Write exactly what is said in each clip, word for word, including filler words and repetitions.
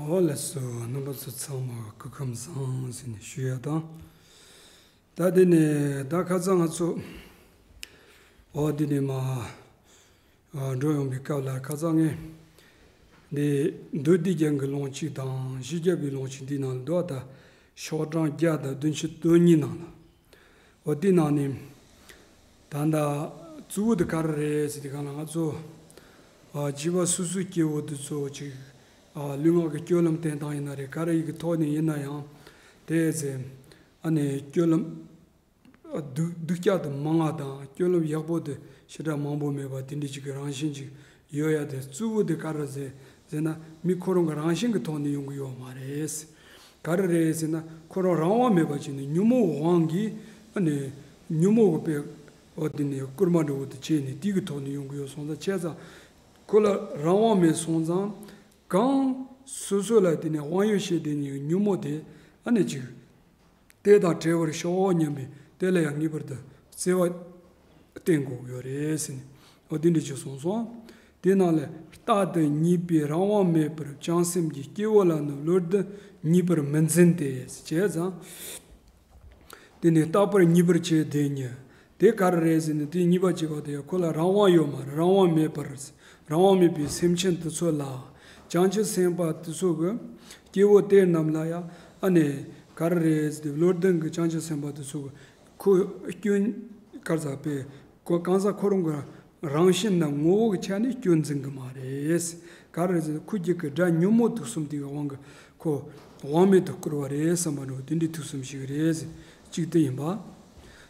ཨོ་ལགས་སོ། རྣམ་པ་ཚོ་ཚང་མ་སྐུ་ཁམས་བཟང་ཟེར་ནས་ཞུ་ཡ་དང་། ད་དེ་ནས་ད་ཁ་སང་ང་ཚོ་ཨོ་དེ་ནས་མ་ཨ་འགྲོ་ཡོང་པའི་སྐབས་ལ་ཁ་སང་ངས་འདི་མདོ་སྡེ་རྒྱན་གྱི་ལུང་གཅིག་དང་བཞི་བརྒྱ་པའི་ལུང་གཅིག་འདི་ནང་ལ་འདུག་ད་ཤོག་གྲངས་བརྒྱ་དང་བདུན་ཅུ་དོན་གཉིས་ནང་ལ། འོ་དེ་ནང་ནས་ད་ལྟ་གཙོ་བོ་དེ་ག་རེ་རེད་ཟེར་དུས་སྒང་ལ་ང་ཚོ་ཨ་བྱིས་པ་སོ་སོའི་སྐྱེ་བོ་དེ་ཚོ་ཅིག་ཨ་ལུས་ངག་གི་སྤྱོད་ལམ་བསྟེན་སྟངས་ཡིན་ན་རེད། ག་རེ་ཡི་གི་ཐོག་ནས་ཡིན་ན་ཡང་དེ་ཚེ་ཨ་ནི་སྤྱོད་ལམ་སྡུག་སྡུག་ཅག་དེ་མང་བ་དང་སྤྱོད་ལམ་ཡག་པོ་དེ་ཞེ་དྲག་མང་པོ་མེད་པ་དེ་འདྲ་ཅིག་གི་རང་བཞིན་ཅིག་ཡོད་ཡ་དེ་གཙོ་བོ་དེ་ག་རེ་ཟེར་ཟེར་ན་མི་ཁོ་རང་གི་རང་བཞིན་གྱི་ཐོག་ནས་ཡོང་གི་ཡོད་མ་རེད། ག་རེ་རེད་ཟེར་ན་ཁོ་རང་རང་དབང་མེད་པ་ཅིག་ནས་ཉོན་མོངས་དབང་གིས་ཨ་ནི་ཉོན་མོངས་ཀྱི་དཔེ་འོ་དེ་ནས་སྐུལ་མ་འདྲ་བོ་དེ་བྱས་ནས་དེ་གི་ཐོག་ནས་ཡོང་གི་ཡོད་སོང་ཙང་བྱས་ཙང་ཁོ་ལ་རང་དབང་མེད་སོང་ཙང་གང་སོ་སོ་ལ་དེ་ནས་དབང་ཡོད་བྱས་དེ་ནས་ཉོན་མོངས་དེ་ཨ་ནི་ཅིག་དེ་དང་བྲལ་བར་ཤོག་སྙམ་པའི་དེ་ལ་ཡང་ངེས་པར་དུ་བརྩེ་བ་བསྟེན་དགོས་ཀྱི་ཡོད་རེད་ཟེར་ནས་འོ་དེ་འདྲ་ཅིག་གསུངས་སོང་། དེ་ནང་ལས་རྟག་ཏུ་ཉེས་པའི་རང་དབང་མེད་པར་བྱང་སེམས་ཀྱི་སྐྱེ་བོ་ལ་ནི་བློ་ལྡན་ཉེས་པར་མི་འཛིན་ཏེ་བྱས་ཙང་། དེ་ནི་རྟག་པར་ཉེས་པར་བྱས་དེ་ཉིད་དེ་ག་རེ་རེད་ཟེར་ནས་དེ་ཉེས་པ་བྱས་པ་དེ་ཁོ་ལ་རང་དབང་ཡོད་མ་རེད། རང་དབང་མེད་པར་རང་དབང་མེད་པའི་སེམས་ཅན་དེ་ཚོ་ལ་བྱང་ཆུབ་སེམས་དཔའ་དེ་ཚོ་གི་སྐྱེ་བོ་དེ་རྣམས་ལ་ཡང་ཨ་ནི་ག་རེ་རེད་ཟེར་དུས་བློ་ལྡན་གྱི་བྱང་ཆུབ་སེམས་དཔའ་དེ་ཚོ་གི་ཁོ་སྐྱོན་ག་རེ་ཟེར་པས་ཁོ་གང་ཟག་ཁོ་རང་གི་རང་བཞིན་ནམ་ངོ་བོ་གི་ཆ་ནས་སྐྱོན་འཛིན་གི་མ་རེད། ག་རེ་ཟེར་ཁོ་རྒྱུད་ཀྱི་དགྲ་ཉོན་མོངས་དུག་གསུམ་དེ་གི་དབང་གིས་ཁོ་དབང་མེད་དུ་བསྐུར་བ་རེད་བསམ་པ་འདྲ་བོ་དེ་འདྲའི་དུག་གསུམ་ཞིག་རེད་ཟེར་གཅིག་དེ་ཡིན་པ།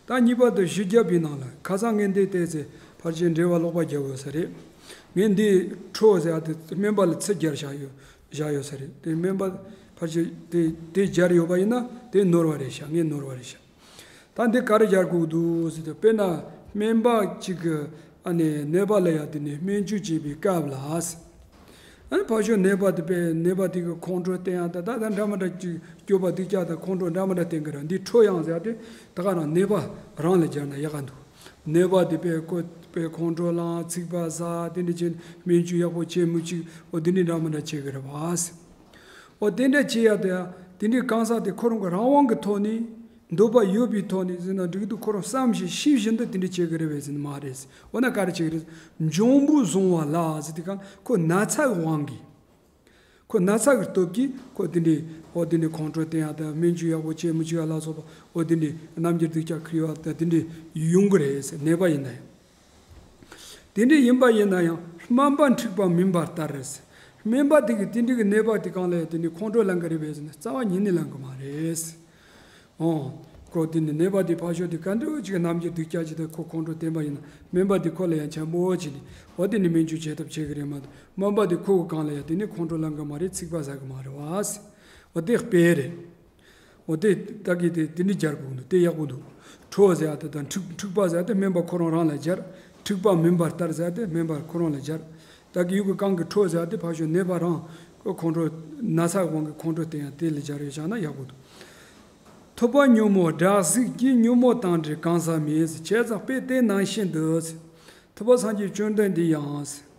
ད་གཉིས་པ་དེ་བཞི་བརྒྱ་པའི་ནང་ལ་ཁ་སང་ངས་འདི་བལྟས་ཚེ་ཕལ་ཆེར་འགྲེལ་པ་ཀློག་པ་རྒྱབ་ཡོད་ས་རེད། ངས་འདི་ཁྲོ་ཟེར་ཡ་དེ་སྨན་པ་ལ་ཚིག་སྦྱར་བཞག་ཡོད་བཞག་ཡོད་ས་རེད། དེ་སྨན་པ་ཕལ་ཆེར་དེ་དེ་སྦྱར་ཡོད་པ་ཡིན་ན་དེ་ནོར་བ་རེད་ཤག་ངས་ནོར་བ་རེད་ཤག་ད་འདི་ག་རེ་སྦྱར་དགོས་འདུག་ཟེར་དུས་དཔེར་ན་སྨན་པ་གཅིག་གི་ཨ་ནི་ནད་པ་ལ་ཡ་དེ་ནས་སྨན་བཅོས་བྱེད་པའི་སྐབས་ལ། ཨ་ནི་ཕར་ཕྱོགས་ནད་པ་དེ་པས་ནད་པ་དེ་གི་ཁོང་ཁྲོ་བསྟེན་ཡ་ད་ད་ད་འདྲ་མི་འདྲ་ཅིག་སྐྱོ་པ་སྡུག་ཅག་དང་ཁོང་ཁྲོ་འདྲ་མི་འདྲ་བསྟེན་གི་ར་འདི་ཁྲོ་ཡང་ཟེར་དེ་ད་ག་རང་ནད་པ་རང་ལ་སྦྱར་ན་ཡག་ག་འདུག་ནད་པ་དེ་པས་ཁོ་པས་ཁོང་ཁྲོ་ལངས་ཚིག་པ་ཟ་དེ་འདྲ་བྱས་སྨན་བཅོས་ཡག་པོ་བྱེད་མི་ཅིག་འོ་དེ་འདྲ་འདྲ་མི་འདྲ་བྱེད་གི་རེད་བ། འོ་དེ་འདྲ་བྱེད་ཡ་དེ་དེ་འདྲའི་གང་ཟག་དེ་ཁོ་རང་གི་རང་དབང་གི་ཐོག་ནས་འདོད་པ་ཡོད་པའི་ཐོག་ནས་ཟེར་ན་འགྲིག་འདུག་ཁོ་རང་བསམ་བཞིན་ཤེས་བཞིན་དུ་དེ་འདྲ་བྱེད་གི་རེད་བས་ཟེར་ན་མ་རེད། འོ་ན་ག་རེ་བྱེད་གི་རེད། འབྱུང་པོས་བཟུང་བ་ལ་ཟེར་དུས་གང་ཁོ་ན་ཚ་གི་དབང་གིས། ཁོ་ན་ཚ་གི་སྟོབས་ཀྱིས་ཁོ་དེ་འདྲའི་འོ་དེ་འདྲའི་ཁོང་ཁྲོ་བསྟེན་ཡ་དང་སྨན་བཅོས་ཡག་པོ་བྱེད་མི་བཅུག་ཡ་ལ་སོགས་པ་འོ་དེ་འདྲའི་རྣམ་འགྱུར་སྡུག་ཅག་འཁྱེར་ཡ་དང་དེ་འདྲའི་ཡོང་གི་རེད་ཟེར། ནད་པ་ཡིན་ན་ཡང་། དེ་འདྲ་ཡིན་པ་ཡིན་ན་ཡང་སྨན་པ་འཁྲུགས་པ་མིན་པ་ལྟར་རེད། སྨན་པ་དེ་གིས་དེ་འདྲ་གི་ནད་པ་དེ་གང་ལ་ཡང་དེ་ནི་ཁོང་ཁྲོ་ལངས་གི་རེད་པས་ཟེར་ན་རྩ་བ་ཉིད་ནས་ལངས་གི་མ་རེད། ཨོ། ཁོ་དེ་ནི་ནད་པ་དེ་ཕར་ཕྱོགས་དེ་ག་འདྲ་ཅིག་རྣམ་འགྱུར་སྡུག་ཅག་ཅིག་དང་ཁོ་ཁོང་ཁྲོ་བསྟན་པ་ཡིན་ན་སྨན་པ་དེ་ཁོ་ལ་ཡང་འཆམ་པོ་བྱས་ནས་འོ་དེ་ནི་སྨན་བཅོས་བྱེད་ཐབས་བྱེད་གི་རེད་མ་གཏོགས་སྨན་པ་དེ་ཁོ་གི་གང་ལ་ཡང་དེ་ནི་ཁོང་ཁྲོ་ལངས་གི་མ་རེད། ཚིག་པ་ཟ་གི་མ་རེད་བ། འོ་དེ་དཔེ་རེད། འོ་དེ་ད་གི་དེ་དེ་འདྲ་སྦྱར་དགོས་འདུག་དེ་ཡག་པོ་འདུག་ཁྲོ་ཟེར་ཡ་དེ་དང་འཁྲུག་འཁྲུག་པ་ཟེར་ཡ་དེ་སྨན་པ་ཁོ་རང་རང་ལ་སྦྱར། འཁྲུག་པ་མིན་པ་ལྟར་ཟེར་ཡ་དེ་སྨན་པ་ཁོ་རང་ལ་སྦྱར། ད་གི་ཡུ་གུ་གང་གི་ཁྲོ་ཟེར་ཡ་དེ་ཕར་ཕྱོགས་ནད་པ་རང་ཁོ་ཁོང་ཁྲོ་ན་ཚ་དབང་གི་ཁོང་ཁྲོ་བསྟན་ཡ་དེ་ལ་སྦྱར་ཡོད་བཞག་ན་ཡག་པོ་འདུག་ཐུབ་པ་ཉོན་མོངས་དགྲ་གཟིགས་ཀྱི། ཉོན་མོངས་དང་འདྲེས་གང་ཟག་མེད། བྱས་ཙང་དཔེ་དེ་ནང་བཞིན་དུ། ཐུབ་པ་སངས་རྒྱས་བཅོམ་ལྡན་འདས་ཡང་།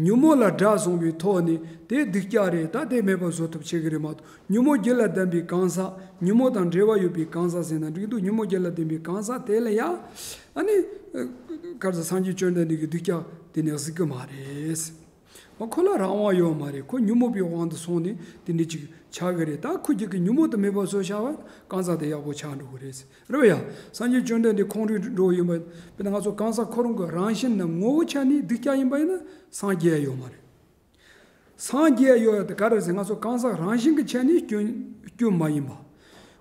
ཉོན་མོངས་ལ་དགྲ་བཟུང་བའི་ཐོག་ནས་དེ་སྡུག་ཅག་རེད། ད་དེ་མེད་པ་བཟོ་ཐབས་བྱེད་ཀྱི་རེད་མ་གཏོགས་ཉོན་མོངས་རྒྱུད་ལ་ལྡན་པའི་གང་ཟག་ཉོན་མོངས་དང་འབྲེལ་བ་ཡོད་པའི་གང་ཟག་ཟེར་ན་འགྲིག་འདུག་ཉོན་མོངས་རྒྱུད་ལ་ལྡན་པའི་གང་ཟག་དེ་ལ་ཡང་ཨ་ནི་ག་རེ་ཟེར་སངས་རྒྱས་བཅོམ་ལྡན་འདས་ཀྱིས་སྡུག་ཅག་དེ་ནས་གཟིགས་ཀྱི་མ་རེད། ཁོ་ལ་རང་དབང་ཡོད་མ་རེད། ཁོ་ཉོན་མོངས་པའི་དབང་དུ་སོང་ནས་དེ་འདྲ་ཅིག་ཆགས་ཀྱི་རེད། ད་ཁོ་རྒྱུད་ཀྱི་ཉོན་མོངས་དེ་མེད་པ་བཟོས་བཞག་པ་གང་ཟག་དེ་ཡག་པོ་ཆགས་འགྲོ་གི་རེད། རེད་བ་ཡ། སངས་རྒྱས་བཅོམ་ལྡན་འདས་ཁོང་ཁྲོའི་འགྲོ་བ་ཡིན་པ། དཔེར་ན་ང་ཚོ་གང་ཟག་ཁོ་རང་གི་རང་བཞིན་ནམ་ངོ་བོ་ཆ་ནས་སྡུག་ཅག་ཡིན་པ་ཡིན་ན་སངས་རྒྱས་ཡ་ཡོད་མ་རེད། སངས་རྒྱས་ཡ་ཡོད་ཡ་དེ་ག་རེ་ཟེར་ང་ཚོ་གང་ཟག་རང་བཞིན་གྱི་ཆ་ནས་སྐྱོན་སྐྱོན་མ་ཡིན་པ།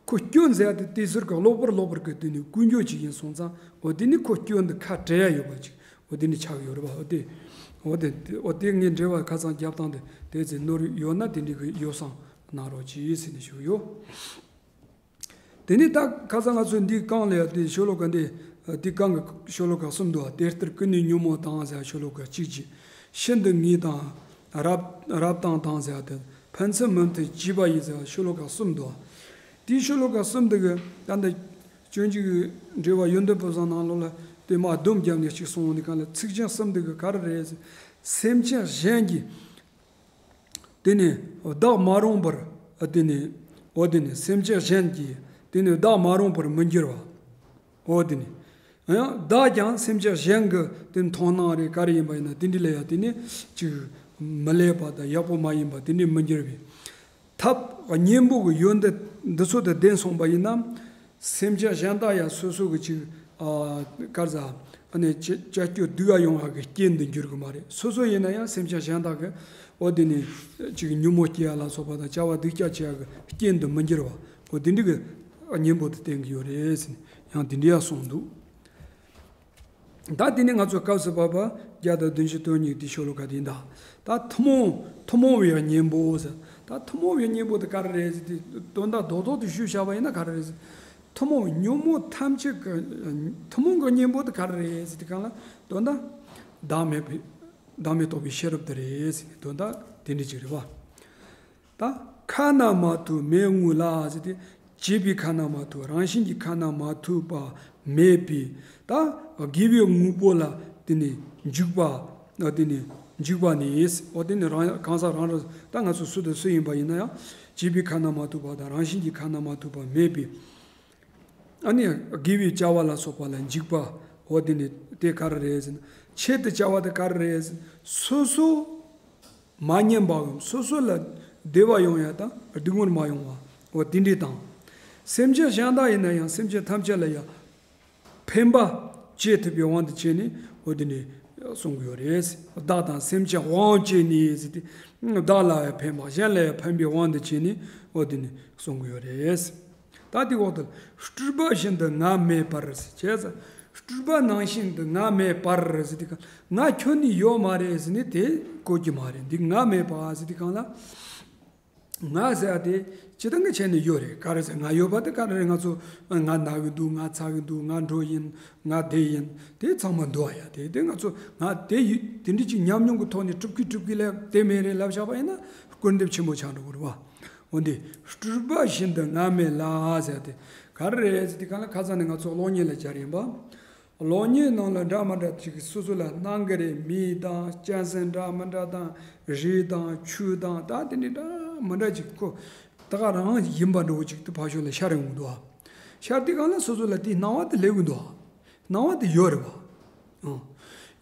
ཁོ་སྐྱོན་ཟེར་ཡ་དེ་དེ་ཟུར་གི་གློ་བུར་གློ་བུར་གི་དེ་ནི་ཀུན་འགྱོད་ཅིག་ཡིན་སོང་ཙང་འོ་དེ་ནི་ཁོ་སྐྱོན་འདི་ཁ་བྲལ་ཡ་ཡོད་པ་ཅིག་འོ་དེ་ནི་ཆགས་ཡོད་རེད་པ། འོ་དེ་འོ་དེ་འོ་དེ་ངས་འགྲེལ་བ་ཁ་སང་རྒྱབ་སྟངས་དེ་དེ་ཚེ་ནོར་ཡོད་ན་དེ་འདྲི་གི་ཡོད་སང་གནང་རོགས་གྱིས་ཟེར་ནས་ཞུ་གི་ཡོད། དེ་ནས་ད་ཁ་སང་ང་ཚོས་འདི་རྐང་ལ་ཡ་དེ་ཤོ་ལོ་ཀ་འདི་དེ་རྐང་གི་ཤོ་ལོ་ཀ་གསུམ་འདུག་དེ་ལྟར་ཀུན་ནས་ཉོན་མོངས་དང་ཟེར་ཤོ་ལོ་ཀ་གཅིག་གཅིག་ཤིན་ཏུ་ངེས་དང་རབ་རབ་དང་དང་ཟེར་དེ་ཕན་ཚུན་མུ་མཐུད་བྱས་པ་ཡིན་ཟེར་ཤོ་ལོ་ཀ་གསུམ་འདུག་དེའི་ཤོ་ལོ་ཀ་གསུམ་འདི་གི་ད་འདི་སྤྱོད་འཇུག་གི་འགྲེལ་བ་ཡོན་ཏན་ཕུན་སུམ་ནང་ལོགས་ལ་དེ་མ་སྡོམ་རྒྱབ་ནས་གཅིག་གསུངས་འོང་དེ་གང་ལ་ཚིག་ཅན་གསུམ་འདི་གི་ག་རེ་རེད་ཟེར། སེམས་ཅན་གཞན་གྱི་ དེ་ནི་བདག་མ་རུངས་པར། དེ་ནི་འོ་དེ་ནི་སེམས་ཅན་གཞན་གྱིས་དེ་ནི་བདག་མ་རུངས་པར་མི་འགྱུར་བ། འོ་དེ་ནི་ཡང་བདག་ཀྱང་སེམས་ཅན་གཞན་གྱི་དེ་མཐོང་སྣང་རེ་ག་རེ་ཡིན་པ་ཡིན་ན་དེ་འདྲ་ལ་ཡང་དེ་ནི་ཅིག་མི་ལེགས་པ་དང་ཡག་པོ་མ་ཡིན་པ་དེ་འདྲ་མི་འགྱུར་བའི་ཐབས་གཉེན་པོ་གི་ཡོན་ཏན་འདི་ཚོ་དང་ལྡན་སོང་པ་ཡིན་ན། སེམས་ཅན་གཞན་དག་ཡང་སོ་སོ་གི་ཅིག་ཨ་ག་རེ་ཟ། ཨ་ནི་ཅི་ཅ་སྐྱོ་སྡུག་ག་ཡོང་བ་གི་རྐྱེན་དུ་འགྱུར་གི་མ་རེད། སོ་སོ་ཡིན་ན་ཡང་སེམས་ཅན་གཞན་དག་གི་འོ་དེ་ནི་ཅིག་ཉོན་མོངས་སྐྱེ་ཡ་ལ་སོགས་པ་དང་བྱ་བ་སྡུག་ཅག་བྱེད་ཡ་གི་རྐྱེན་དུ་མི་འགྱུར་བ། འོ་དེ་འདྲ་གི་གཉེན་པོ་དེ་བསྟན་གི་ཡོད་རེད་ཟེར་ནས་ཡང་དེ་འདྲ་ཡང་གསུངས་འདུག། ད་དེ་ནས་ང་ཚོ་སྐབས་སུ་བབ་པ་བརྒྱ་དང་བདུན་ཅུ་དོན་གཉིས་དེ་ཤོ་ལོ་ཀ་དེ་ཡིན་ད། ད་ཐུན་མོང་ཐུན་མོང་བའི་གཉེན་པོ་ཟེར། ད་ཐུན་མོང་བའི་གཉེན་པོ་དེ་ག་རེ་རེད་ཟེར་དེ་དོན་དག་རྡོག་རྡོག་ཏུ་ཞུས་བཞག་པ་ཡིན་ན་ག་རེ་རེད་ཟེར། ཐུན་མོང་ཉོན་མོངས་ཐམས་ཅད་ཀྱི་ཐུན་མོང་གི་གཉེན་པོ་དེ་ག་རེ་རེད་ཟེར་དེ་གང་ལ་དོན་དག་བདག་མེད་པའི་བདག་མེད་རྟོགས་པའི་ཤེས་རབ་དེ་རེད་ཟེར་དོན་དག་དེ་འདྲ་ཅིག་རེད་བ། ད་ཁ་ན་མ་ཐོ་མེ་དངོས་ལ་ཟེར་ཏེ། བྱས་པའི་ཁ་ན་མ་ཐོ་རང་བཞིན་གྱི་ཁ་ན་མ་ཐོ་བ་མེད་པའི་ད་དགེ་བའི་དངོས་པོ་ལ་དེ་ནི་འཇུག་པ། དེ་ནི་འཇུག་པ་ནི། འོ་དེ་ནི་རང་གང་ཟག་རང་རང་ད་ང་ཚོ་སུ་དང་སུ་ཡིན་པ་ཡིན་ན་ཡང་བྱས་པའི་ཁ་ན་མ་ཐོ་བ་དང་རང་བཞིན་གྱི་ཁ་ན་མ་ཐོ་བ་མེད་པའི། ཨ་ནི་དགེ་བའི་བྱ་བ་ལ་སོགས་པ་ལ་འཇུག་པ། འོ་དེ་ནི་དེ་ག་རེ་རེད་ཟེར་ན། ཆེད་དུ་བྱ་བ་དེ་ག་རེ་རེད་ཟེར་ན། སོ་སོ་མ་ཉམས་པའམ་སོ་སོ་ལ་བདེ་བ་ཡོང་ཡ་དང་སྡུག་བསྔལ་མ་ཡོང་བ། འོ་དེ་འདྲའི་དང་། སེམས་ཅན་གཞན་དག་ཡིན་ན་ཡང་སེམས་ཅན་ཐམས་ཅད་ལ་ཡང་ཕན་པ་བྱེད་ཐུབ་པའི་དབང་དུ་བྱས་ནས་འོ་དེ་ནས་གསུང་གི་ཡོད་རེད། བདག་དང་སེམས་ཅན་དབང་བྱས་ནས་ཟེར་ཏེ། བདག་ལ་ཡང་ཕན་པ་གཞན་ལ་ཡང་ཕན་པའི་དབང་དུ་བྱས་ནས་འོ་དེ་ནས་གསུང་གི་ཡོད་རེད། ད་དེ་འོག་ཏུ་སྤྲུལ་པ་བཞིན་དུ་ང་མེད་པར་ཟེར་བྱས་ཙང་། སྤྲུལ་པ་ནང་བཞིན་དུ་ང་མེད་པར་ཟེར་དུས་གང་ང་ཁྱོན་ནས་ཡོད་མ་རེད་ཟེར་ནས་དེ་གོ་རྒྱུ་མ་རེད། འདི་ང་མེད་པ་ཟེར་དུས་གང་ལ། ང་ཟེར་ཡ་དེ་སྤྱིར་བཏང་གི་ཆ་ནས་ཡོད་རེད། ག་རེ་ཟེར་ང་ཡོད་པ་དེ་ག་རེ་རེད། ང་ཚོ་ང་ན་གི་འདུག་ང་ཚ་གི་འདུག་ང་འགྲོ་ཡིན། ང་བསྡད་ཡིན། དེ་ཚང་མ་འདུག་ཨ་ཡ། དེ་དེ་ང་ཚོ་ང་དེ་ཡི་དེ་འདྲ་ཅིག་ཉམས་མྱོང་གི་ཐོག་ནས་གྲུབ་ཀི་གྲུབ་ཀི་ལས་དེ་མེད་རེད་ལབ་བཞག་པ་ཡིན་ན་སྐུར་འདེབས་ཆེན་པོ་ཆགས་འགྲོ་གི་རེད་བ། འོ་འདི་སྤྲུལ་པ་བཞིན་དུ་ང་མེད་ལ་ཟེར་ཏེ། ག་རེ་རེད་ཟེར་དུས་གང་ལ་ཁ་སང་ནས་ང་ཚོ་གློག་བརྙན་ལ་སྦྱར་ཡིན་པ། གློག་བརྙན་ནང་ལ་འདྲ་མི་འདྲ་ཅིག་སོ་སོ་ལ་སྣང་གི་རེད། མི་དང་གཅན་གཟན་འདྲ་མི་འདྲ་དང་རི་དང་ཆུ་དང་ད་དེ་འདྲ་འདྲ་མི་འདྲ་ཅིག་ཁོ་ད་ག་རང་ཡིན་པ་འདྲ་བོ་ཅིག་ཏུ་ཕར་ཕྱོགས་ལ་ཤར་ཡོང་གི་འདུག་ཨ། ཤར་དུས་གང་ལ་སོ་སོ་ལ་དེའི་སྣང་བ་དེ་སླེབས་གི་འདུག་ཨ། སྣང་བ་དེ་ཡོད་རེད་བ། ཨང་།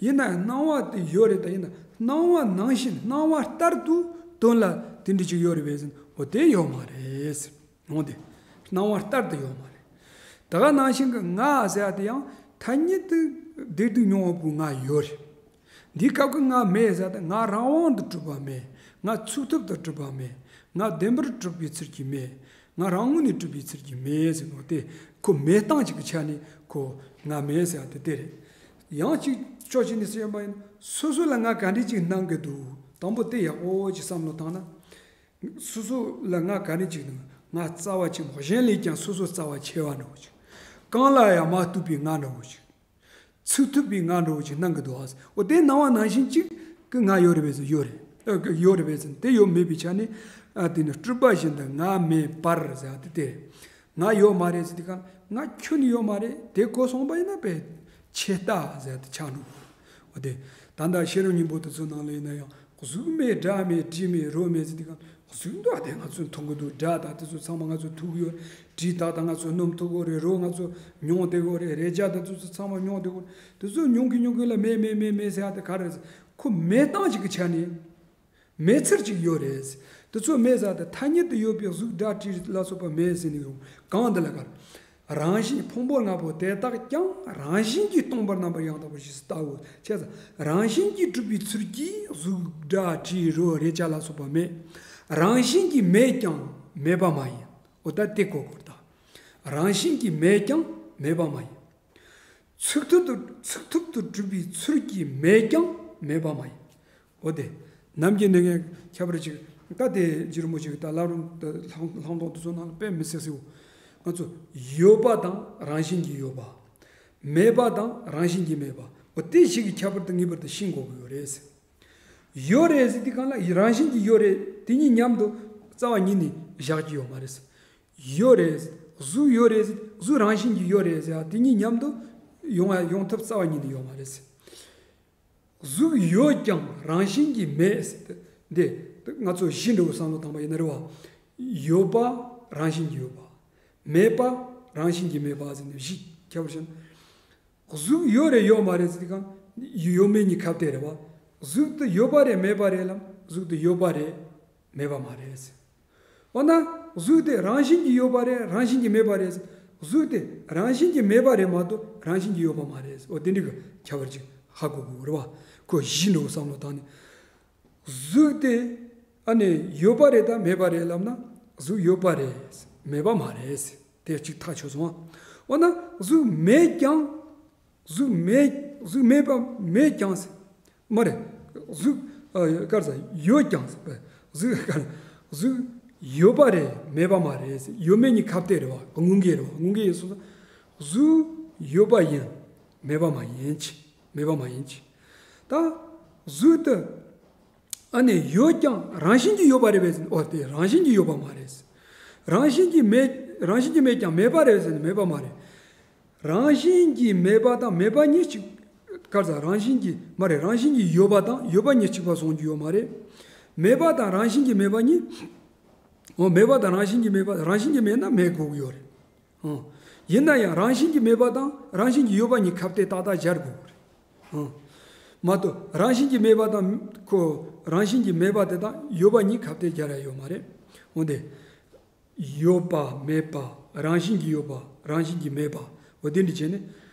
ཡིན་ན་ཡང་སྣང་བ་དེ་ཡོད་རེད། ད་ཡིན་ན་སྣང་བ་ནང་བཞིན་སྣང་བ་ལྟར་དུ་དོན་ལ་དེ་འདྲ་ཅིག་ཡོད་རེད་པས་ཟེར་ན་འོ་དེ་ཡོད་མ་རེད་ཟེར། འོ་དེ་སྣང་བ་ལྟར་དུ་ཡོད་མ་རེད། ད་ག་ནང་བཞིན་གྱི་ང་ཟེར་ཡ་དེ་ཡང་ཐ་སྙད་དུ་བདེ་སྡུག་མྱོང་བ་པོ་ང་ཡོད་རེད། འདིའི་སྐབས་ཀྱི་ང་མེད་ཟེར་ཡ་དེ་ང་རང་དབང་དུ་གྲུབ་པ་མེད། ང་ཚུགས་ཐུབ་ཏུ་གྲུབ་པ་མེད། ང་བདེན་པར་གྲུབ་པའི་ཚུལ་གྱིས་མེད། ང་རང་ངོས་ནས་གྲུབ་པའི་ཚུལ་གྱིས་མེད་ཟེར་ནོ་དེ་ཁོ་མེད་སྟངས་ཅིག་གི་ཆ་ནས་ཁོ་ང་མེད་ཟེར་ཡ་དེ་དེ་རེད། ཡང་གཅིག་ཕྱོགས་གཅིག་ནས་ཟེར་བ་ཡིན་ན་སོ་སོ་ལ་ང་ག་འདྲ་ཅིག་སྣང་གི་འདུག་དང་པོ་དེ་ཡག་པོ་ཅིག་བསམ་བློ་བཏང་ན། སོ་སོ་ལ་ང་ག་འདྲ་ཅིག་སྣང་། ང་རྩ་བ་ཆེན་པོ་གཞན་ལས་ཀྱང་སོ་སོ་རྩ་བ་ཆེ་བ་འདྲ་བོ་ཅིག་གང་ལ་ཡང་མ་ལྟོས་པའི་ང་འདྲ་བོ་ཅིག་ཚུགས་ཐུབ་པའི་ང་འདྲ་བོ་ཅིག་སྣང་གི་འདུག་ཨ། འོ་དེ་སྣང་བ་ནང་བཞིན་ཅིག་གི་ང་ཡོད་རེད་པས་ཟེར་ཡོད་རེད། ཨ་ཡོད་རེད་པས་ཟེར་དེ་ཡོད་མེད་པའི་ཆ་ནས། ཨ་དེ་ནི་སྤྲུལ་པ་བཞིན་དུ་ང་མེད་པར་ཟེར་དེ་དེ་རེད། ང་ཡོད་མ་རེད་ཟེར་དུས་གང་ང་ཁྱོན་ནས་ཡོད་མ་རེད། དེ་གོ་སོང་པ་ཡིན་ན་པས་ཆད་ལྟ་ཟེར་དེ་ཆགས་འགྲོ། འོ་དེ་ད་ལྟ་ཤེས་རབ་སྙིང་པོ་དེ་ཚོ་ནང་ལ་ཡིན་ན་ཡང་གཟུགས་མེད་སྒྲ་མེད་དྲི་མེད་རོ་མེད་ཟེར་དུས་གང་། གཟུགས་འདུག་ཨ། དེ་ང་ཚོས་མཐོང་གི་འདུག་སྒྲ་དང་དེ་ཚོ་ཚང་མ་ང་ཚོས་ཐོས་ཀྱི་ཡོད། དྲི་དག་དང་ང་ཚོས་སྣོམ་ཐུབ་ཀྱི་རེད། རོ་ང་ཚོས་མྱོང་བསྡད་ཀྱི་རེད། རེག་བྱ་དང་དེ་ཚོ་ཚང་མ་མྱོང་བསྡད་ཀྱི་རེད། དེ་ཚོ་མྱོང་གི་མྱོང་གི་ལ་མེད་མེད་མེད་མེད་ཟེར་ཡ་དེ་ག་རེ་རེད་ཟེར། ཁོ་མེད་སྟངས་ཅིག་གི་ཆ་ནས་མེད་ཚུལ་ཅིག་ཡོད་རེད་ཟེར། དེ་ཚོ་མེད་ཟེར་ཡ་དེ་ཐ་སྙད་དུ་ཡོད་པའི་གཟུགས་སྒྲ་དྲི་ལ་སོགས་པ་མེད་ཟེར་ནས་ཡོང་གང་འདི་ལ་ག་རེ། རང་བཞིན་ཕུང་པོ་ལྔ་པོ་དེ་དག་ཀྱང་རང་བཞིན་གྱིས་སྟོང་པར་རྣམ་པར་ཡང་དག་པར་ཞེས་སུ་བལྟའོ། བྱས་ཙང་རང་བཞིན་གྱིས་གྲུབ་པའི་ཚུལ་གྱིས་གཟུགས་སྒྲ་དྲི་རོ་རེག་བྱ་ལ་སོགས་པ་མེད། རང་བཞིན་གྱིས་མེད་ཀྱང་མེད་པ་མ་ཡིན། འོ་ད་དེ་གོ་དགོས་ད། རང་བཞིན་གྱིས་མེད་ཀྱང་མེད་པ་མ་ཡིན། ཚུགས་ཐུབ་ཏུ་ཚུགས་ཐུབ་ཏུ་གྲུབ་པའི་ཚུལ་གྱིས་མེད་ཀྱང་མེད་པ་མ་ཡིན། འོ་དེ། ནམ་རྒྱུན་ནས་ངས་ཁྱད་པར་ཅིག་ད་དེ་རྗེ་རིན་པོ་ཆེ་གི་ད་བླ་རུང་ད་ལྷག་ལྷག་མཐོང་དེ་ཚོ་ནང་ལ་དཔེ་མི་སྲིད་སྲིད་བོ། ང་ཚོ་ཡོད་པ་དང་རང་བཞིན་གྱིས་ཡོད་པ། མེད་པ་དང་རང་བཞིན་གྱིས་མེད་པ། འོ་དེ་ཞིག་གི་ཁྱད་པར་དུ་ངེས་པར་དུ་ཤེས་དགོས་ཀྱི་ཡོད་རེད་ཟེར། ཡོད་རེད་ཟེར་དུས་གང་ལ་རང་བཞིན་གྱིས་ཡོད་རེད། དེ་གཉིས་མཉམ་དུ་རྩ་བ་ཉིད་ནས་བཞག་རྒྱུ་ཡོད་མ་རེད་ཟེར། ཡོད་རེད། གཟུགས་ཡོད་རེད། གཟུགས་རང་བཞིན་གྱིས་ཡོད་རེད་ཟེར་ཡ་དེ་གཉིས་མཉམ་དུ་ཡོང་ཡ་ཡོང་ཐབས་རྩ་བ་ཉིད་ནས་ཡོད་མ་རེད། གཟུགས་ཡོད་ཀྱང་རང་བཞིན་གྱིས་མེད་ཟེར་ཏེ། འདི་ ང་ཚོ་གཞི་འདྲ་བོ་བསམ་བློ་བཏང་པ་ཡིན་ན་རེད་བ། ཡོད་པ་རང་བཞིན་གྱིས་ཡོད་པ། མེད་པ་རང་བཞིན་གྱིས་མེད་པ་ཟེར་ནས་གཞི་ཁྱད་པར་བཤད་ན། གཟུགས་ཡོད་རེད་ཡོད་མ་རེད་ཟེར་དུས་སྒང་ཡོད་མེད་གཉིས་ཁ་གཏད་རེད་བ། གཟུགས་དེ་ཡོད་པ་རེད་མེད་པ་རེད་ལབ་གཟུགས་དེ་ཡོད་པ་རེད། མེད་པ་མ་རེད་ཟེར། འོ་ན། གཟུགས་དེ་རང་བཞིན་གྱིས་ཡོད་པ་རེད་རང་བཞིན་གྱིས་མེད་པ་རེད། གཟུགས་དེ་རང་བཞིན་གྱིས་མེད་པ་རེད་མ་གཏོགས་རང་བཞིན་གྱིས་ཡོད་པ་མ་རེད། འོ་དེ་འདྲ་གི་ཁྱད་པར་ཅིག་ཧ་གོ་དགོས་རེད་བ། ཁོ་གཞི་འདྲ་བོ་བསམ་བློ་བཏང་ནས། གཟུགས་དེ་ཨ་ནི་ཡོད་པ་རེད་དམ་མེད་པ་རེད་ལབ་ན། གཟུགས་ཡོད་པ་རེད། མེད་པ་མ་རེད། དེ་གཅིག་ཐག་ཆོད་སོང་ང་། འོ་ན་གཟུགས་མེད་ཀྱང་། གཟུགས་མེད། གཟུགས་མེད་པ་མེད་ཀྱང་ཟེར། མ་རེད། གཟུགས། ཨ། ག་རེ་ཟེར། ཡོད་ཀྱང་ཟེར། གཟུགས། ག་རེ། གཟུགས་ཡོད་པ་རེད་མེད་པ་མ་རེད་ཟེར། ཡོད་མེད་གཉིས་ཁ་གཏད་རེད་བ། དངོས་འགལ་རེད་བ། དངོས་འགལ་ཡིན་སོང་ཙང་། གཟུགས་ཡོད་པ་ཡིན། མེད་པ་མ་ཡིན་གྱི། མེད་པ་མ་ཡིན་གྱི། ད་གཟུགས་དེ་ཨ་ནི་ཡོད་ཀྱང་རང་བཞིན་གྱིས་ཡོད་པ་རེད་པས་ཟེར་ན། འོ་དེ་རང་བཞིན་གྱིས་ཡོད་པ་མ་རེད་ཟེར། རང་བཞིན་གྱིས་མེད། རང་བཞིན་གྱིས་མེད་ཀྱང་མེད་པ་རེད་ཟེར་ན་མེད་པ་མ་རེད། རང་བཞིན་གྱིས་མེད་པ་དང་མེད་པ་གཉིས་གཅིག་ག་རེ་ཟེར། རང་བཞིན་གྱིས་མ་རེད། རང་བཞིན་གྱིས་ཡོད་པ་དང་ཡོད་པ་གཉིས་གཅིག་པ་སོང་རྒྱུ་ཡོད་མ་རེད། མེད་པ་དང་རང་བཞིན་གྱིས་མེད་པ་གཉིས། འོ་མེད་པ་དང་རང་བཞིན་གྱིས་མེད་པ། རང་བཞིན་གྱིས་མེད་ན་མེད་དགོས་ཀྱི་ཡོད་རེད། ཨང་། ཡིན་ན་ཡང་རང་བཞིན་གྱིས་མེད་པ་དང་རང་བཞིན་གྱིས་ཡོད་པ་གཉིས་ཁ་གཏད་ཏག་ཏག་སྦྱར་དགོས་ཀྱི་རེད། ཨང་། མ་གཏོགས་རང་བཞིན་གྱིས་མེད་པ་དང་ཁོ་རང་བཞིན་གྱིས་མེད་པ་དེ་དང་ཡོད་པ་གཉིས་ཁ་གཏད་སྦྱར་ཡ་ཡོད་མ་རེད། འོ་དེ། ཡོད་པ་མེད་པ། རང་བཞིན་གྱིས་ཡོད་པ་རང་བཞིན་གྱིས་མེད་པ། འོ་དེ་འདྲ་བྱས་ནས།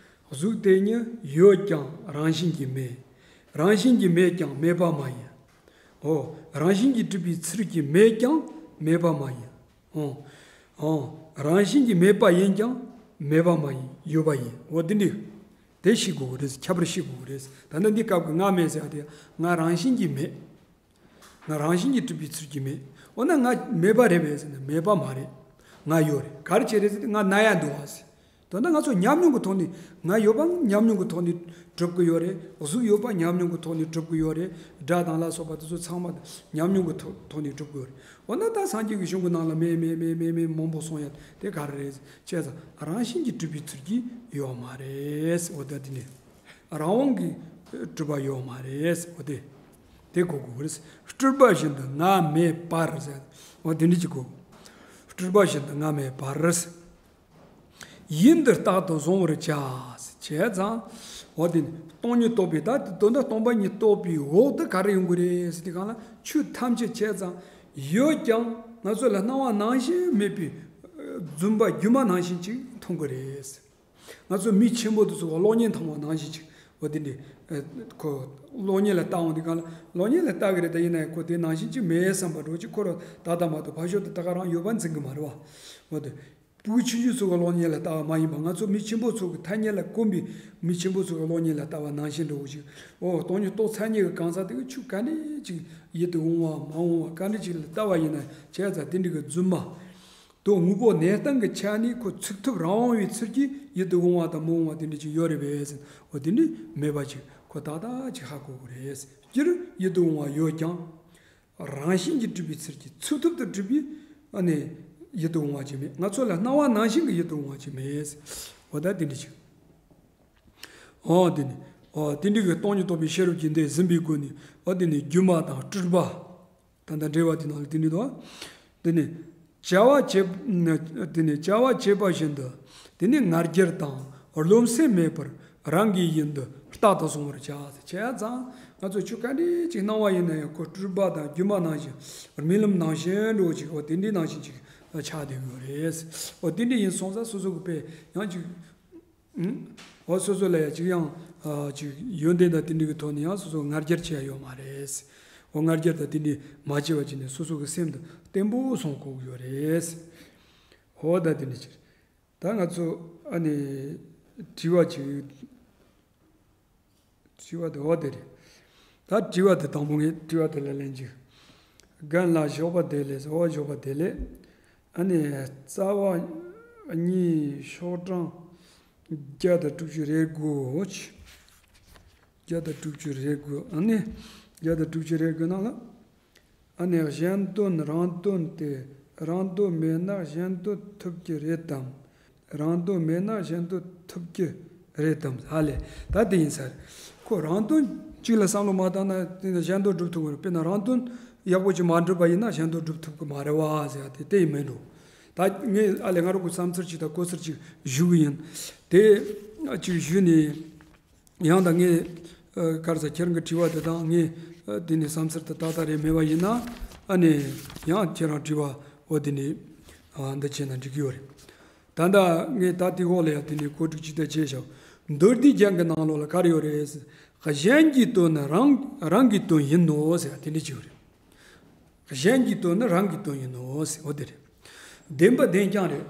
གཟུགས་དེ་ཉིད་ཡོད་ཀྱང་རང་བཞིན་གྱིས་མེད། རང་བཞིན་གྱིས་མེད་ཀྱང་མེད་པ་མ་ཡིན། འོ། རང་བཞིན་གྱིས་གྲུབ་པའི་ཚུལ་གྱིས་མེད་ཀྱང་མེད་པ་མ་ཡིན། འོ། འོ། རང་བཞིན་གྱིས་མེད་པ་ཡིན་ཀྱང་མེད་པ་མ་ཡིན། ཡོད་པ་ཡིན། འོ་དེ་འདྲ། དེ་ཤེས་དགོས་ཀྱི་རེད། ཁྱད་པར་ཤེས་དགོས་ཀྱི་རེད། ད་ལྟ་འདི་སྐབས་ཀྱི་ང་མེད་ཟེར་ཡ་དེ་ང་རང་བཞིན་གྱིས་མེད། ང་རང་བཞིན་གྱིས་གྲུབ་པའི་ཚུལ་གྱིས་མེད། འོ་ན་ང་མེད་པ་རེད་པས་ཟེར་ན་མེད་པ་མ་རེད། ང་ཡོད་རེད། ག་རེ་བྱས་རེད་ཟེར་ན་ང་ན་ཡ་འདུག་བ་ཟེར། དོན་དག་ང་ཚོ་ཉམས་མྱོང་གི་ཐོག་ནས་ང་ཡོད་པ་ཉམས་མྱོང་གི་ཐོག་ནས་གྲུབ་ཀྱི་ཡོད་རེད། གཟུགས་ཡོད་པ་ཉམས་མྱོང་གི་ཐོག་ནས་གྲུབ་ཀྱི་ཡོད་རེད། སྒྲ་དང་ལ་སོགས་པ་དེ་ཚོ་ཚང་མ་ཉམས་མྱོང་གི་ཐོག་ཐོག་ནས་གྲུབ་ཀྱི་ཡོད་རེད། འོ་ན་ད་སངས་རྒྱས་ཀྱི་གཞུང་གི་ནང་ལ་མེད་མེད་མེད་མེད་མེད་མང་པོ་གསུངས་ཡ་དེ་ག་རེ་རེད་ཟེར་བྱས་ཙང་རང་བཞིན་གྱིས་གྲུབ་པའི་ཚུལ་གྱིས་ཡོད་མ་རེད། འོ་ད་དེ་ནས་རང་དབང་གིས་གྲུབ་པ་ཡོད་མ་རེད། འོ་དེ། དེ་གོ་དགོས་རེད། སྤྲུལ་པ་བཞིན་དུ་ང་མེད་པར་ཟེར། འོ་དེ་འདྲ་ཅིག་གོ། སྤྲུལ་པ་བཞིན་དུ་ང་མེད་པར། ཡིད་འདི་རྟག་ཏུ་བཟུང་བར་བྱ། བྱས་ཙང་། འོ་དེ་ནི་སྟོང་ཉིད་རྟོགས་པའི་ད་དོན་དག་སྟོང་པ་ཉིད་རྟོགས་པའི་འོག་ཏུ་ག་རེ་ཡོང་གི་རེད་ཟེར་དུས་སྒང་ལ་ཆོས་ཐམས་ཅད་བྱས་ཙང་ཡོད་ཀྱང་ང་ཚོ་ལ་སྣང་བ་ནང་བཞིན་མེད་པའི་རྫུན་པ་སྒྱུ་མ་ནང་བཞིན་ཅིག་མཐོང་གི་རེད། ང་ཚོ་མི་ཆེན་པོ་དེ་ཚོ་གློག་བརྙན་མཐོང་བ་ནང་བཞིན་ཅིག་འོ་དེ་འདྲ། ཁོ་གློག་བརྙན་ལ་ལྟ་འོང་དུས་སྒང་ལ་གློག་བརྙན་ལ་ལྟ་གི་རེད། ད་ཡིན་ན་ཡང་ཁོ་དེ་ནང་བཞིན་ཅིག་མེད་བསམ་པ་འདྲ་ཅིག་ཁོ་རང་ད་ལྟ་མ་གཏོགས་ཕར་ཕྱོགས་དེ་ད་ག་རང་ཡོད་པ་འཛིན་གི་མ་རེད་བ། འོ་དེ། ཕྲུ་གུ་ཆུང་ཆུང་ཚོ་གི་གློག་བརྙན་ལ་ལྟ་བ་མ་ཡིན་པ་ང་ཚོ་མི་ཆེན་པོ་ཚོ་གི་ཐ་སྙད་ལ་གོམས་པའི་མི་ཆེན་པོ་ཚོ་གི་གློག་བརྙན་ལ་ལྟ་བ་ནང་བཞིན་འདྲ་བོ་ཞིག་འོ་སྟོང་ཉིད་རྟོགས་ཚར་མཁན་གི་གང་ཟག་དེ་གི་ཆོས་ག་འདྲ་ཅིག་ཡིད་དུ་འོང་བ་མ་འོང་བ་ག་འདྲ་ཅིག་ལ་ལྟ་བ་ཡིན་ན་བྱས་ཙང་དེ་འདྲ་གི་རྫུན་མ། དོ་དངོས་པོ་གནས་སྟངས་ཀྱི་ཆ་ནས་ཁོ་ཚུགས་ཐུབ་རང་དབང་བའི་ཚུལ་གྱིས་ཡིད་དུ་འོང་བ་དང་མི་འོང་བ་དེ་འདྲ་ཅིག་ཡོད་རེད་པས་ཟེར། འོ་དེ་འདྲ་མེད་པ་ཅིག་ཁོ་ཏག་ཏག་ཅིག་ཧ་གོ་དགོས་རེད། སྤྱིར་ཡིད་དུ་འོང་བ་ཡོད་ཀྱང་རང་བཞིན་གྱིས་གྲུབ་པའི་ཚུལ་གྱིས་ཚུགས་ཐུབ་ཏུ་གྲུབ་པའི་ཨ་ནི་ཡིད་དུ་འོང་བ་ཅིག་མེད། ང་ཚོ་ལ་སྣང་བ་ནང་བཞིན་གྱི་ཡིད་དུ་འོང་བ་ཅིག་མེད། འོ་ད་དེ་འདྲ་ཅིག་འོ་དེ་ནི་འོ་དེ་འདྲ་གི་སྟོང་ཉིད་རྟོགས་པའི་ཤེས་རབ་ཀྱི་མདོ་ཟིན་པའི་སྒོ་ནས་འོ་དེ་ནི་སྒྱུ་མ་དང་སྤྲུལ་པ། ད་ལྟ་འགྲེལ་བ་དེ་ནང་ལ་དེ་འདྲ་འདུག་དེ་ནི་བྱ་བ་བྱེད། དེ་ནི་བྱ་བ་བྱེད་པ་བཞིན་དུ། དེ་ནི་ང་རྒྱལ་དང་རློམ་སེམས་མེད་པར་རང་གི་ཡིད་འདི་རྟག་ཏུ་བཟུང་བར་བྱ། བྱས་ཙང་ང་ཚོ་ཆོས་ག་འདྲ་ཅིག་སྣང་བ་ཡིན་ན་ཡང་ཁོ་སྤྲུལ་པ་དང་སྒྱུ་མ་ནང་བཞིན་རྨི་ལམ་ནང་བཞིན་འདྲ་བོ་ཅིག་འོ་དེ་འདྲའི་ནང་བཞིན་ཅིག་ཆགས་བསྡད་ཡོད་རེད། འོ་དེ་འདྲ་ཡིན་སོང་ཙང་སོ་སོ་གི་དཔེ་ཡང་ཅིག་འོ་སོ་སོ་ལ་ཡང་ཅིག་ཡང་ཅིག་ཡོན་ཏན་དང་དེ་འདྲ་གི་ཐོག་ནས་ཡང་སོ་སོ་ང་རྒྱལ་བྱེད་ཡ་ཡོད་མ་རེད། འོ་ང་རྒྱལ་དང་དེ་འདྲ་མ་བྱེད་པ་བྱས་ནས་སོ་སོ་གི་སེམས་དང་བརྟན་པོ་བཟུང་དགོས་ཀྱི་ཡོད་རེད། འོ་ད་དེ་འདྲ་ཅིག་ད་ང་ཚོ་ཨ་ནི་དྲི་བ་ཅིག་དྲི་བ་དེ་འོ་དེ་རེད། ད་དྲི་བ་དེ་དང་པོ་ངས་དྲི་བ་དེ་ལ་ལན་ཅིག་རྒན་ལགས་ཞོགས་པ་བདེ་ལེགས། འོ་ཞོགས་པ་བདེ་ལེགས། ཨ་ནི་རྩ་བ་གཉིས་ཤོག་གྲངས་བརྒྱ་དང་དྲུག་ཅུ་རེ་དགུ། བརྒྱ་དང་དྲུག་ཅུ་རེ་དགུ། ཨ་ནི་བརྒྱ་དང་དྲུག་ཅུ་རེ་དགུ་ནང་ལ། ཨ་ནི་གཞན་དོན་རང་དོན་ཏེ། རང་དོན་མེད་ན་གཞན་དོན་ཐོབ་ཀྱི་རེད་དམ། རང་དོན་མེད་ན་གཞན་དོན་ཐོབ་ཀྱི་རེད་དམ། ཧ་ལས། ད་དེ་ཡིན་ས་རེད། ཁོ་རང་དོན་གཅིག་ལ་བསམ་བློ་མ་བཏང་ན་དེ་ནི་གཞན་དོན་སྒྲུབ་ཐུབ་ཀྱི་རེད། དཔེར་ན་རང་དོན་ ཡག་པོ་ཅིག་མ་འགྲུབ་པ་ཡིན་ན་གཞན་དོན་འགྲུབ་ཐུབ་ཀྱི་མ་རེད་བ་ཟེར་ཡ་དེ་དེ་ཡིན་མིན་འགྲོ། ད་ངས་ཨ་ལས་ང་རང་གི་བསམ་ཚུལ་ཅིག་དང་གོ་ཚུལ་ཅིག་ཞུ་གི་ཡིན། དེ་ཅིག་ཞུས་ནས། ཡང་ད་ངས་ཨ་ག་རེ་ཟེར། ཁྱེད་རང་གི་དྲི་བ་དེ་དང་ངས་ཨ་དེ་ནས་བསམ་ཚུལ་དེ་ཏག་ཏག་རེད་མེད་པ་ཡིན་ན། ཨ་ནི་ཡང་ཁྱེད་རང་དྲི་བ་འོ་དེ་ནས་ཨ་འདི་བྱས་ན་འགྲིག་གི་ཡོད་རེད། ད་ལྟ་ངས་ད་དེ་འོག་ལ་ཡང་དེ་ནས་གོ་སྒྲིག་ཅིག་ད་བྱས་ཤག་མདོ་སྡེ་རྒྱན་གྱི་ནང་ལོགས་ལ་ག་རེ་ཡོད་རེད་ཟེར། གཞན་གྱི་དོན་ནི་རང་རང་གི་དོན་ཡིན་ནོ་ཟེར་དེ་འདྲ་ཅིག་ཡོད་རེད། གཞན་གྱི་དོན་ནི་རང་གི་དོན་ཡིན་ནོ་ཟེར། འོ་དེ་རེད། བདེན་པ་བདེན་རྐྱང་རེད།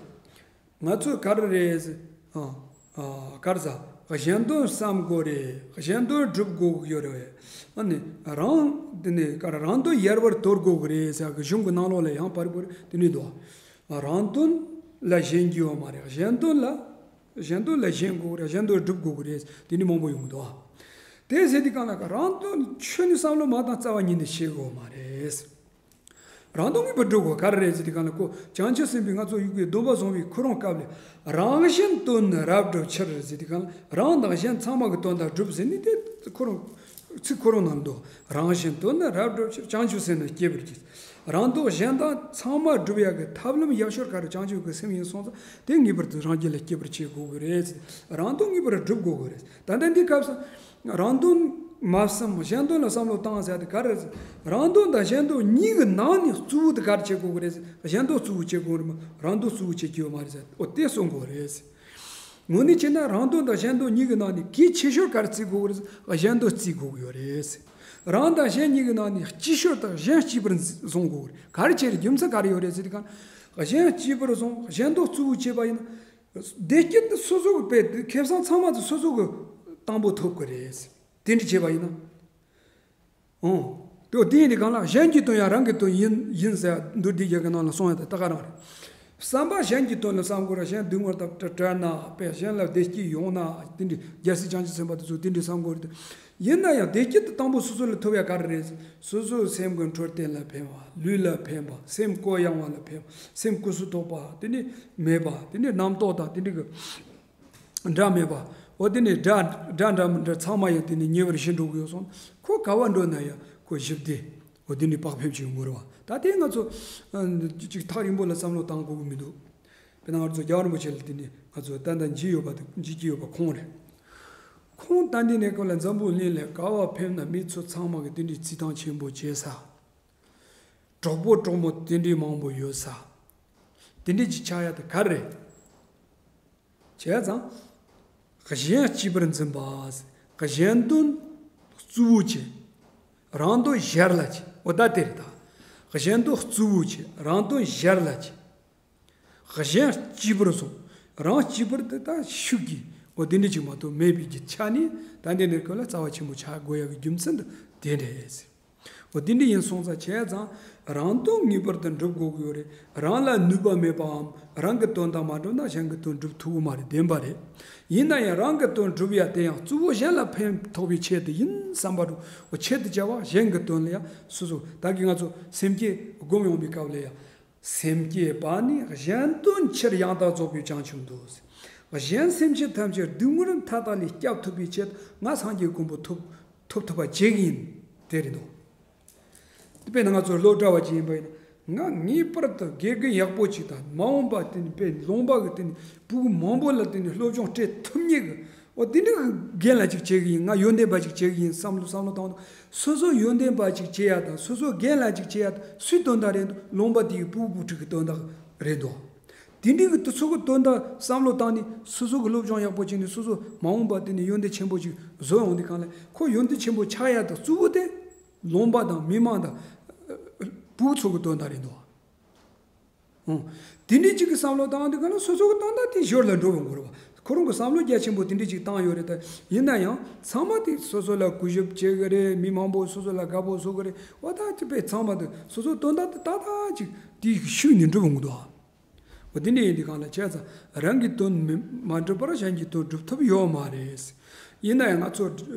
ང་ཚོས་ག་རེ་རེད། ཨ་ཨ་ག་རེ་ཟ། གཞན་དོན་བསམ་དགོས་རེད། གཞན་དོན་སྒྲུབ་དགོས་ཀྱི་ཡོད་རེད། ཨ་ནི་རང་དེ་ནི་ག་རེ་རང་དོན་ཡལ་བར་དོར་དགོས་ཀྱི་རེད་ཟེར་གི་གཞུང་གི་ནང་ལོགས་ལ་ཡང་པར་པར་དེ་ནི་འདུག་རང་དོན་ལ་ཞེན་གྱི་ཡོད་མ་རེད། གཞན་དོན་ལ་གཞན་དོན་ལ་ཞེན་དགོས་རེད། གཞན་དོན་སྒྲུབ་དགོས་ཀྱི་རེད། དེ་ནི་མང་པོ་ཡོང་གི་འདུག་དེ་ཟེར་དུས་གང་ལ་ག་རང་དོན་ཆོས་ནི་བསམ་བློ་མ་བཏང་རྩ་བ་ཉིད་ནས་བྱེད་དགོས་མ་རེད། རང་དོན་ངེས་པར་སྒྲུབ་དགོས། ག་རེ་རེད་ཟེར་དུས་གང་ལ་ཁོ་བྱང་ཆུབ་སེམས་དཔའི་ང་ཚོ་ཡུལ་གྱི་སྡོམ་པ་བཟུང་བའི་ཁོ་རང་སྐབས་ལ་རང་གཞན་དོན་ནི་རབ་བསྒྲུབ་ཕྱིར་ཟེར་དུས་གང་ལ་རང་དང་གཞན་ཚང་མ་གི་དོན་དག་སྒྲུབ་ཟེར་ནི་དེ་ཁོ་རང་ཚིག་ཁོ་རང་ནང་འདུག་རང་གཞན་དོན་ནི་རབ་བསྒྲུབ་ཕྱིར་བྱང་ཆུབ་སེམས་ནི་བསྐྱེད་པར་གྱིས། རང་དོན་གཞན་དོན་ཚང་མ་སྒྲུབ་ཡག་གི་ཐབས་ལམ་ཡག་ཤོས་ག་རེ་བྱང་ཆུབ་ཀྱི་སེམས་ཡིན་སོང་ཙང་དེ་ངེས་པར་དུ་རང་རྒྱུད་ལ་སྐྱེ་བར་བྱེད་དགོས་ཀྱི་རེད། རང་དོན་ངེས་པར་སྒྲུབ་དགོས་ཀྱི་རེད། ད་ལྟ་འདི་སྐབས་སུ་རང་དོན་མ་བསམ་གཞན་དོན་ལ་བསམ་བློ་བཏང་ཟེར་དེ་ག་རེ་རེད། རང་དོན་དང་གཞན་དོན་གཉིས་ཀྱི་ནང་ནས་གཙོ་བོ་དེ་ག་རེ་བྱེད་དགོས་ཀྱི་རེད། གཞན་དོན་གཙོ་བོ་བྱེད་དགོས་རེད་མ་རང་དོན་གཙོ་བོ་བྱེད་ཀྱི་ཡོད་མ་རེད་ཟེར། འོ་དེ་གསུང་དགོས་རེད། དངོས་གནས་བྱས་ན་རང་དོན་དང་གཞན་དོན་གཉིས་ཀྱི་ནང་ནས་གལ་ཆེ་ཤོས་ག་རེ་བརྩི་དགོས་ཀྱི་རེད། གཞན་དོན་བརྩི་དགོས་ཀྱི་ཡོད་རེད། རང་དང་གཞན་གཉིས་ཀྱི་ནང་ནས་སྐྱིད་ཤོས་དང་གཞན་སྐྱིད་པར་བཟུང་དགོས་ཀྱི་རེད། ག་རེ་བྱས་རེད། རྒྱུ་མཚན་ག་རེ་ཡོད་རེད་ཟེར་དུས་གང་གཞན་སྐྱིད་པར་བཟུང་། གཞན་དོན་གཙོ་བོ་བྱས་པ་ཡིན་ན། བདེ་སྐྱིད་དེ་སོ་སོ་གི་དཔེ་ཁེ་བཟང་ཚང་མ་དེ་སོ་སོ་གི་དང་པོ་ཐོབ་ཀྱི་རེད། དེ་འདྲ་བྱས་པ་ཡིན་ན། ཨོ། དེ་དེ་ཡིན་དུས་གང་ལ་གཞན་གྱི་དོན་ཡང་རང་གི་དོན་ཡིན་ཡིན་ཟེར་མདོ་སྡེ་རྒྱན་གྱི་ནང་ལ་གསུངས་ཡོད་དེ་ད་ག་རང་རེད། བསམ་པ་གཞན་གྱི་དོན་ལ་བསམ་དགོས་ར་གཞན་སྡུག་བསྔལ་དང་བྲལ་ན་དཔེ་གཞན་ལ་བདེ་སྐྱིད་ཡོང་ན་དེ་འདྲའི་རྒྱལ་སྲས་བྱང་ཆུབ་སེམས་དཔའ་དེ་ཚོ་དེ་འདྲའི་བསམ་དགོས་རེད། ཡིན་ན་ཡང་བདེ་སྐྱིད་དེ་དང་པོ་སོ་སོ་ལ་ཐོབ་ཡ་ག་རེ་རེད། སོ་སོའི་སེམས་ཀྱི་འཕྲོད་བསྟེན་ལ་ཕན་པ། ལུས་ལ་ཕན་པ། སེམས་གུ་ཡངས་པ་ལ་ཕན་པ། སེམས་སྐུ་གཟུགས་ཐོགས་པ་དེ་ནི་མེད་པ། དེ་ནི་རྣམ་རྟོག་དང་དེ་འདྲའི་གི་འདྲ་མེད་པ། འོ་དེ་ནི་དགྲ་དགྲ་འདྲ་མི་འདྲ་ཚང་མ་ཡང་དེ་ནི་ཉེ་བར་ཞི་འགྲོ་གི་ཡོད་སོང་། ཁོ་ག་བ་འགྲོ་ན་ཡང་ཁོ་ཞི་བདེ། འོ་དེ་ནི་བག་ཕེབས་ཀྱི་ངོ་ར་བ། ད་དེ་ང་ཚོ་ཨ་ཅིག་ཐག་རིང་པོ་ལ་བསམ་བློ་བཏང་དགོས་ཀྱི་མི་འདུག་དཔེར་ན་ང་ཚོ་རྒྱལ་བ་རིན་པོ་ཆེ་ལ་དེ་ནི་ང་ཚོ་ད་ལྟ་འཇིགས་ཡོད་པ་དང་འཇིགས་ཀྱི་ཡོད་པ་ཁོང་རེད། ཁོང་ད་འདི་ནས་ཁོ་ལ་འཛམ་བུ་གླིང་ལ་ག་བ་ཕེབས་ན་མི་ཚོ་ཚང་མ་གི་དེ་འདྲའི་རྩིས་ཐང་ཆེན་པོ་བྱེད་ས། གྲོགས་པོ་གྲོགས་མོ་དེ་འདྲའི་མང་པོ་ཡོད་ས། དེ་འདྲའི་ཅིག་ཆགས་ཡ་དེ་ག་རེ་རེད། བྱས་ཙང་། གཞན་གཅེས་པར་འཛིན་པ། གཞན་དོན་གཙོ་བོ་བྱེད། རང་དོན་ཞར་ལ་བྱེད། འོ་ད་དེ་རེད་ད། གཞན་དོན་གཙོ་བོ་བྱེད། རང་དོན་ཞར་ལ་བྱེད། གཞན་གཅེས་པར་བཟུང་། རང་གཅེས་པར་དེ་ད་ཤུགས་ཀྱིས་འོ་དེ་འདྲ་ཅིག་མ་གཏོགས་མེད་པའི་གི་ཆ་ནས་ད་འདི་འདྲའི་སྐོར་ལ་རྩ་བ་ཆེན་པོ་ཆགས་དགོས་ཡ་གི་རྒྱུ་མཚན་དེ་དེ་འདྲ་རེད། འོ་དེ་འདྲ་ཡིན་སོང་ཙང་བྱས་ཙང་རང་དོན་ངེས་པར་དུ་འགྲུབ་དགོས་ཀྱི་ཡོད་རེད། རང་ལ་ནུས་པ་མེད་པའམ་རང་གི་དོན་དང་མ་འགྲུབ་ན་གཞན་གྱི་དོན་འགྲུབ་ཐུབ་ཀྱི་མ་རེད། བདེན་པ་རེད། ཡིན་ན་ཡང་རང་གི་དོན་འགྲུབ་ཡ་དེ་ཡང་གཙོ་བོ་གཞན་ལ་ཕན་ཐོགས་པའི་ཆེད་དུ་ཡིན་བསམ་པ་འགྲོ། འོ་ཆེད་དུ་བྱ་བ་གཞན་གྱི་དོན་ལ་ཡང་སོ་སོ་ད་གི་ང་ཚོ་སེམས་བསྐྱེད་སྒོམ་ཡོང་བའི་སྐབས་ལ་ཡང་། སེམས་བསྐྱེད་པ་ནི་གཞན་དོན་ཕྱིར་ཡང་དག་རྫོགས་པའི་བྱང་ཆུབ་འདོད། གཞན་སེམས་ཅན་ཐམས་ཅད་སྡུག་བསྔལ་མཐའ་དག་ལས་སྐྱབས་ཐུབ་པའི་ཆེད་ང་སངས་རྒྱས་གོ་འཕང་ཐོབ་ཐོབ་ཐུབ་པ་བྱེད་ཀྱི་ཡིན། དེ་རེད་དོ། དཔེར་ན་ང་ཚོ་སློབ་གྲྭ་བ་ཅིག་ཡིན་པ་ཡིན་ན་ང་ངེས་པར་དུ་དགེ་རྒན་ཡག་པོ་ཅིག་དང་མ་འོངས་པ་དེ་ནི་དཔེ་ལུང་པ་གི་དེ་ནི་ཕྲུ་གུ་མང་པོ་ལ་དེ་ནི་སློབ་སྦྱོང་སྤྲད་ཐུབ་མཁན་གི་འོ་དེ་འདྲ་གི་རྒན་ལགས་ཅིག་བྱེད་གི་ཡིན། ང་ཡོན་ཏན་པ་ཅིག་བྱེད་གི་ཡིན་བསམ་བློ་བསམ་བློ་བཏང་དུས་སོ་སོ་ཡོན་ཏན་པ་ཅིག་བྱེད་ཡ་དང་སོ་སོ་རྒན་ལགས་ཅིག་བྱེད་ཡ་དང་སུའི་དོན་དག་རེད་འདུག་ལུང་པ་དེ་གི་ཕྲུ་གུ་བུ་ཕྲུག་གི་དོན་དག་རེད་འདུག་དེ་འདྲ་གི་དུས་ཚོད་གི་དོན་དག་བསམ་བློ་བཏང་ནས་སོ་སོ་གི་སློབ་སྦྱོང་ཡག་པོ་བྱས་ནས་སོ་སོ་མ་འོངས་པ་དེ་ནས་ཡོན་ཏན་ཆེན་པོ་ཅིག་བཟོ་ཡོང་དུས་གང་ལ་ཁོ་ཡོན་ཏན་ཆེན་པོ་ཆགས་ཡ་དང་གཙོ་བོ་དེ་ལུང་པ་དང་མི་མང་དང་ཕྲུ་གུ་ཚོ་གི་དོན་དག་རེད་འདུག་ཨང་། དེ་འདྲའི་གཅིག་གི་བསམ་བློ་བཏང་དུས་ག་ལ་སོ་སོ་གི་ཏན་ཏན་དེ་ཞོར་ལ་འགྲོ་བའི་འགོར་བ། ཁོ་རང་གི་བསམ་བློ་རྒྱ་ཆེན་པོ་དེ་འདྲའི་གཅིག་བཏང་ཡོད་རེད་ད། ཡིན་ན་ཡང་ཚང་མ་དེ་སོ་སོ་ལ་གུས་ཞབས་བྱེད་གི་རེད། མི་མང་པོ་སོ་སོ་ལ་དགའ་པོ་བཟོ་གི་རེད། འོ་ད་ཅི་དཔེ་ཚང་མ་དེ་སོ་སོ་དོན་དག་དེ་ཏག་ཏག་ཅིག་དེ་ཤུགས་ནས་འགྲུབ་འོང་གི་འདུག་འོ་དེ་འདྲ་ཡིན་དུས་གང་ལ་བྱས་ཙང་རང་གི་དོན་མི་མ་འགྲུབ་པར་གཞན་གྱི་དོན་འགྲུབ་ཐུབ་ཡོད་མ་རེད། ཡིན་ན་ཡང་ང་ཚོ་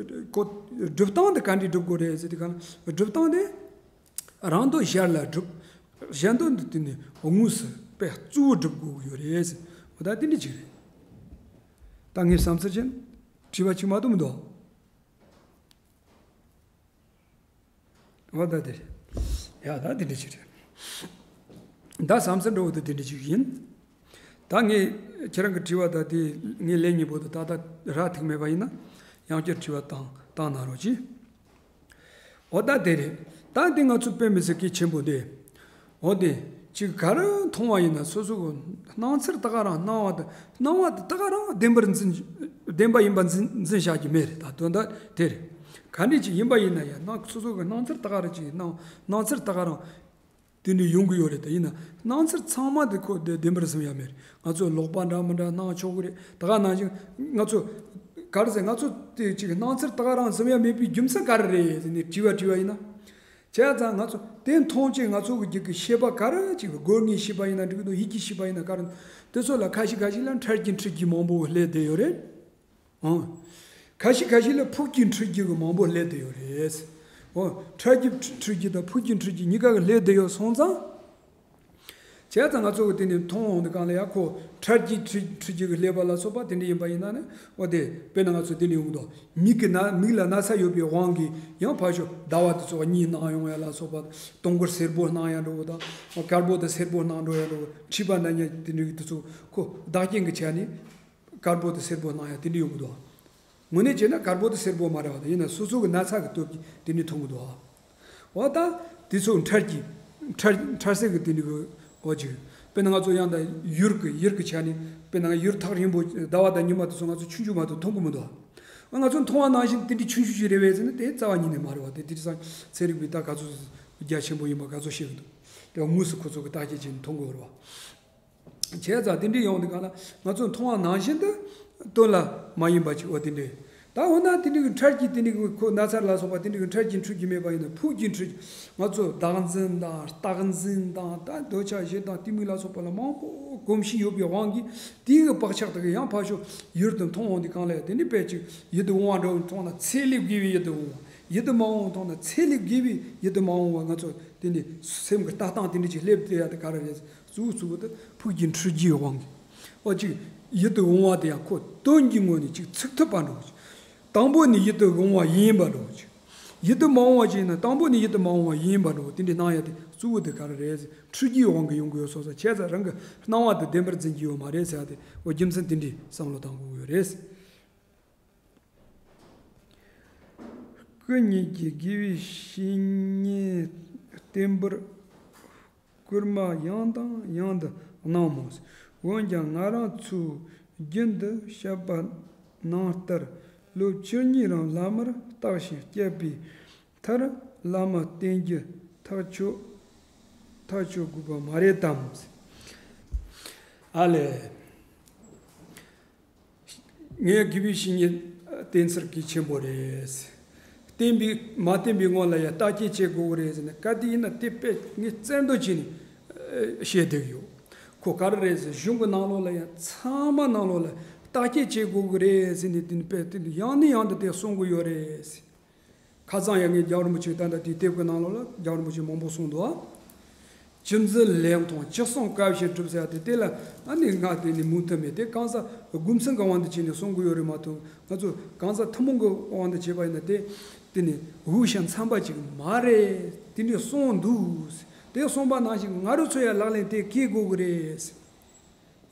གོ་སྒྲུབ་སྟངས་དེ་ག་འདྲ་སྒྲུབ་དགོས་རེད་ཟེར་དུས་གང་ལ་སྒྲུབ་སྟངས་དེ། རང་དོན་ཞར་ལ་སྒྲུབ། གཞན་དོན་དེ་དེ་ནི་དངོས་སུ་དཔེ་གཙོ་བོ་སྒྲུབ་དགོས་ཀྱི་ཡོད་རེད། འོ་ད་དེ་འདྲ་ཅིག་རེད། ད་ངའི་བསམ་ཚུལ་ཅན་དྲི་བ་ཅིག་མ་གཏོགས་མི་འདུག་འོ་ད་དེ་རེད། ཡ་ད་དེ་འདྲ་ཞིག་རེད། ད་བསམ་ཚུལ་འདྲ་བོ་དེ་དེ་འདྲ་ཞིག་ཡིན། ད་ངས་ཁྱེད་རང་གི་དྲི་བ་ད་དེ་ངས་ལན་གཉིས་པོ་དེ་ད་ལྟ་རག་ཐུབ་མེད་པ་ཡིན་ན། ཡང་བསྐྱར་དྲི་བ་བཏང་བཏང་གནང་རོགས་གྱིས། འོ་ད་དེ་རེད། ད་དེ་ང་ཚོ་དཔེ་མི་སྲིད་གལ་ཆེན་པོ་དེ། འོ་དེ། ཅིག་ག་རེ་མཐོང་བ་ཡིན་ན་སོ་སོ་གི་སྣང་ཚུལ་ད་ག་རང་སྣང་བ་དེ་སྣང་བ་དེ་ད་ག་རང་བདེན་པར་འཛིན་བདེན་པ་ཡིན་པ་འཛིན་འཛིན་བྱ་རྒྱུ་མེད་རེད། ད་དོན་དག་དེ་རེད། ག་འདྲ་ཅིག་ཡིན་པ་ཡིན་ན་ཡང་སྣང་སོ་སོ་གི་སྣང་ཚུལ་ད་ག་རང་ཅིག་སྣང་སྣང་ཚུལ་ད་ག་རང་དེ་འདྲ་ཡོང་གི་ཡོད་རེད། དེ་ཡིན་ན་སྣང་ཚུལ་ཚང་མ་དེ་ཁོ་བདེན་པར་འཛིན་ཡ་མེད་རེད། ང་ཚོ་ལོག་པ་འདྲ་མི་འདྲ་སྣང་ཆོག་གི་རེད། ད་ག་ནང་བཞིན་ང་ཚོ་ག་རེ་ཟེར། ང་ཚོ་དེ་ཅིག་སྣང་ཚུལ་ད་ག་རང་འཛིན་ཡ་མེད་པའི་རྒྱུ་མཚན་ག་རེ་རེད་ཟེར་ནས་དྲི་བ་དྲི་བ་ཡིན་ན། བྱས་ཙང་ང་ཚོ་དེ་མཐོང་ཆེད་ང་ཚོ་གི་རྒྱུད་ཀྱི་ཤེས་པ་ག་རེ་ཅིག་སྒོ་ལྔའི་ཤེས་པ་ཡིན་ན་འགྲིག་གི་འདུག་ཡིད་ཀྱི་ཤེས་པ་ཡིན་ན་ག་རེ། དེ་ཚོ་ལ་ཁ་ཤས་ཁ་ཤས་ལ་འཕྲལ་གྱི་འཁྲུལ་རྒྱུ་མང་པོ་སླེབས་བསྡད་ཡོད་རེད། ཨང་། ཁ་ཤས་ཁ་ཤས་ལ་ཕུགས་ཀྱི་འཁྲུལ་རྒྱུ་གི་མང་པོ་སླེབས་བསྡད་ཡོད་རེད། ཨོ། འཕྲལ་གྱི་འཁྲུལ་རྒྱུ་དང་ཕུགས་ཀྱི་འཁྲུལ་རྒྱུ་གཉིས་ཀ་གི་སླེབས་བསྡད་ཡོད་སོང་ཙང་། བྱས་ཙང་ང་ཚོ་གི་དེ་ནས་མཐོང་འོང་དུས་གང་ལ་ཡང་ཁོ་འཕྲལ་གྱི་འཁྲུལ་འཁྲུལ་རྒྱུ་གི་སླེབས་པ་ལ་སོགས་པ་དེ་འདྲ་ཡིན་པ་ཡིན་ན་ནི། འོ་དེ་དཔེར་ན་ང་ཚོ་དེ་འདྲ་ཡོང་གི་འདུག་མིག་གི་ན་མིག་ལ་ན་ཚ་ཡོད་པའི་དབང་གིས་ཡང་ཕར་ཞོག་ཟླ་བ་དེ་ཚོ་གཉིད་སྣང་ཡོང་ཡ་ལ་སོགས་པ། སྟོན་ཁར་སེར་པོ་སྣང་ཡ་འགྲོ་བ་དང་། དཀར་པོ་དང་སེར་པོ་སྣང་འགྲོ་ཡ་འགྲོ་བ། མཁྲིས་པ་ན་ཉ་དེ་འདྲ་གི་དེ་ཚོ་ཁོ་བདག་རྐྱེན་གྱི་ཆ་ནས། དཀར་པོ་དང་སེར་པོ་སྣང་ཡ་དེ་འདྲ་ཡོང་གི་འདུག་དངོས་གནས་བྱས་ན་དཀར་པོ་དང་སེར་པོ་མ་རེད་བ། དེ་ཡིན་ན་སོ་སོ་གི་ན་ཚ་གི་སྟོབས་ཀྱིས་དེ་འདྲ་མཐོང་གི་འདུག་འོ་ད་དེ་ཚོ་འཕྲལ་གྱི་འཕྲལ་འཕྲལ་སེལ་གྱི་དེ་འདྲ་གི་འོ་ཅིག་དཔེར་ན་ང་ཚོ་ཡང་ད་ཡུལ་གྱི་ཡུལ་གྱི་ཆ་ནས་དཔེར་ན་ཡུལ་ཐག་རིང་པོ་ཟླ་བ་དང་ཉི་མ་དེ་ཚོ་ང་ཚོ་ཆུང་ཆུང་མ་གཏོགས་མཐོང་གི་མི་འདུག་ང་ཚོ་མཐོང་བ་ནང་བཞིན་དེ་འདྲ་ཆུང་ཆུང་ཞིག་རེད་བས་ཟེར་ན་དེ་རྩ་བ་ཉིད་ནས་མ་རེད་བ། དེ་དེ་དུས་ཚང་ཚན་རིག་པས་ད་ག་ཚོད་རྒྱ་ཆེན་པོ་ཡིན་པ་ག་ཚོད་ཤེས་གི་འདུག་དེ་དངོས་སུ་ཁོ་ཚོ་གི་བརྟག་དཔྱད་བྱས་ནས་མཐོང་གི་ཡོད་རེད་བ། བྱས་ཙང་དེ་འདྲ་ཡོང་དུས་གང་ལ་ང་ཚོ་མཐོང་བ་ནང་བཞིན་དུ་དོན་ལ་མ་ཡིན་པ་ཅིག་འོ་དེ་འདྲ། ད་འོ་ན་དེ་འདྲ་གི་འཕྲལ་གྱི་དེ་འདྲ་གི་ཁོ་ན་ཚ་ལ་སོགས་པ་དེ་འདྲ་གི་འཕྲལ་གྱི་འཁྲུལ་རྒྱུ་མེད་པ་ཡིན་ན་ཕུགས་ཀྱི་འཁྲུལ་རྒྱུ། ང་ཚོ་བདག་འཛིན་དང་རྟག་འཛིན་དང་ད་འདོད་ཆགས་ཞེ་སྡང་གཏི་མུག་ལ་སོགས་པ་ལ་མང་པོ་གོམས་གཤིས་ཡོད་པའི་དབང་གིས་དེའི་གི་བག་ཆགས་དེ་གི་ཡང་ཕར་ཞོག་ཡུལ་དུ་མཐོང་འོང་དུས་གང་ལ་ཡང་དེ་འདྲ་དཔེ་ཅིག་ཡིད་དུ་འོང་བ་འདྲ་བོ་མཐོང་ན་ཚད་ལས་བརྒལ་བའི་ཡིད་དུ་འོང་བ། ཡིད་དུ་མ་འོང་བ་མཐོང་ན་ཚད་ལས་བརྒལ་བའི་ཡིད་དུ་མ་འོང་བ། ང་ཚོ་དེ་འདྲ་སེམས་ཀྱི་ལྟ་སྟངས་དེ་འདྲ་ཅིག་སླེབས་བསྡད་ཡ་དེ་ག་རེ་རེད། གཙོ་བོ་གཙོ་བོ་དེ་ཕུགས་ཀྱི་འཁྲུལ་རྒྱུའི་དབང་གིས། འོ་ཅིག་ཡིད་དུ་འོང་བ་དེ་ཡང་ཁོ་དོན་གྱི་ངོས་ནས་ཅིག་ཚུགས་ཐུབ་པ་འགྲོ། དང་པོ་ནས་ཡིད་དུ་འོང་བ་ཡིན་པ་འགྲོ། ཅིག་ཡིད་དུ་མ་འོང་བ་ཅིག་ཡིན་ན་དང་པོ་ནས་ཡིད་དུ་མ་འོང་བ་ཡིན་པ་འགྲོ། དེ་འདྲའི་སྣང་ཡ་དེ་གཙོ་བོ་དེ་ག་རེ་རེད། འཁྲུལ་རྒྱུའི་དབང་གིས་ཡོང་གི་ཡོད་སོང་ཙང་བྱས་ཙང་རང་གི་སྣང་བ་དེ་བདེན་པར་འཛིན་གྱི་ཡོད་མ་རེད་ཟེར་ཡ་དེ། འོ་རྒྱུ་མཚན་དེ་འདྲའི་བསམ་བློ་བཏང་དགོས་ཀྱི་ཡོད་རེད། སྐུ་ཉིད་ཀྱིས་དགེ་བའི་བཤེས་གཉེན་བསྟེན་པར་སྐུལ་མ་ཡང་དང་ཡང་དུ་གནང་མོད། འོན་ཀྱང་ང་རང་ཚོས་རྒྱུན་དུ་བཤད་པ་ནང་ལྟར་ལོ་བཅུ་གཉིས་རིང་བླ་མར་བརྟག་ཞིང་དཔྱད་པའི་མཐར་བླ་མ་བསྟེན་རྒྱུ་ཐག་ཆོད་ཐག་ཆོད་དགོས་པ་མ་རེད་དམ། ཨ་ལས། ངས་དགེ་བའི་བཤེས་གཉེན་བསྟེན་ཚུལ་གལ་ཆེན་པོ་རེད། བསྟེན་པའི་མ་བསྟེན་པའི་སྔོན་ལ་ཡང་བརྟག་དཔྱད་བྱེད་དགོས་ཀྱི་རེད་ཟེར་ནས་བཀའ་དེ་ཡིན་ན་དེ་དཔེ་ངས་བཙན་དོན་བྱས་ནས་བཤད་བསྡད་ཡོད། ཁོ་ག་རེ་རེད་ཟེར་གཞུང་གི་ནང་ལོགས་ལ་ཡང་ཚང་མ་ནང་ལོགས་ལ་བརྟག་དཔྱད་བྱེད་དགོས་ཀྱི་རེད་ཟེར་ནས་དེ་ནི་དཔེ་དེ་ནི་ཡང་ནས་ཡང་དུ་དེ་གསུང་གི་ཡོད་རེད། ཁ་སང་ཡང་ངས་རྒྱལ་བ་རིན་པོ་ཆེ་ད་ལྟ་དེའི་དེབ་ཀྱི་ནང་ལོགས་ལ་རྒྱལ་བ་རིན་པོ་ཆེ་མང་པོ་གསུངས་འདུག་ཨ། ཅི་མཛད་ལེགས་མཐོང་ཅི་གསུང་སྐབས་ཤིག་གྲུབ་ཟེར་ཡ་དེ་དེ་ལ་ཨ་ནི་ང་དེ་ནི་མུ་མཐུད་མེད་དེ་གང་ཟག་རྒྱུ་མཚན་གྱི་དབང་དུ་བྱས་ནས་གསུང་གི་ཡོད་རེད་མ་གཏོགས་ང་ཚོ་གང་ཟག་ཐུན་མོང་གི་དབང་དུ་བྱས་པ་ཡིན་ན་དེ་དེ་ནི་འུ་ཤ་འཚམ་པ་ཅིག་མ་རེད། དེ་འདྲའི་གསུངས་འདུག་དེ་གསུངས་པ་ནང་བཞིན་ང་རང་ཚོ་ཡང་ལག་ལེན་དེ་འཁེལ་དགོས་ཀྱི་རེད།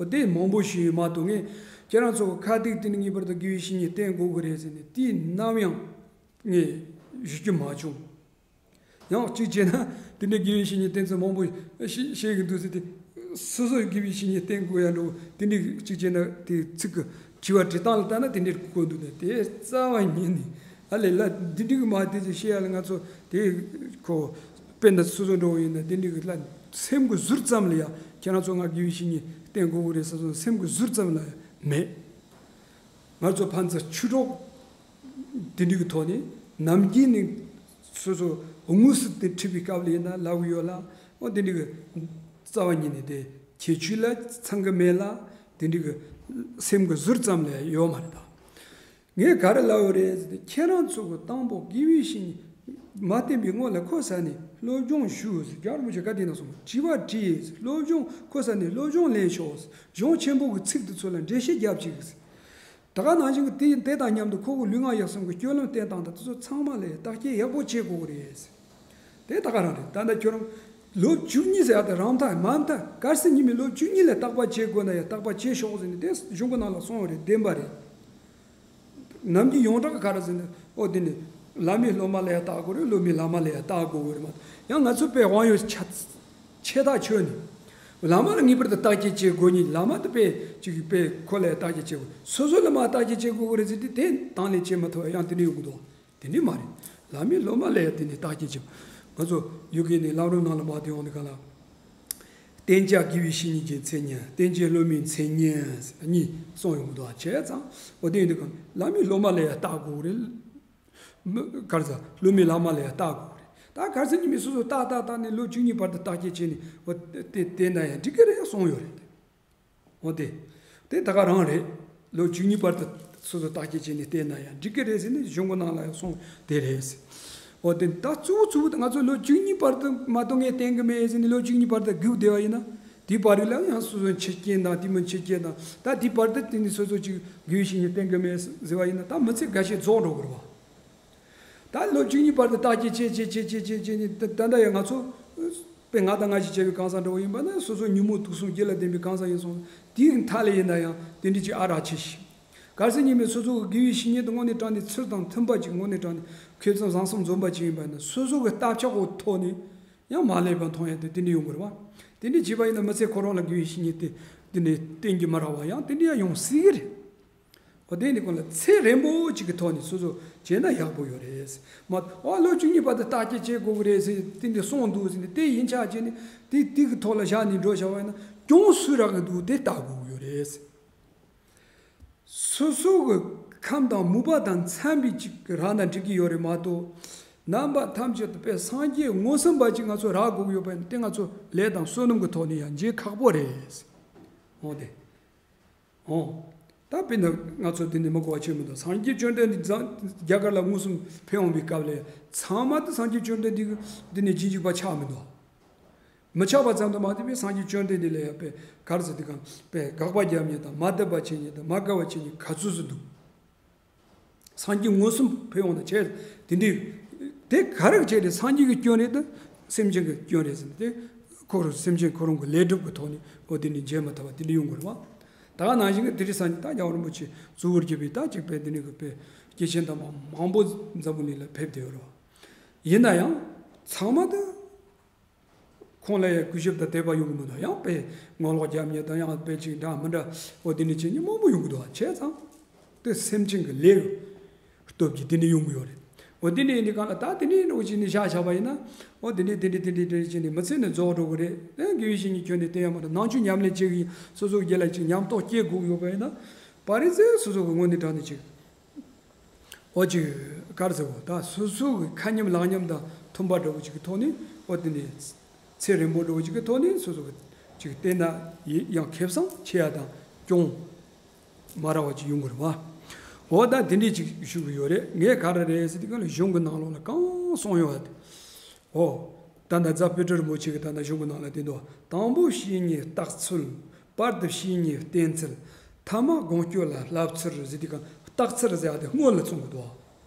འོ་དེ་མང་པོ་ཞིག་ཡོད་མ་གཏོགས་ངས་ཁྱེད་རང་ཚོ་གི་ཁ་ཐུག་དེ་ནི་ངེས་པར་དུ་དགེ་བའི་བཤེས་གཉེན་བསྟེན་དགོས་ཀྱི་རེད་ཟེར་ནས་དེ་ནམ་ཡང་། ངས་ཞུ་རྒྱུ་མ་བྱུང་། ཡང་གཅིག་བྱས་ན་དེ་འདྲའི་དགེ་བའི་བཤེས་གཉེན་བསྟེན་ཚུལ་མང་པོ་ཞིག་བཤད་ཀྱི་འདུག་ཟེར་ཏེ། སོ་སོའི་དགེ་བའི་བཤེས་གཉེན་བསྟེན་དགོས་ཡ་འགྲོ་དེ་འདྲའི་གཅིག་བྱས་ན་དེ་ཚིག་གི་དྲི་བ་དྲི་སྟངས་ལ་ལྟ་ན་དེ་འདྲའི་གོ་འདུག་ནས་དེ་རྩ་བ་ཉིད་ནས་ཨ་ལས་ལ་འདི་འདྲའི་གི་མ་དེ་ཚོ་བཤད་ཡ་ལ་ང་ཚོ་དེ་ཁོ་དཔེ་འདི་སོ་སོ་འགྲོ་བ་ཡིན་ན་དེ་འདྲའི་གི་ལ་སེམས་གི་ཟུར་ཙམ་ལ་ཡ་ཁྱེད་རང་ཚོ་ང་དགེ་བའི་བཤེས་གཉེན་བསྟེན་དགོས་གི་རེད་ཟེར་སོང་སེམས་གི་ཟུར་ཙམ་ལ་ཡ་མེད། ང་ཚོ་ཕན་ཚུན་ཆོས་གྲོགས་དེ་འདྲ་གི་ཐོག་ནས་ནམ་རྒྱུན་ནས་སོ་སོ་དངོས་སུ་དེ་འཁྲིད་པའི་སྐབས་ལ་ཡིན་ན་ལབ་གི་ཡོད་ལ། འོ་དེ་འདྲ་གི་རྩ་བ་ཉིད་ནས་དེ་ཁྱད་ཆོས་ལ་ཚང་གི་མེད་ལ། དེ་འདྲ་གི་སེམས་གི་ཟུར་ཙམ་ལས་ཡོད་མ་རེད་ད། ངས་ག་རེ་ལབ་ཡོད་རེད་ཟེར་ཏེ་ཁྱེད་རང་ཚོ་གི་དང་པོ་དགེ་བའི་བཤེས་གཉེན་མ་བསྟེན་པའི་སྔོན་ལ་ཁོ་ས་ནས་སློབ་སྦྱོང་ཞུ་ཟེར་རྒྱལ་བ་རིན་པོ་ཆེ་བཀའ་དྲིན་གནང་སོང་། དྲི་བ་དྲིས་ཟེར་སློབ་སྦྱོང་ཁོ་ས་ནས་སློབ་སྦྱོང་ལེན་ཤོག་ཟེར་གཞུང་ཆེན་པོ་གི་ཚིག་དེ་ཚོ་ལ་འགྲེལ་བཤད་རྒྱབ་ཅིག་ཟེར། ད་ག་ནང་བཞིན་གྱི་དེ་དེ་དང་མཉམ་དུ་ཁོ་གི་ལུས་ངག་ཡིད་གསུམ་གྱི་སྤྱོད་ལམ་བསྟེན་སྟངས་དང་དེ་ཚོ་ཚང་མ་ལ་བརྟག་དཔྱད་ཡག་པོ་བྱེད་དགོས་ཀྱི་རེད། དེ་ད་ག་རང་རེད། ད་ལྟ་ཁྱོད་རང་ལོ་བཅུ་གཉིས་ཟེར་ཡ་དེ་རང་མཐའ་མ་མཐའ་གལ་སྲིད་ཉི་མའི་ལོ་བཅུ་གཉིས་ལ་བརྟག་པ་བྱེད་དགོས་ན་ཡང་བརྟག་པ་བྱེད་ཤོག་ཟེར་ནས་དེ་གཞུང་གི་ནང་ལ་གསུངས་ཡོད་རེད། བདེན་པ་རེད། ནམ་རྒྱུན་ཡོངས་གྲགས་ག་རེ་ཟེར་ན་ཨོ་དེ་ནི་བླ་མའི་སློབ་མ་ལ་ཡང་བརྟག་དགོས་རེད། སློབ་མའི་བླ་མ་ལ་ཡང་བརྟག་དགོས་རེད་མ་གཏོགས་ཡང་ང་ཚོ་དཔེ་དབང་ཡོད་ཆ་ཆེ་ཐག་ཆོད་ནས་བླ་མ་ལ་ངེས་པར་དུ་བརྟག་དཔྱད་བྱེད་དགོས་ཉིད། བླ་མ་དེ་དཔེ་ཅིག་དཔེ་ཁོ་ལ་ཡང་བརྟག་དཔྱད་བྱེད་དགོས། སོ་སོ་ལ་མ་བརྟག་དཔྱད་བྱེད་དགོས་རེད་ཟེར་དུས་དེ་དང་ལེན་བྱེད་མ་ཐུབ་པ་ཡང་དེ་འདྲ་ཡོང་གི་འདུག་དེ་འདྲ་མ་རེད། བླ་མའི་སློབ་མ་ལ་ཡང་དེ་ནས་བརྟག་དཔྱད་བྱེད། ང་ཚོ་ཡུལ་སྐད་ནས་བླ་རུང་ནང་ལ་མ་བསྡད་ཡོང་དུས་ག་ལ། བསྟེན་བྱ་དགེ་བའི་བཤེས་གཉེན་གྱི་མཚན་ཉིད། བསྟེན་བྱའི་སློབ་མའི་མཚན་ཉིད་གཉིས་གསུངས་ཡོང་གི་འདུག་བྱས་ཙང་འོ་དེ་ཡིན་དུས་ག་བླ་མའི་སློབ་མ་ལ་ཡང་བརྟག་དགོས་རེད། མི་ག་རེ་ཟ། སློབ་མའི་བླ་མ་ལ་ཡང་བརྟག་དགོས་རེད། ད་གལ་སྲིད་ཉི་མའི་སོ་སོ་བརྟག་བརྟག་བརྟག་ནས་ལོ་བཅུ་གཉིས་བར་དུ་བརྟག་དཔྱད་བྱས་ནས་འོ་དེ་བསྟེན་ན་ཡང་འགྲིག་གི་རེད་གསུངས་ཡོད་རེད། འོ་དེ། དེ་ད་ག་རང་རེད། ལོ་བཅུ་གཉིས་བར་དུ་སོ་སོ་བརྟག་དཔྱད་བྱས་ནས་བལྟས་ན་ཡང་འགྲིག་གི་རེད་ཟེར་ནས་གཞུང་གི་ནང་ལ་ཡང་གསུངས་དེ་རེད། འོ་དེ་ད་གཙོ་བོ་གཙོ་བོ་དེ་ང་ཚོ་ལོ་བཅུ་གཉིས་བར་དུ་མ་གཏོགས་ངས་བསྟེན་གི་མེད་ཟེར་ནས་ལོ་བཅུ་གཉིས་བར་དུ་སྒུག་བསྡད་པ་ཡིན་ན། དེའི་བར་རིང་ལ་ཡང་སོ་སོའི་འཆི་རྐྱེན་དང་དེ་མིན་འཆི་རྐྱེན་དང་ད་དེའི་བར་དུ་དེ་ནས་སོ་སོ་ཅིག་དགེ་བའི་བཤེས་གཉེན་བསྟེན་གི་མེད་ཟེར་བ་ཡིན་ན་ད་མི་ཚེ་འགའ་ཤས་རྫོགས་འགྲོ་གི་རེད་བ། ད་ལོ་བཅུ་གཉིས་བར་དུ་བརྟག་དཔྱད་བྱས་བྱས་བྱས་བྱས་བྱས་བྱས་ནས་ད་ད་ལྟ་ཡང་ང་ཚོ་དཔེ་ང་དང་ང་ཞིག་བྱས་པའི་གང་ཟག་འདྲ་བོ་ཡིན་པ་ན་སོ་སོ་ཉོན་མོངས་དུག་གསུམ་བརྒྱད་ལ་ལྡན་པའི་གང་ཟག་ཡིན་སོང་དེའི་མཐའ་ལ་ཡིན་ན་ཡང་དེ་འདྲ་ཅིག་ཨ་རག་ཆེ་ཞིང་། གལ་སྲིད་ཉིན་མོའི་སོ་སོ་གི་དགེ་བའི་བཤེས་གཉེན་དུ་དངོས་གནས་དྲང་ནས་ཚུལ་དང་མཐུན་པ་ཅིག་དངོས་གནས་དྲང་ནས་མཁས་བཙུན་བཟང་གསུམ་འཛོམས་པ་ཅིག་ཡིན་པ་ན་སོ་སོ་གི་བརྟག་དཔྱད་ཀྱི་ཐོག་ནས་ཡང་མ་ལེགས་པ་མཐོང་ཡ་དེ་དེ་འདྲ་ཡོང་གི་རེད་བ། དེ་འདྲ་བྱས་པ་ཡིན་ན་མི་ཚེ་ཁོ་རང་ལ་དགེ་བའི་བཤེས་གཉེན་དེ་དེ་འདྲ་བསྟེན་རྒྱུ་མི་རག་པ་ཡང་དེ་འདྲ་ཡང་ཡོང་སྲིད་གི་རེད། འོ་དེ་ནི་ཁོང་ལ་ཚེ་རིང་པོ་གཅིག་གི་ཐོག་ནས་སོ་སོ་བྱས་ན་ཡག་པོ་ཡོད་རེད། མ་ཨ་ལོ་བཅུ་གཉིས་བར་དུ་བརྟག་དཔྱད་བྱེད་དགོས་ཀྱི་རེད་ཟེར་དེ་འདྲ་གསུངས་འདུག་ཟེར་ནས་དེ་ཡིན་ཆགས་བྱས་ནས་དེ་དེ་གི་ཐོག་ལ་བཞག་ནས་འགྲོ་བྱ་བ་ཡིན་ན་གྱོང་སུས་རག་གི་འདུག་དེ་བལྟ་དགོས་ཀྱི་ཡོད་རེད། སོ་སོ་གི་ཁམས་དང་མོས་པ་དང་འཚམ་པའི་ཅིག་རག་ན་འགྲིག་གི་ཡོད་རེད་མ་གཏོགས། རྣམ་པ་ཐམས་ཅད་དུ་དཔེ་སངས་རྒྱས་མངོན་སུམ་པ་ཅིག་ང་ཚོ་རག་དགོས་ཀྱི་ཡོད་པ་ཡིན་ན་དེ་ང་ཚོ་ལས་དང་བསོད་ནམས་ཀྱི་ཐོག་ནས་ཡང་འཇལ་ཁག་པོ་རེད། འོ་དེ། ཨོ། ད་དཔེར་ན་ང་ཚོ་འདི་ནས་མི་གོ་བ་ཆེ་མི་འདུག་སངས་རྒྱས་བཅོམ་ལྡན་འདས་རྒྱ་རྒྱ་གར་ལ་མངོན་སུམ་ཕེབས་འོང་བའི་སྐབས་ལ་ཚང་མ་དུ་སངས་རྒྱས་བཅོམ་ལྡན་འདས་འདི་ནས་རྗེས་འཇུག་པ་ཆགས་མི་འདུག་མི་ཆགས་པ་ཙམ་དུ་མ་ཟད་པའི་སངས་རྒྱས་བཅོམ་ལྡན་འདས་ལ་ཡང་དཔེ་ག་རེ་ཟེར་དེ་གང་དཔེ་དགག་པ་རྒྱབ་མཁན་དང་མ་དད་པ་བྱེད་མཁན་དང་མ་དགའ་བ་བྱེད་མཁན་ག་ཚོད་ཟིག་འདུག་སངས་རྒྱས་མངོན་སུམ་ཕེབས་འོང་ན་བྱས་དེ་འདྲའི་དེ་ག་རེ་བྱས་ཏེ་སངས་རྒྱས་ཀྱི་སྐྱོན་རེད་དམ་སེམས་ཅན་གྱི་སྐྱོན་རེད་ཟེར་ཏེ་ཁོ་རང་སེམས་ཅན་ཁོ་རང་གི་ལས་སྒྲུབ་ཀྱི་ཐོག་ནས་འོ་དེ་འདྲའི་འཇལ་མ་ཐུབ་པ་དེ་འདྲ་ཡོང་དགོས་རེད་བ། ད་ག་ནང་བཞིན་གྱི་དེ་རིང་སངས་རྒྱས་ད་རྒྱལ་བ་རིན་པོ་ཆེ་གཙོ་བོར་གྱུར་པའི་ད་ཅིག་དཔེ་དེ་འདྲའི་གི་དཔེ་སྐྱེས་ཆེན་དམ་པ་མང་པོ་འཛམ་བུ་གླིང་ལ་ཕེབས་བསྡད་ཡོད་རེད་བ། ཡིན་ན་ཡང་ཚང་མ་དུ། ཁོང་ལ་ཡང་གུས་ཞབས་དང་དད་པ་ཡོང་གི་མི་འདུག་ཡང་དཔེ་ངོ་ལོག་རྒྱབ་མཁན་དང་ཡང་དཔེ་ཅིག་འདྲ་མི་འདྲ་འོ་དེ་འདྲ་བྱེད་མཁན་མང་པོ་ཡོང་གི་འདུག་བྱས་ཙང་དེ་སེམས་ཅན་གྱི་ལས་སྟོབས་ཀྱིས་དེ་འདྲ་ཡོང་གི་ཡོད་རེད། འོ་དེ་འདྲ་ཡིན་དུས་གང་ལ་ད་དེ་འདྲ་འདྲ་བོ་ཅིག་ནས་བཞག་བཞག་པ་ཡིན་ན་འོ་དེ་འདྲ་དེ་འདྲ་དེ་འདྲ་དེ་འདྲ་བྱས་ནས་མི་ཚེ་ནི་རྫོགས་འགྲོ་གི་རེད། ཨེ་དགེ་བའི་བཤེས་གཉེན་ཁྱོན་ནས་བསྟེན་ཡ་མ་གཏོགས་ནང་ཆོས་ཉམས་ལེན་བྱེད་གི་ཡིན་སོ་སོ་སྒེར་ལ་ཅིག་ཉམས་རྟོགས་སྐྱེ་དགོས་ཀྱི་ཡོད་པ་ཡིན་ན་པ་རེ་ཚེ་སོ་སོ་གི་དངོས་གནས་དྲང་གནས་ཅིག་ཨོ་ཅིག་ག་རེ་ཟེར་བ་ད་སོ་སོ་གི་ཁ་ཉམས་ལག་ཉམས་དང་མཐུན་པ་འདྲ་བོ་ཅིག་གི་ཐོག་ནས་ཨོ་དེ་ནས་ཚེ་རིང་པོ་འདྲ་བོ་ཅིག་གི་ཐོག་ནས་སོ་སོ་གི་ཅིག་བསྟེན་ན་ཡི་ཡང་ཁེ་བཟང་ཆེ་ཡ་དང་གྱོང་མ་རག་བ་ཅིག་ཡོང་གི་རེད་བ། ཨོ་ད་དེ་འདྲས་ཅིག་ཞུ་གི་ཡོད་རེད། ངས་ག་རེ་རེད་ཟེར་དུས་གང་ལ་གཞུང་གི་ནང་ལོགས་ལ་གང་གསུངས་ཡོད་པ་དེ། ཨོ། ད་ལྟ་རྫ་དཔལ་སྤྲུལ་རིན་པོ་ཆེ་གིས་ད་ལྟ་གཞུང་གི་ནང་ལ་བསྟན་འདུག་དང་པོ་བཤེས་གཉེན་བརྟག་ཚུལ། བར་དུ་བཤེས་གཉེན་བསྟེན་ཚུལ། ཐ་མ་དགོངས་སྐྱོར་ལ་བསླབ་ཚུལ་ཟེར་དུས་གང་བརྟག་ཚུལ་ཟེར་ཡ་དེ་སྔོན་ལ་གསུང་གི་འདུག་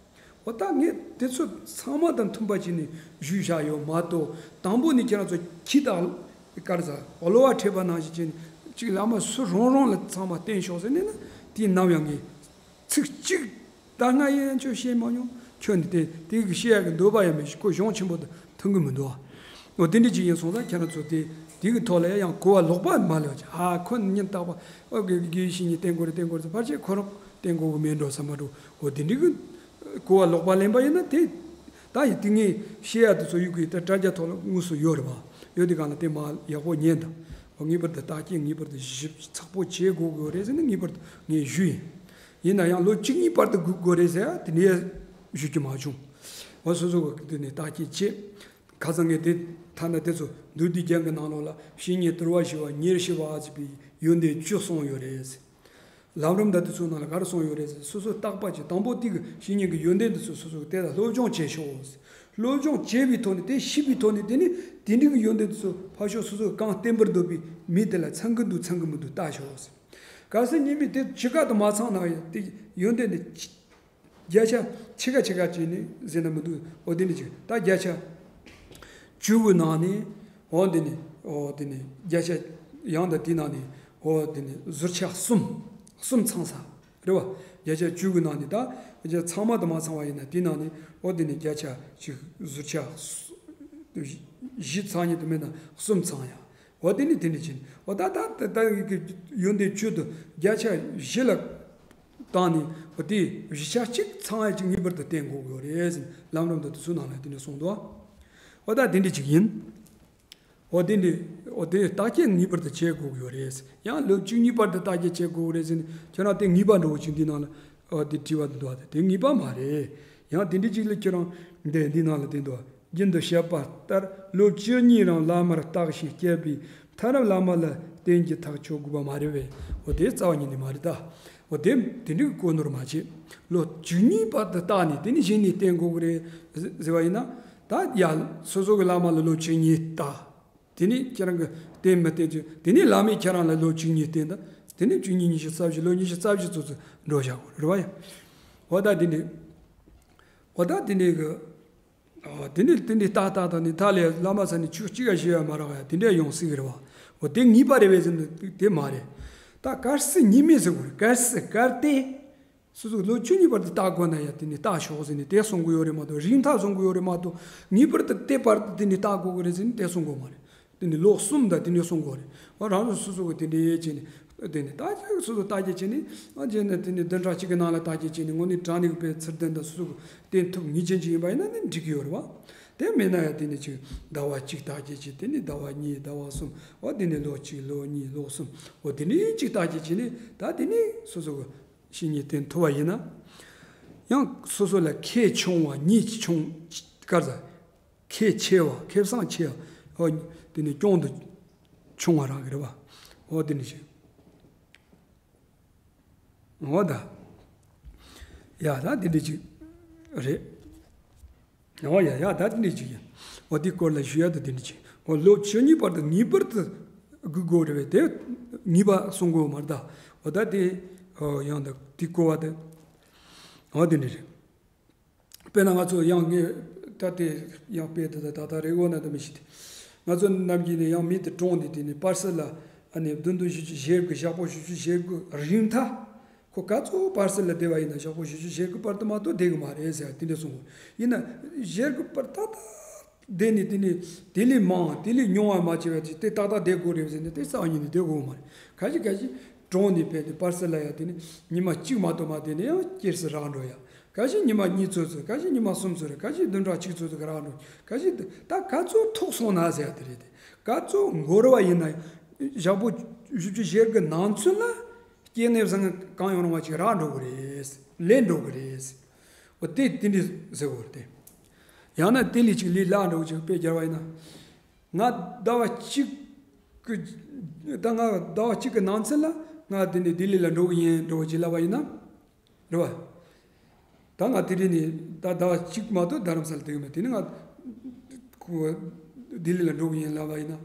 འོ་ད་ངས་དེ་ཚོ་ཚང་མ་དང་མཐུན་པ་བྱས་ནས་ཞུས་བཞག་ཡོད་མ་གཏོགས་དང་པོ་ནས་ཁྱེད་རང་ཚོ་ཁྱི་དང་དཀར་ཟ་གློ་བ་འཁྲབ་པ་ནང་བཞིན་བྱས་ནས་གཅིག་བླ་མ་སུ་རང་རང་ལ་ཚང་མ་བསྟེན་ཤོག་ཟེར་ནས་ན་དེ་ནམ་ཡང་ངས། ཚིག་གཅིག་ད་སྔ་ཡན་ཁྱོད་བཤད་མ་མྱོང་། ཁྱོད་འདི་དེ་དེ་གི་བཤད་ཡག་གི་འདོད་པ་ཡང་མེད་ཤི་ཁོ་གཞུང་ཆེན་པོ་དང་མཐུན་གི་མི་འདུག་འོ་དེ་འདྲ་ཅིག་ཡིན་སོང་ཙང་ཁྱེད་རང་ཚོ་དེ་དེ་གི་ཐོག་ལ་ཡང་གོ་བ་ལོག་པ་མ་ལོག་ཅིག་ཨ་ཁོ་ཉིན་རྟག་པ་ཨོ་དགེ་དགེ་བའི་བཤེས་གཉེན་བསྟེན་དགོས་རེད་བསྟེན་དགོས་རེད་ཟེར་ཕལ་ཆེར་ཁོ་རང་བསྟེན་དགོས་གི་མེད་འགྲོ་བསམ་མ་འགྲོ་འོ་དེ་འདྲ་གི་གོ་བ་ལོག་པ་ལེན་པ་ཡིན་ན་དེ་ད་ཡི་དེ་ངས་བཤད་ཡག་དེ་ཚོ་ཡུལ་གི་ད་དྲ་རྒྱ་ཐོག་ལ་དངོས་སུ་ཡོད་རེད་བ། ཡོད་དེ་གང་ལ་དེ་མ་ཡག་པོ་ཉན་དང་འོ་ངེས་པར་དུ་བརྟག་དཔྱད་ངེས་པར་དུ་ཞིབ་ཚགས་པོ་བྱེད་དགོས་དགོས་རེད་ཟེར་ནས་ངེས་པར་དུ་ངས་ཞུས་ཡིན། ཡིན་ན་ཡང་ལོ་གཅིག་གཉིས་བར་དུ་སྒུག་དགོས་རེད་ཟེར་ཡ་དེ་འདྲའི་ཞུ་རྒྱུ་མ་བྱུང་། འོ་སོ་སོ་གི་དུས་ནས་བརྟག་དཔྱད་བྱེད། ཁ་སང་ངས་དེ་ཐ་ན་དེ་ཚོ་མདོ་སྡེ་རྒྱན་གྱི་ནང་ལོགས་ལ་བཤེས་གཉེན་དུལ་བ་ཞི་བ་ཉེར་ཞི་བ་ཟེར་བའི་ཡོན་ཏན་བཅུ་གསུངས་ཡོད་རེད། ལམ་རིམ་དང་དེ་ཚོའི་ནང་ལ་ག་རེ་གསུངས་ཡོད་རེད་ཟེར་སོ་སོ་བརྟག་པ་བྱེད་དང་པོ་དེ་གི་བཤེས་གཉེན་གྱི་ཡོན་ཏན་དེ་ཚོ་སོ་སོ་གི་དེ་ལ་སློབ་སྦྱོང་བྱེད་ཤོག་ཟེར། སློབ་སྦྱོང་བྱས་པའི་ཐོག་ནས་དེ་ཤེས་པའི་ཐོག་ནས་དེ་ནི་དེ་འདྲའི་གི་ཡོན་ཏན་དེ་ཚོ་ཕར་ཕྱོགས་སོ་སོ་གི་གང་བསྟེན་པར་འདོད་པའི་མི་དེ་ལ་ཚང་གི་འདུག་ཚང་གི་མི་འདུག་བལྟ་ཤོག་ཟེར། གལ་སྲིད་ཉིན་མོའི་དེ་ཇི་ག་དུ་མ་ཚང་ན་ཡང་དེ་ཡོན་ཏན་དེ་ཅི་བརྒྱ་ཆ་ཕྱེད་ཀ་ཕྱེད་ཀ་བྱས་ནས་ཟེར་ན་མི་འདུག་འོ་དེ་འདྲ་ཅིག་ད་བརྒྱ་ཆ་ བཅུ་དགུ་ནང་ནས་འོ་འདི་ནས་འོ་འདི་ནས་བརྒྱ་ཆ་ཡང་ད་དེ་ནང་ནས་འོ་འདི་ནས་ཟུར་ཆ་གསུམ་གསུམ་ཚང་ས་རེད་བ། བརྒྱ་ཆ་བཅུ་དགུ་ནང་ནས་ད་བརྒྱ་ཆ་ཚང་མ་དུ་མ་ཚང་བ་ཡིན་ན་དེ་ནང་ནས་འོ་འདི་ནས་བརྒྱ་ཆ་གཅིག་ཟུར་ཆ་བཞི་ཚང་ཉིད་དུ་མེད་ན་གསུམ་ཚང་ཡ། འོ་དེ་ནི་དེ་འདྲ་ཅིག་འོ་ད་ད་ད་ད་ཡོན་ཏན་བཅུ་དུ་བརྒྱ་ཆ་བཞི་ལ་བཏང་ནས་འོ་དེ་བཞི་ཆ་གཅིག་ཚང་ཡ་ཅིག་ངེས་པར་དུ་བསྟེན་དགོས་ཀྱི་ཡོད་རེད་ཟེར་ལམ་རིམ་དུ་དེ་ཚོའི་ནང་ལ་དེ་འདྲ་གསུངས་འདུག་འོ་ད་དེ་འདྲ་ཅིག་ཡིན། འོ་དེ་འདྲ་འོ་དེ་བརྟག་དཔྱད་ངེས་པར་དུ་བྱེད་དགོས་ཀྱི་ཡོད་རེད། ཡང་ལོ་བཅུ་གཉིས་བར་དུ་བརྟག་དཔྱད་བྱེད་དགོས་ཀྱི་རེད་ཟེར་ནས་ཁྱོད་རང་དེ་ངེས་པ་འགྲོ་བ་ཅིག་འདི་ནང་ལ་འོ་དེ་བྲིས་པ་འདུག་དེ་ངེས་པ་མ་རེད། ཡང་དེ་འདྲ་ཅིག་ལ་ཁྱོད་རང་འདི་འདི་ནང་ལ་དེ་འདུག་རྒྱུན་དུ་བཤད་པ་ལྟར་ལོ་བཅུ་གཉིས་རིང་བླ་མར་བརྟག་ཞིང་དཔྱད་པའི་མཐར་བླ་མ་ལ་བསྟེན་རྒྱུ་ཐག་ཆོད་དགོས་པ་མ་རེད་པས། འོ་དེ་རྩ་བ་ཉིད་ནས་མ་རེད་ད། འོ་དེ་དེ་འདྲའི་གོ་ནོར་མ་བྱེད། ལོ་བཅུ་གཉིས་བར་དུ་བརྟག་ནས་དེ་ནས་གཞི་ནས་བསྟེན་དགོས་ཀྱི་རེད་ཟེར་བ་ཡིན་ན། ད་ཡ་སོ་སོ་གི་བླ་མ་ལ་ལོ་བཅུ་གཉིས་བརྟག་དེ་ནས་ཁྱེད་རང་གི་བསྟེན་མི་བསྟེན་ཚུལ་དེ་ནས་བླ་མས་ཁྱེད་རང་ལ་ལོ་བཅུ་གཉིས་བསྟེན་ད། དེ་ནས་བཅུ་གཉིས་ཉི་ཤུ་རྩ་བཞི་ལོ་ཉི་ཤུ་རྩ་བཞི་ཚོ་ཚོ་འགྲོ་བཞག་དགོས་རེད་བ་ཡ། འོ་ད་དེ་ནས་འོ་ད་དེ་ནས་གི་འོ་དེ་ནས་དེ་ནས་ཏག་ཏག་ཏག་ནས་ད་ལས་བླ་མ་ས་ནས་ཆུ་གཅིག་ཡ་ཞེ་ཡ་མ་རག་ཡ་དེ་འདྲ་ཡོང་སྲིད་གི་རེད་བ། འོ་དེ་ངེས་པ་རེད་བས་ཟེར་ན་དེ་མ་རེད། ད་གལ་སྲིད་ཉེས་མེད་ཟེར་དགོས་རེད། གལ་སྲིད་གལ་ཏེ། སོ་སོ་ལོ་བཅུ་གཉིས་བར་དུ་བརྟག་དགོས་ན་ཡང་དེ་ནི་བརྟག་ཤོག་ཟེར་ནས་དེ་གསུང་གི་ཡོད་རེད་མ་གཏོགས་རིང་ཐག་གསུང་གི་ཡོད་རེད་མ་གཏོགས་ངེས་པར་དུ་དེ་བར་དུ་དེ་ནི་བརྟག་དགོས་ཀྱི་རེད་ཟེར་ནས་དེ་གསུང་གི་ཡོད་མ་རེད། དེ་ནི་ལོ་གསུམ་དང་དེ་ནི་གསུང་གི་ཡོད་རེད། འོ་རང་རང་སོ་སོ་གི་དེ་འདྲའི་ཡས་བྱས་ནས་དེ་ནི་བརྟག་དཔྱད་སོ་སོ་བརྟག་དཔྱད་བྱས་ནས་ཨ་བྱས་ན་དེ་ནི་བདུན་ཕྲག་གཅིག་གི་ནང་ལ་བརྟག་དཔྱད་བྱས་ནས་དངོས་གནས་དྲང་གནས་ཀྱི་དཔེ་ཚུལ་ལྡན་དང་སོ་སོ་གི་བསྟེན་ཐུབ་ངེས་ཅན་ཅིག་ཡིན་པ་ཡིན་ན་ནི་འགྲིག་གི་ཡོད་རེད་བ། དེ་མེད་ན་ཡང་དེ་ནི་ཅིག་ཟླ་བ་གཅིག་བརྟག་དཔྱད་བྱས་དེ་ནི་ཟླ་བ་གཉིས་ཟླ་བ་གསུམ་འོ་དེ་ནི་ལོ་གཅིག་ལོ་གཉིས་ལོ་གསུམ་འོ་དེ་ནི་གཅིག་བརྟག་དཔྱད་བྱས་ནས་ད་དེ་ནི་སོ་སོ་གི་བཤེས་གཉེན་བསྟེན་ཐུབ་པ་ཡིན་ན། ཡང་སོ་སོ་ལ་ཁེ་ཆུང་བ་ཉེས་ཆུང་དཀར་ཟ། ཁེ་ཆེ་བ་ཁེ་བཟང་ཆེ་བ་འོ་དེ་ནི་གྱོང་དུ་ཆུང་བ་རང་གི་རེད་བ། འོ་དེ་ནི་ཞིག་འོ་ད། ཡ་ད་དེ་འདྲ་ཅིག་རེད། འོ་ཡ་ཡ་ད་དེ་འདྲ་ཅིག་ཡིན། འོ་དེ་སྐོར་ལ་ཞུ་ཡ་ད་དེ་འདྲ་ཅིག་འོ་ལོ་བཅུ་གཉིས་བར་དུ་ངེས་པར་དུ་སྒུག་དགོས་རེད་བས་དེ་ངེས་པ་གསུང་དགོས་མ་རེད་ད། འོ་ད་དེ་འོ་ཡང་ད་དེ་གོ་བ་དེ་འོ་དེ་འདྲ་རེད། དཔེར་ན་ང་ཚོ་ཡང་ངས་ད་དེ་ཡང་དཔེ་དེ་ད་ད་ད་རེ་འོ་ན་ད་མི་ཤེས་ཏེ། ང་ཚོ་ནམ་རྒྱུན་ནས་ཡང་མི་དེ་གྲོངས་ཏེ་དེ་ནས་པར་སེལ་ལ་ཨ་ནི་བདུན་དོན་བཞི་བཅུ་ཞེ་དགུ་ཞག་པོ་བཞི་བཅུ་ཞེ་དགུ་རིང་ཐ། ཁོ་ག་ཚོད་པར་སེལ་ལ་བསྡད་པ་ཡིན་ན་ཞག་པོ་བཞི་བཅུ་ཞེ་དགུ་བར་དུ་མ་གཏོགས་བསྡད་གི་མ་རེད་ཟེར་དེ་འདྲ་གསུངས་གོ། ཡིན་ན་ཞེ་དགུ་བར་ཏག་ཏག་བསྡད་ནས་དེ་ནས་དེ་ལས་མང་དེ་ལས་ཉུང་བ་མ་བྱས་པ་ཅིག་དེ་ཏག་ཏག་བསྡད་དགོས་རེད་ཟེར་ནས་དེ་རྩ་བ་ཉིད་ནས་བསྡད་དགོས་མ་རེད། ཁ་ཤས་ཁ་ཤས་གྲོངས་ནས་ཕེབས་ཏེ་པར་སེལ་ལ་ཡང་དེ་ནས་ཉི་མ་གཅིག་མ་གཏོགས་མ་བསྡད་ནས་ཡང་སྐྱེར་སེ་རག་འགྲོ་ཡ། ཁ་ཤས་ཉི་མ་གཉིས་ཚོད་ཚོད་ཁ་ཤས་ཉི་མ་གསུམ་ཚོད་རེད། ཁ་ཤས་བདུན་ཕྲག་གཅིག་ཚོད་ཚོད་རག་འགྲོ། ཁ་ཤས་ད་ག་ཚོད་ཐུག་སོང་ན་ཟེར་ཡ་དེ་རེད་དེ། ག་ཚོད་འགོར་བ་ཡིན་ན་ཞག་པོ་བཞི་བཅུ་ཞེ་དགུ་ནང་ཚུན་ལ་སྐྱེ་གནས་བཟང་གང་ཡོང་རུང་བ་ཅིག་རག་འགྲོ་གི་རེད། ལེན་འགྲོ་གི་རེད། འོ་དེ་དེ་འདྲ་ཟེར་བ་རེད་དེ། ཡང་ན་དེ་ལས་ཅིག་ལས་སླ་འགྲོ་ཅིག་དཔེ་སྦྱར་བ་ཡིན་ན། ང་ཟླ་བ་གཅིག་གི་ད་ང་ཟླ་བ་གཅིག་གི་ནང་ཚུན་ལ་ང་དེ་ནས་ལྡི་ལི་ལ་འགྲོ་གི་ཡིན་འགྲོ་བ་ཅིག་ལབ་པ་ཡིན་ན། རེད་བ། ད་ང་དེ་རིང་ནས་ད་ཟླ་བ་གཅིག་མ་གཏོགས་རྡ་རམ་ས་ལ་བསྡད་གི་མེད། དེ་ནས་ང་ཁོ་ལྡི་ལི་ལ་འགྲོ་གི་ཡིན་ལབ་པ་ཡིན་ན།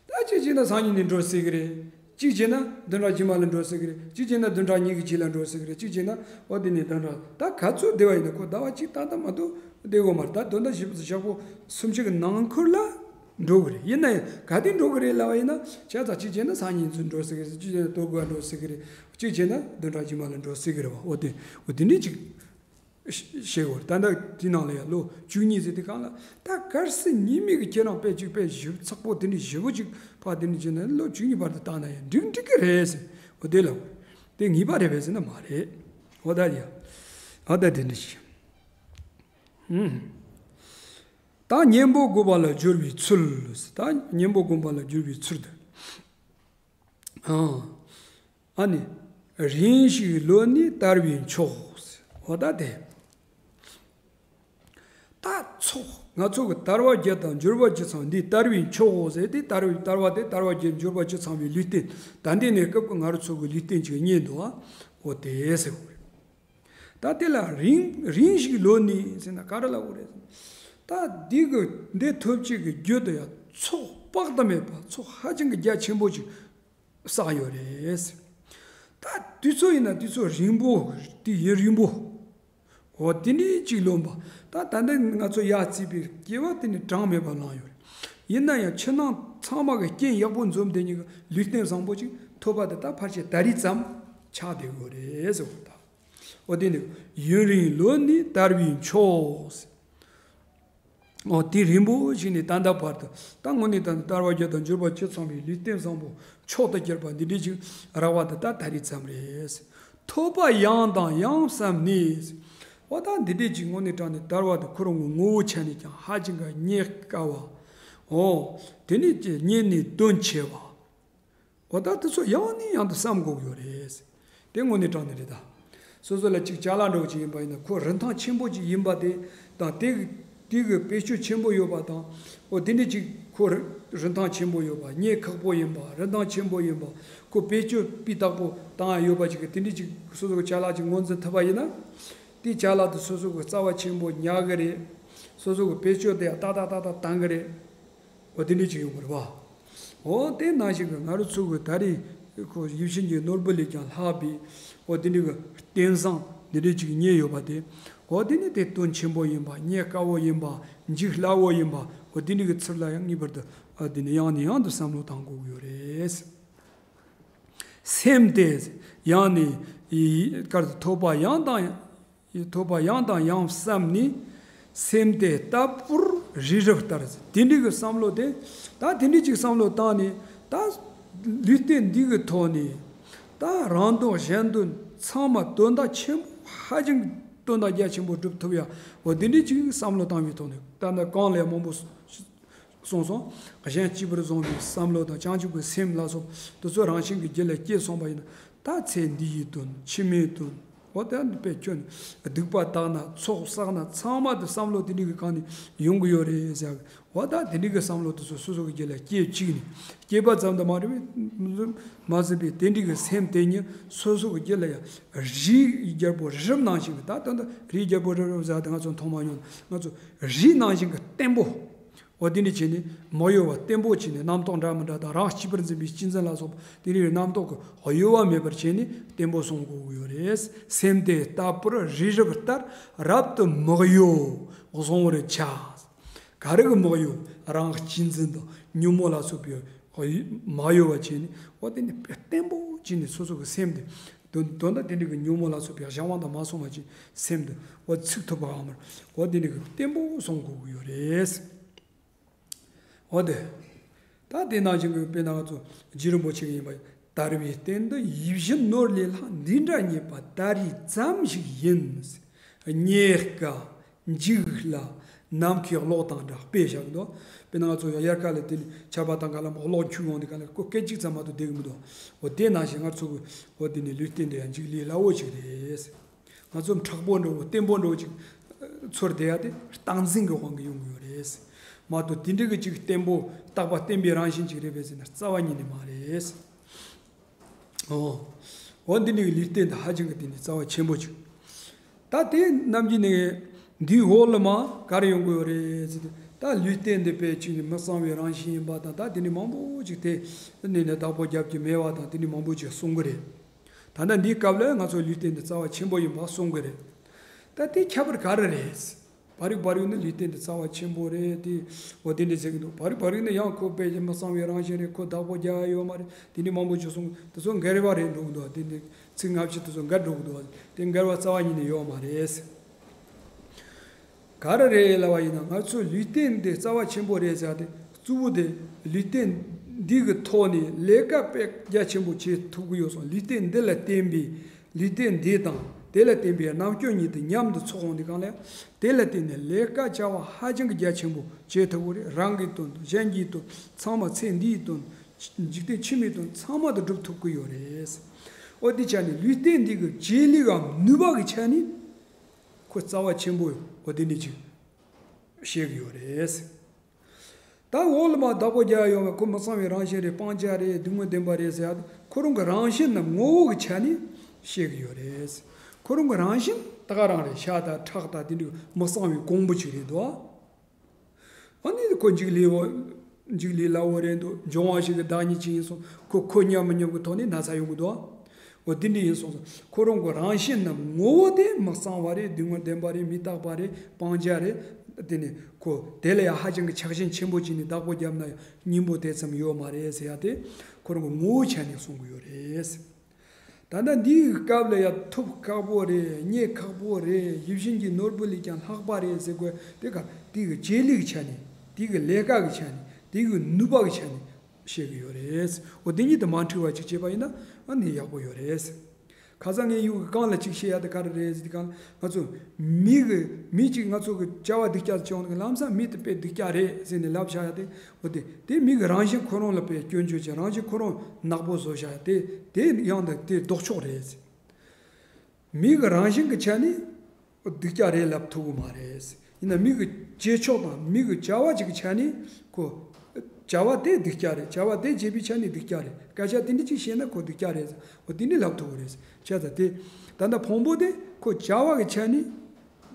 ད་གཅིག་བྱས་ན་སང་ཉིན་ནས་འགྲོ་སྲིད་གི་རེད། གཅིག་བྱས་ན་བདུན་ཕྲག་རྗེས་མ་ལ་འགྲོ་སྲིད་གི་རེད། གཅིག་བྱས་ན་བདུན་ཕྲག་གཉིས་ཀྱི་རྗེས་ལ་འགྲོ་སྲིད་གི་རེད། གཅིག་བྱས་ན་འོ་དེ་ནས་བདུན་ཕྲག་ད་ག་ཚོད་བསྡད་པ་ཡིན་ན་ཁོ་ཟླ་བ་གཅིག་ཏག་ཏག་མ་གཏོགས་བསྡད་དགོས་མ་རེད། ད་དོན་དག་ཞིབ་ཞག་པོ་སུམ་ཅུ་གི་ནང་ཁུལ་ལ་འགྲོ་གི་རེད། ཡིན་ན་ཡང་ག་དུས་འགྲོ་གི་རེད་ལབ་པ་ཡིན་ན་བྱས་ཙང་གཅིག་བྱས་ན་སང་ཉིན་ཚོད་འགྲོ་སྲིད་གི་རེད། གཅིག་བྱས་ན་ཟླ་དགུ་པ་འགྲོ་སྲིད་གི་རེད། གཅིག་བྱས་ན་བདུན་ཕྲག་རྗེས་མ་ལ་འགྲོ་སྲིད་གི་རེད་བ། འོ་དེ་འོ་དེ་འདྲས་ཅིག་ཤེས་དགོས་རེད། ད་ལྟ་དེ་ནང་ལ་ཡང་ལོ་བཅུ་གཉིས་ཟེར་དེ་གང་ལ་ད་གལ་སྲིད་ཉེས་མེད་ཀྱི་ཁྱེད་རང་དཔེ་གཅིག་དཔེ་ཞིབ་ཚགས་པོ་དེ་འདྲས་ཞིབ་པོ་ཅིག་ཕར་དེ་འདྲས་བྱས་ན་ལོ་བཅུ་གཉིས་བར་དུ་བཏང་ན་ཡང་འགྲིག་འགྲིག་གི་རེད་ཟེར། འོ་དེ་ལ་དེ་ངེས་པ་རེད་པས་ཟེར་ན་མ་རེད། འོ་ད་ཡ་ཨ་ད་དེ་འདྲས་ཞིག་ད་གཉེན་པོ་སྒོམ་པ་ལ་སྦྱོར་བའི་ཚུལ། ད་གཉེན་པོ་སྒོམ་པ་ལ་སྦྱོར་བའི་ཚུལ་དུ། ཨ་ནི། རིང་ཞིག་ལོན་ནས་དར་བའི་མཆོག་འོ་ད་དེ། ད་ཚོགས་ང་ཚོ་གི་དར་བ་བརྒྱད་དང་འབྱོར་བ་བཅུ་ཚང་འདི་དར་བའི་མཆོག་འོ་ཟེར་ཏེ་དར་བའི་དར་བ་དེ་དར་བ་བརྒྱད་འབྱོར་བ་བཅུ་ཚང་བའི་ལུས་རྟེན། ད་འདི་ནས་སྐབས་ཀྱི་ང་རང་ཚོ་གི་ལུས་རྟེན་ཅིག་རྙེད་འདུག་ཨ། འོ་དེ་ཟེར་བ་རེད། ད་དེ་ལ་རིང་རིང་ཞིག་ལོན་ནས་ཟེར་ན་ག་རེ་ལབ་དགོས་རེད། ད་འདི་གི་འདི་ཐོབ་བྱེད་ཀྱི་རྒྱུ་དེ་ཡང་ཚོགས་དཔག་ཏུ་མེད་པ་ཚོགས་ཧ་ཅང་གི་རྒྱ་ཆེན་པོ་ཅིག་བསགས་ཡོད་རེད། ད་དུས་ཚོད་ཡིན་ན་དུས་ཚོད་རིང་པོ་དེ་ཡུན་རིང་པོ་འོ་དེ་ནས་ཅིག་ལོན་པ། ད་ད་ལྟ་ང་ཚོ་ཡར་བརྩིས་པའི་སྐྱེ་བ་དེ་ནི་གྲངས་མེད་པ་བླངས་ཡོད་རེད། ཡིན་ན་ཡང་ཕྱི་ནང་ཚང་མ་གི་རྐྱེན་ཡག་པོ་འཛོམས་དེ་ཉིད་ཀྱི་ལུས་རྟེན་བཟང་པོ་ཅིག་ཐོབ་པ་དེ་ད་ཕལ་ཆེར་ད་རེས་ཙམ་ཆགས་བསྡད་ཡོད་རེད་ཟེར་བ་དང་། འོ་དེ་ནི་ཡུན་རིང་ལོན་ནི་དར་བའི་མཆོག་ཟེར། འོ་དེ་རིང་པོ་ཞིག་ནས་ད་ལྟ་བར་དུ་ད་དངོས་གནས་དང་དར་བ་བརྒྱད་དང་འབྱོར་པ་བཅུ་ཚང་བའི་ལུས་རྟེན་བཟང་པོ་མཆོག་ཏུ་གྱུར་པ་འདི་འདྲའི་ཅིག་རག་པ་དེ་ད་ད་རེས་ཙམ་རེད། ཐོབ་པ་ཡང་དང་ཡང་བསམ་ནས། འོ་ད་འདི་འདྲའི་ཅིག་དངོས་གནས་དྲང་གནས་དར་བ་དེ་ཁོ་རང་གི་ངོ་བོ་ཆ་ནས་ཀྱང་ཧ་ཅང་གི་རྙེད་དཀའ་བ། འོ་དེ་ནས་ཀྱི་རྙེད་ནས་དོན་ཆེ་བ། འོ་ད་དེ་ཚོ་ཡང་ནས་ཡང་དུ་བསམ་དགོས་ཀྱི་ཡོད་རེད། དེ་དངོས་གནས་དྲང་གནས་རེད་ད། སོ་སོ་ལ་གཅིག་ཅ་ལག་འདྲ་བོ་ཅིག་ཡིན་པ་ཡིན་ན་ཁོ་རིན་ཐང་ཆེན་པོ་ཅིག་ཡིན་པ་དེ་དང་དེ་གི་དེ་གི་བེད་སྤྱོད་ཆེན་པོ་ཡོད་པ་དང་། འོ་དེ་འདྲ་ཅིག་ཁོ་རི་རིན་ཐང་ཆེན་པོ་ཡོད་པ། རྙེད་ཁག་པོ་ཡིན་པ། རིན་ཐང་ཆེན་པོ་ཡིན་པ། ཁོ་བེད་སྤྱོད་སྤུས་དག་པོ་བཏང་ཡ་ཡོད་པ་ཅིག་གི་དེ་འདྲ་ཅིག་སོ་སོ་གི་ཅ་ལག་ཅིག་ངོས་འཛིན་ཐུབ་པ་ཡིན་ན། དེ་ཅ་ལག་དེ་སོ་སོ་གི་རྩ་བ་ཆེན་པོ་ཉར་གི་རེད། སོ་སོ་གི་བེད་སྤྱོད་དེ་ཡང་ཏག་ཏག་ཏག་ཏག་བཏང་གི་རེད། འོ་དེ་འདྲ་ཅིག་ཡོང་གི་རེད་པ། འོ་དེ་ནང་བཞིན་གྱི་ང་རང་ཚོ་གི་ད་རེས་ཁོ་ཡིད་བཞིན་གྱི་ནོར་བུ་ལས་ཀྱང་ལྷག་པའི་འོ་དེ་འདྲ་གི་རྟེན་བཟང་འདི་འདྲ་ཅིག་རྙེད་ཡོད་པ་དེ། འོ་དེ་ནི་དེ་དོན་ཆེན་པོ་ཡིན་པ། རྙེད་དཀའ་བོ་ཡིན་པ། འཇིག་སླ་བོ་ཡིན་པ། འོ་དེ་འདྲ་གི་ཚུལ་ལ་ཡང་ངེས་པར་དུ་འོ་དེ་ནི་ཡང་ནས་ཡང་དུ་བསམ་བློ་བཏང་དགོས་ཀྱི་ཡོད་རེད། སེམས་དེ་ཡང་ནི་ཡི་ཀར་ཐོབ་པ་ཡང་དང་ཡང་། ཐོབ་པ་ཡང་དང་ཡང་བསམ་ནས། སེམས་དེ་ལྟ་བུར་རི་རབ་ལྟར། དེ་འདྲའི་གི་བསམ་བློ་དེ། ད་དེ་འདྲའི་ཅིག་བསམ་བློ་བཏང་ནས། ད་ལུས་རྟེན་འདི་གི་ཐོག་ནས་ད་རང་དོན་གཞན་དོན་ཚང་མ་དོན་དག་ཆེན་པོ་ཧ་ཅང་གི་དོན་དག་རྒྱ་ཆེན་པོ་སྒྲུབ་ཐུབ་ཡ། འོ་དེ་འདྲའི་ཅིག་བསམ་བློ་བཏང་བའི་ཐོག་ནས་ད་ནི་གང་ལས་མང་པོ་གསུངས་སོང་། གཞན་གཅེས་པར་བཟུང་བའི་བསམ་བློ་དང་བྱང་ཆུབ་ཀྱི་སེམས་ལ་སོགས་དེ་ཚོ་རང་བཞིན་གྱི་རྒྱུད་ལ་སྐྱེས་སོང་བ་ཡིན་ན། ད་ཚེ་འདི་ཡི་དོན། ཕྱི་མའི་དོན། འོ་ད་དཔེ་ཁྱོད་སྡིག་པ་དག་ན། ཚོགས་བསགས་ན། ཚང་མ་དེ་བསམ་བློ་དེ་འདྲའི་གི་སྒང་ནས་ཡོང་གི་ཡོད་རེད་ཟེར། འོ་ད་དེ་འདྲའི་གི་བསམ་བློ་དེ་ཚོ་སོ་སོ་གི་རྒྱུད་ལ་སྐྱེས་བཅུག་ནས། སྐྱེས་པ་ཙམ་དུ་མ་རེད་པས། མ་ཟད་པའི་དེ་འདྲའི་གི་སེམས་དེ་ཉིད་སོ་སོ་གི་རྒྱུད་ལ་ཡང་རིའི་རྒྱལ་པོ་རི་རབ་ནང་བཞིན་གྱི། ད་ད་ད་རིའི་རྒྱལ་པོ་རི་རབ་ཟེར་དེ་ང་ཚོ་མཐོང་མ་མྱོང་། ང་ཚོ་རི་ནང་བཞིན་གྱི་བརྟན་པོ། འོ་དེ་འདྲ་བྱས་ནས་མི་གཡོ་བ་བརྟན་པོ་བྱས་ནས། རྣམ་རྟོག་འདྲ་མི་འདྲ་དང་རང་གཅེས་པར་འཛིན་པའི་གཅེས་འཛིན་ལ་སོགས་པ་དེ་འདྲའི་རྣམ་རྟོག་གི་གཡོ་བ་མེད་པར་བྱས་ནས་བརྟན་པོ་བཟུང་དགོས་ཀྱི་ཡོད་རེད། སེམས་དེ་ལྟ་བུར་རི་རབ་ལྟར་རབ་ཏུ་མི་གཡོ་བཟུང་བར་བྱ། ག་རེ་གི་མི་གཡོ། རང་གཅེས་འཛིན་དང་ཉོན་མོངས་ལ་སོགས་པའི་མ་གཡོ་བ་བྱས་ནས། འོ་དེ་ནི་བརྟན་པོ་བྱས་ནས་སོ་སོ་གི་སེམས་དེ་དོན་དོན་དག་དེ་འདྲའི་གི་ཉོན་མོངས་ལ་སོགས་པའི་གཞན་དབང་དུ་མ་སོང་བ་བྱས། སེམས་དེ་འོ་ཚུགས་ཐུབ་པའམ། འོ་དེ་འདྲའི་གི་བརྟན་པོ་བཟུང་དགོས་ཀྱི་ཡོད་རེད། འོ་དེ། ད་དེ་ནང་བཞིན་གྱི་དཔེར་ན་ང་ཚོ་རྗེ་རིན་པོ་ཆེ་གི་ཡིན་པ། དར་བའི་སྟེང་དུ་ཡིད་བཞིན་ནོར་ལས་ལྷག་འདི་འདྲ་རྙེད་པ་ད་རེས་ཙམ་ཞིག་ཡིན། རྙེད་དཀའ། འཇིག་སླ། ནམ་མཁའི་གློག་དང་འདྲ་དཔེ་བཞག་འདུག་དཔེར་ན་ང་ཚོ་དབྱར་ཁ་ལ་དེ་ནི་ཆར་པ་དང་ག་ལ་མ་གློག་འཁྱུག་ཡོང་དུས་ག་ལ་ཁོ་སྐད་ཅིག་ཙམ་མ་གཏོགས་བསྡད་གི་མི་འདུག་འོ་དེ་ནང་བཞིན་ང་ཚོ་གི་འོ་དེ་ནི་ལུས་རྟེན་འདི་ཡང་འཇིག་སླ་བོ་ཞིག་རེད། ང་ཚོ་མཁྲེགས་པོ་འདྲ་བོ་བརྟན་པོ་འདྲ་བོ་ཅིག་ཚོར་བསྡད་ཡ་དེ་རྟག་འཛིན་གྱི་དབང་གིས་ཡོང་གི་ཡོད་རེད། མ་གཏོགས་དེ་འདྲ་གི་ཅིག་བརྟན་པོ་རྟག་པ་བརྟན་པའི་རང་བཞིན་ཅིག་རེད་པས་ཟེར་ན་རྩ་བ་ཉིད་ནས་མ་རེད། འོ། འོ་འདི་འདྲ་གི་ལུས་རྟེན་དེ་ཧ་ཅང་གི་དེ་ནི་རྩ་བ་ཆེན་པོ་ཅིག་ད་དེ་རྣམས་ཀྱི་ནི་འདིའི་འོག་ལ་མ་ག་རེ་ཡོང་གི་ཡོད་རེད་ཟེར་དུས། ད་ལུས་རྟེན་འདི་དཔེ་ཅིག་ནི་མི་གཙང་བའི་རང་བཞིན་ཡིན་པ་དང་། ད་དེ་ནི་མང་པོ་ཅིག་དེ་ནི་ནི་བདག་པོ་རྒྱབ་ཀྱི་མེད་པ་དང་། དེ་ནི་མང་པོ་ཅིག་གསུང་གི་རེད། ད་ལྟ་འདིའི་སྐབས་ལ་ང་ཚོ་ལུས་རྟེན་འདི་རྩ་བ་ཆེན་པོ་ཡིན་པ་གསུང་གི་རེད། ད་དེ་ཁྱད་པར་ག་རེ་རེད། བར་རིག་བར་རིག་ནི་ལུས་རྟེན་འདི་རྩ་བ་ཆེན་པོ་རེད་དེ། འོ་དེ་འདྲ་ཟེར་གི་འདུག་བར་རིག་བར་རིག་ནི་ཡང་ཁོ་དཔེ་མི་གཙང་བའི་རང་བཞིན་རེད། ཁོ་བདག་པོ་རྒྱག་ཡ་ཡོད་མ་རེད། དེ་འདྲ་མང་པོ་ཅིག་གསུང་། དེ་ཚོ་འགལ་བ་རེད་འགྲོ་གི་འདུག་དེ་འདྲ་ཚིག་སྔ་ཕྱི་དེ་ཚོ་འགལ་འགྲོ་གི་འདུག་དེ་འགལ་བ་རྩ་བ་ཉིད་ནས་ཡོད་མ་རེད། ག་རེ་རེད་ལབ་པ་ཡིན་ན། ང་ཚོའི་ལུས་རྟེན་འདི་རྩ་བ་ཆེན་པོ་རེད་ཟེར་ཏེ། གཙོ་བོ་དེ་ལུས་རྟེན་འདི་གི་ཐོག་ནས་ལས་ཀ་དཔེ་རྒྱ་ཆེན་པོ་བྱེད་ཐུབ་ཀྱི་ཡོད་སོང་། ལུས་རྟེན་འདི་ལ་བརྟེན་པའི། ལུས་རྟེན་འདི་དང་དེ་ལ་བརྟེན་པའི་རྣམ་ཅོ་གཉིས་དེ་མཉམ་དུ་ཚོགས་འོང་དུས་གང་ལ་དེ་ལ་བརྟེན་ནས་ལས་ཀ་བྱ་བ་ཧ་ཅང་གི་རྒྱ་ཆེན་པོ་བྱེད་ཐུབ་ཀྱི་རེད། རང་གི་དོན་དང་གཞན་གྱི་དོན། ཚང་མ་ཚེ་འདིའི་དོན། འཇིག་རྟེན་ཕྱི་མའི་དོན་ཚང་མ་དེ་སྒྲུབ་ཐུབ་ཀྱི་ཡོད་རེད། འོ་དེ་ཆ་ནས་ལུས་རྟེན་འདི་གི་བྱེད་ལས་ཀྱི་ནུས་པ་གི་ཆ་ནས་ཁོ་རྩ་བ་ཆེན་པོ་འོ་དེ་ནས་ཅིག་བཤད་ཀྱི་ཡོད་རེད། ད་འོག་ལ་མ་བདག་པོ་རྒྱག་ཡ་ཡོད་མ། ཁོ་མི་གཙང་བའི་རང་བཞིན་རེད། སྤང་བྱ་རེད། སྡིག་ངོ་བདེན་པ་རེད་ཟེར་ཡ་དེ་ཁོ་རང་གི་རང་བཞིན་ནམ་ངོ་བོ་གི་ཆ་ནས་བཤད་ཀྱི་ཡོད་རེད། ཁོ་རང་གི་རང་བཞིན་ད་ག་རང་རེད། ཤ་དང་ཁྲག་དང་དེ་འདྲའི་མི་གཙང་བའི་ཀོང་བུ་ཅིག་རེད་དོ། ཨ་ནི་ཁོ་འཇིག་སླ་བོ། འཇིག་སླ་བོ་རེད་འདུག་འབྱུང་བ་བཞི་གི་བདག་ཉིད་ཅིག་ཡིན་སོང་། ཁོ་ཁོ་མཉམ་མི་མཉམ་གི་ཐོག་ནས་ན་ཚ་ཡོང་གི་འདུག་འོ་དེ་འདྲ་ཡིན་སོང་། ཁོ་རང་གི་རང་བཞིན་ནམ་ངོ་བོ་དེ་མི་གཙང་བ་རེད། སྡིག་ངོ་བདེན་པ་རེད། མི་རྟག་པ་རེད། སྤང་བྱ་རེད། དེ་ནི་ཁོ་དེ་ལ་ཡང་ཧ་ཅང་གི་ཆགས་ཞེན་ཆེན་པོ་བྱས་ནས་བདག་པོ་བརྒྱབ་ན་ཡང་སྙིང་པོ་དེ་ཙམ་ཡོད་མ་རེད་ཟེར་ཡ་དེ་ཁོ་རང་གི་ངོ་བོའི་ཆ་ནས་གསུང་གི་ཡོད་རེད། ད་ལྟ་འདིའི་སྐབས་ལ་ཡང་ཐོབ་ཁག་པོ་རེད། རྙེད་ཁག་པོ་རེད། ཡིད་བཞིན་གྱི་ནོར་བུ་ལས་ཀྱང་ལྷག་པ་རེད་ཟེར་དགོས་དེ་ག་དེ་གི་བྱེད་ལས་ཀྱི་ཆ་ནས། དེ་གི་ལས་ཀ་གི་ཆ་ནས། དེ་གི་ནུས་པ་གི་ཆ་ནས་བཤད་གི་ཡོད་རེད། འོ་དེ་གཉིས་དེ་མ་འཁྲུལ་བ་ཅིག་བྱས་པ་ཡིན་ན་ཨ་ནི་ཡག་པོ་ཡོད་རེད། ཁ་སང་ངས་ཡུལ་གང་ལ་ཅིག་བཤད་ཡ་དེ་ག་རེ་རེད་ཟེར་དུས་གང་ང་ཚོ་མི་གི་མི་གཅིག་ང་ཚོ་གི་བྱ་བ་སྡུག་ཅག་བྱུང་ནས་ལམ་སང་མི་དེ་དཔེ་སྡུག་ཅག་རེད་ཟེར་ནས་ལབ་བཞག་ཡ་དེ། འོ་དེ་དེ་མི་གི་རང་བཞིན་ཁོ་རང་ལ་དཔེ་སྐྱོན་བརྗོད་བྱས། རང་བཞིན་ཁོ་རང་ནག་པོ་བཟོ་བཞག་ཡ་དེ་དེ་ཡང་དེ་དེ་ལྡོག་ཕྱོགས་རེད་ཟེར། མི་གི་རང་བཞིན་གྱི་ཆ་ནས་སྡུག་ཅག་རེད་ལབ་ཐུབ་ཀྱི་མ་རེད། ཡིན་ན་མི་གི་བྱེད་ཕྱོགས་དང་མི་གི་བྱ་བ་ཅིག་གི་ཆ་ནས་ཁོ་བྱ་བ་དེ་སྡུག་ཅག་རེད། བྱ་བ་དེ་བྱེད་པའི་ཆ་ནས་སྡུག་ཅག་རེད། སྐད་ཆ་དེ་འདྲ་ཅིག་བཤད་ན་ཁོ་སྡུག་ཅག་རེད། འོ་དེ་འདྲ་ལབ་ཐུབ་ཀྱི་རེད། བྱས་ཙང་དེ་ད་ལྟ་ཕུང་པོ་དེ་ཁོ་བྱ་བ་གི་ཆ་ནས་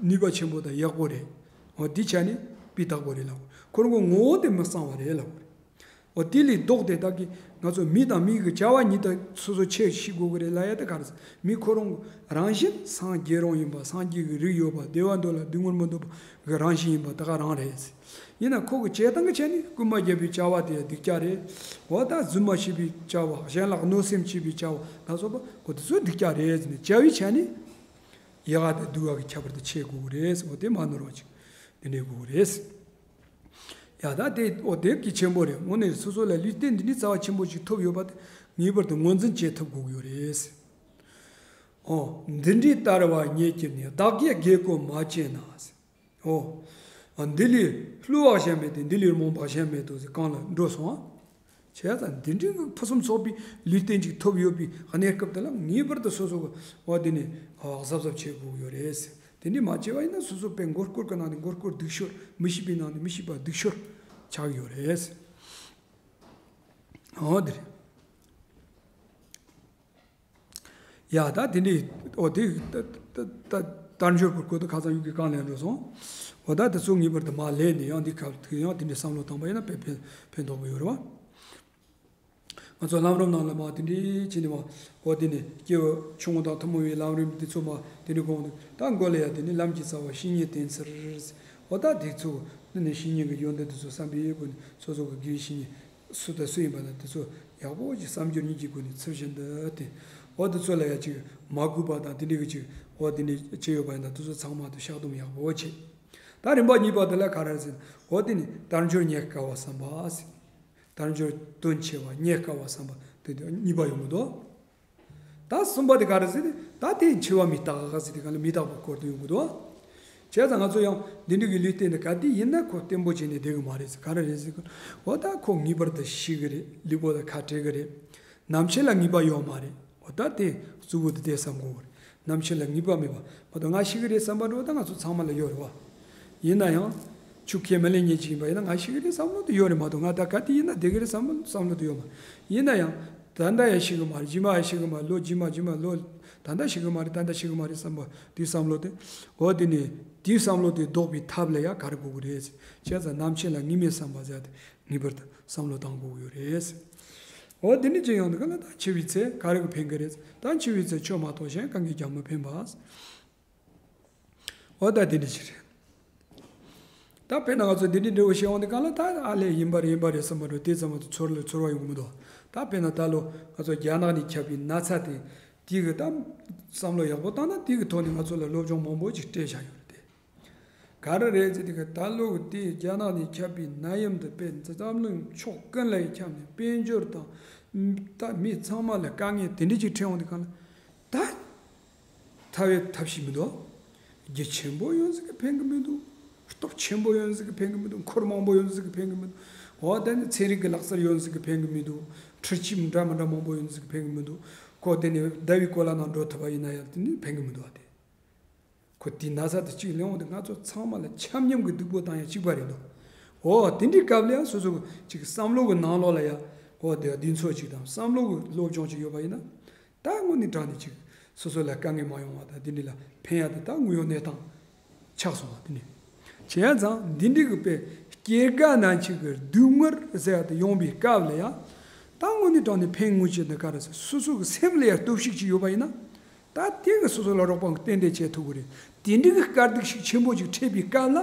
ནུས་པ་ཆེན་པོ་དང་ཡག་པོ་རེད། འོ་དེ་ཆ་ནས་སྤུས་དག་པོ་རེད་ལབ། ཁོ་རང་གི་ངོ་བོ་དེ་མི་གཙང་བ་རེད་ལབ། འོ་དེ་ལས་ལྡོག་སྟེ་བདག་གིས་ང་ཚོ་མི་དང་མི་གི་བྱ་བ་གཉིས་དང་སོ་སོ་ཕྱེ་ཤེས་དགོས་ཀྱི་རེད་ལབ་ཡ་དེ་ག་རེ་ཟེར། མི་ཁོ་རང་རང་བཞིན་སངས་རྒྱས་རང་ཡིན་པ། སངས་རྒྱས་ཀྱི་རིགས་ཡོད་པ། བདེ་བ་འདོད་ལ་སྡུག་བསྔལ་མི་འདོད་པ་གི་རང་བཞིན་ཡིན་པ་དེ་ག་རང་རེད། ཡིན་ན་ཁོ་གི་བྱེད་སྟངས་ཀྱི་ཆ་ནས་རྐུན་མ་བརྒྱབ་པའི་བྱ་བ་དེ་སྡུག་ཅག་རེད། འོ་ད་རྫུན་མ་བྱས་པའི་བྱ་བ། གཞན་ལ་གནོད་སེམས་བྱས་པའི་བྱ་བ་ལ་སོགས་པ་འོ་དེ་ཚོ་སྡུག་ཅག་རེད་ཟེར་ནས་བྱ་བའི་ཆ་ནས་ཡག་ག་དང་སྡུག་ག་གི་ཁྱད་པར་དེ་ཕྱེ་དགོས་ཀྱི་རེད་ཟེར། འོ་དེ་མ་ནོར་བ་ཅིག་དེ་འདྲའི་དགོས་ཀྱི་རེད། ཡ་ད་དེ་འོ་དེབ་ཀྱི་ཆེན་པོ་རེད། དངོས་གནས་སོ་སོ་ལ་ལུས་རྟེན་འདི་འདྲའི་རྩ་བ་ཆེན་པོ་ཞིག་ཐོབ་ཡོད་པ་དེ་ངེས་པར་དུ་ངོས་འཛིན་བྱེད་ཐུབ་དགོས་ཀྱི་ཡོད་རེད། ཨོ། འདི་འདྲའི་ལྟ་བ་ཉིད་ཀྱིས་ནི་བདག་གི་དགེ་སྐོས་མ་བྱས་ན། ཨོ། འདི་ལས་བསླུ་བ་གཞན་མེད་དེ། འདི་ལས་རྨོངས་པ་གཞན་མེད་དོ་ཟེར་གང་ལ་འགྲོ་སོང་ཨ། བྱས་ཙང་འདི་འདྲའི་ཕུན་སུམ་ཚོགས་པའི་ལུས་རྟེན་ཅིག་ཐོབ་ཡོད་པའི་གནས་སྐབས་དེ་ལ་ངེས་པར་དུ་སོ་སོ་གི་འོ་དེ་ནས་གཟབ་གཟབ་བྱེད་དགོས་ཀྱི་ཡོད་རེད། དེ་འདྲ་མ་བྱས་པ་ཡིན་ན་སོ་སོ་དཔེ་མགོ་སྐོར་གྱི་ནང་ནས་མགོ་སྐོར་སྡུག་ཤོས། མི་ཤེས་པའི་ནང་ནས་མི་ཤེས་པ་སྡུག་ཤོས་ཆགས་ཡོད་རེད། འོ་དེ་རེད། ཡ་ད་དེ་འདྲའི་འོ་དེ་ད་ད་ད་དལ་འབྱོར་གྱི་སྐོར་དུ་ཁ་སང་ཡུལ་གྱི་གང་ལེན་འགྲོ་སོང་། འོ་ད་དེ་ཚོ་ངེས་པར་དུ་མ་ལས་ནས་ཡང་འདི་སྐབས་དུ་ཡང་དེ་འདྲའི་བསམ་བློ་བཏང་པ་ཡིན་ན་དཔེ་ཕན་ཕན་ཐོགས་པ་ཡོད་རེད་བ། ང་ཚོ་ལམ་རིམ་ནང་ལ་མ་དེ་འདྲའི་བྱས་ནས་མ་འོ་དེ་ནས་སྐྱེ་བོ་ཆུང་ངུ་དང་ཐུན་མོང་བའི་ལམ་རིམ་འདི་ཚོ་མ་དེ་འདྲའི་གོང་དུ་ད་མགོ་ལ་ཡ་དེ་ནས་ལམ་གྱི་རྩ་བ་བཤེས་གཉེན་བསྟེན་ཚུལ། འོ་ད་དེ་ཚོ་ནི་ནས་བཤེས་གཉེན་གྱི་ཡོན་ཏན་དེ་ཚོ་བསམ་པའི་སྒོ་ནས་སོ་སོ་གི་དགེ་བའི་བཤེས་གཉེན་སུ་དང་སུ་ཡིན་པ་ན་དེ་ཚོ་ཡག་པོ་ཞིག་བསམ་སྦྱོར་གཉིས་ཀྱི་སྒོ་ནས་ཚུལ་བཞིན་དུ་བསྟེན། འོ་དེ་ཚོ་ལ་ཡ་ཅིག་མ་གུས་པ་དང་དེ་འདྲའི་གི་ཅིག་འོ་དེ་འདྲའི་བྱས་ཡོད་པ་ཡིན་ན་དེ་ཚོ་ཚང་མ་དུ་བཤགས་སྡོམ་ཡག་པོ་བྱེད། ད་རིམ་པ་གཉིས་པ་དེ་ལ་ག་རེ་ཟེར་ན། འོ་དེ་ནི་དལ་འབྱོར་རྙེད་དཀའ་བ་བསམ་པ་ཟེར། དལ་འབྱོར་དོན་ཆེ་བ་རྙེད་དཀའ་བ་བསམ་པ་དེ་དུས་གཉིས་པ་ཡོང་གི་འདུག་ད་གསུམ་པ་དེ་ག་རེ་ཟེར་ན། ད་དེ་འཆི་བ་མི་རྟག་ཟེར་དེ་ག་ལ་མི་རྟག་པའི་སྐོར་དུ་ཡོང་གི་འདུག་བྱས་ཙང་ང་ཚོ་ཡང་འདི་འདྲ་གི་ལུས་རྟེན་དེ་ག་དུས་ཡིན་ན་ཁོ་བརྟན་པོ་བྱས་ནས་བསྡད་གི་མ་རེད་ཟེར། ག་རེ་རེད་ཟེར་གི། འོ་ད་ཁོ་ངེས་པར་དུ་ཤི་གི་རེད། ལུས་པོ་དང་ཁ་བྲལ་གི་རེད། ནམ་ཕྱེད་ལ་ངེས་པ་ཡོད་མ་རེད། འོ་ད་དེ་གཙོ་བོ་དེ་དེ་བསམ་དགོས་རེད། ནམ་ཕྱེད་ལ་ངེས་པ་མེད་པ་མ་གཏོགས་ང་ཤི་གི་རེད་བསམ་པ་འགྲོ་ད་ང་ཚོ་ཚང་མ་ལ་ཡོད་རེད་བ། ཡིན་ན་ཡང་ཆུ་ཁས་མི་ལེན་མཁན་ཅིག་ཡིན་པ་ཡིན་ན་ང་ཤི་གི་རེད་བསམ་བློ་དེ་ཡོད་རེད་མ་གཏོགས་ང་ད་ག་དུས་ཡིན་ན་བསྡད་གི་རེད་བསམ་བསམ་བློ་དེ་ཡོད་མ་རེད། ཡིན་ན་ཡང་ད་ལྟ་ཡང་ཤི་གི་མ་རེད། རྗེས་མ་ཡང་ཤི་གི་མ་རེད། ལོ་རྗེས་མ་རྗེས་མ་ལོ་ད་ལྟ་ཤི་གི་མ་རེད། ད་ལྟ་ཤི་གི་མ་རེད་བསམ་པ་དེའི་བསམ་བློ་དེ། འོ་དེ་ནས་དེའི་བསམ་བློ་དེ་ལྡོག་པའི་ཐབས་ལ་ཡང་ག་རེ་དགོས་གི་རེད། བྱས་ཙང་ནམ་ཕྱེད་ལ་ངེས་མེད་བསམ་པ་ཟེར་ཏེ། ངེས་པར་དུ་བསམ་བློ་བཏང་དགོས་ཀྱི་ཡོད་རེད། འོ་དེ་ནི་ཅི་ཡང་འདི་ག་ལ་ད་འཆི་བའི་ཚེ་ག་རེ་གི་ཕན་གི་རེད། ད་འཆི་བའི་ཚེ་ཆོས་མ་གཏོགས་གཞན་གང་གིས་ཀྱང་མི་ཕན་པ། འོ་ད་དེ་འདྲ་ཞིག་རེད། ད་དཔེར་ན་ང་ཚོ་འདི་འདྲའི་འབྲས་བུ་ཤེས་འོང་དེ་ག་ལ་ད་ཨ་ལས་ཡིན་པ་རེད་ཡིན་པ་རེད་བསམ་པ་འགྲོ་དེ་ཙམ་མ་གཏོགས་ཚོར་ལ་ཚོར་བ་ཡོང་གི་མི་འདུག་ད་དཔེར་ན་ད་ལོ་ང་ཚོ་རྒྱ་ནག་ནས་ཁྱབ་པའི་ན་ཚ་དེ་དེ་གི་ད་བསམ་བློ་ཡག་པོ་བཏང་ན་དེ་གི་ཐོག་ནས་ང་ཚོ་ལ་སློབ་སྦྱོང་མང་པོ་ཅིག་སྤྲད་བཞག་ཡོད་རེད་དེ། ག་རེ་རེད་ཟེར་དུས་ཀ་ད་ལོ་གི་དེ་རྒྱ་ནག་ནས་ཁྱབ་པའི་ནད་ཡམས་འདི་དཔེ་འཛམ་གླིང་ཕྱོགས་ཀུན་ལ་ཡང་ཁྱབ་ནས་དཔལ་འབྱོར་དང་ད་མི་ཚང་མ་ལ་དཀའ་ངལ་དེ་འདྲ་ཅིག་འཕྲད་འོང་དུས་ག་ལ་ད་ཐར་བའི་ཐབས་ཤེས་མི་འདུག་རྒྱུ་ཆེན་པོ་ཡོད་ཟིག་གི་ཕན་གི་མི་འདུག་སྟོབས་ཆེན་པོ་ཡོད་ཟིག་གི་ཕན་གི་མི་འདུག་འཁོར་མང་པོ་ཡོད་ཟིག་གི་ཕན་གི་མི་འདུག་འོ་ད་ནི་ཚན་རིག་གི་ལག་རྩལ་ཡོད་ཟིག་གི་ཕན་གི་མི་འདུག་འཕྲུལ་ཆས་འདྲ་མི་འདྲ་མང་པོ་ཡོད་ཟིག་གི་ཕན་གི་མི་འདུག་ཁོ་དེ་ནི་ཟླ་བའི་གོ་ལ་ནང་འགྲོ་ཐུབ་པ་ཡིན་ན་ཡང་དེ་ནི་ཕན་གི་མི་འདུག་ཨ་དེ། ཁོ་དེའི་ན་ཚ་དེ་གཅིག་ལེན་འོང་དུས་ང་ཚོ་ཚང་མ་ལ་ཆ་མཉམ་གྱི་སྡུག་པོ་བཏང་ཡ་གཅིག་པ་རེད་འདུག་འོ་དེ་འདྲའི་སྐབས་ལ་ཡང་སོ་སོ་གི་ཅིག་བསམ་བློ་གི་ནང་ལོགས་ལ་ཡང་འོ་དེ་གདེང་ཚོད་ཅིག་དང་བསམ་བློ་གི་སློབ་སྦྱོང་ཅིག་ཡོད་པ་ཡིན་ན་ད་དངོས་གནས་དྲང་ནས་ཅིག་སོ་སོ་ལ་དཀའ་ངལ་མ་ཡོང་བ་དང་དེ་འདྲ་ལ་ཕན་ཡ་དེ་ད་དངོས་ཡོད་གནས་སྟངས་ཆགས་སོང་བ་དེ་འདྲ། བྱས་ཙང་འདི་འདྲའི་གི་དཔེ་སྐྱེ་རྒ་ན་འཆི་གི་སྡུག་བསྔལ་ཟེར་ཡ་དེ་ཡོང་པའི་སྐབས་ལ་ཡང་ད་དངོས་གནས་དྲང་ནས་ཕན་དངོས་ཅན་དེ་ག་རེ་ཟེར་སོ་སོ་གི་སེམས་ལ་ཡང་སྟོབས་ཤུགས་ཅིག་ཡོད་པ་ཡིན་ན། ད་དེ་གི་སོ་སོ་ལ་རོགས་པ་གི་ཏན་ཏན་བྱེད་ཐུབ་གི་རེད། དེ་འདྲའི་གི་དཀའ་སྡུག་ཞིག་ཆེན་པོ་ཞིག་འཕྲད་པའི་སྐབས་ལ།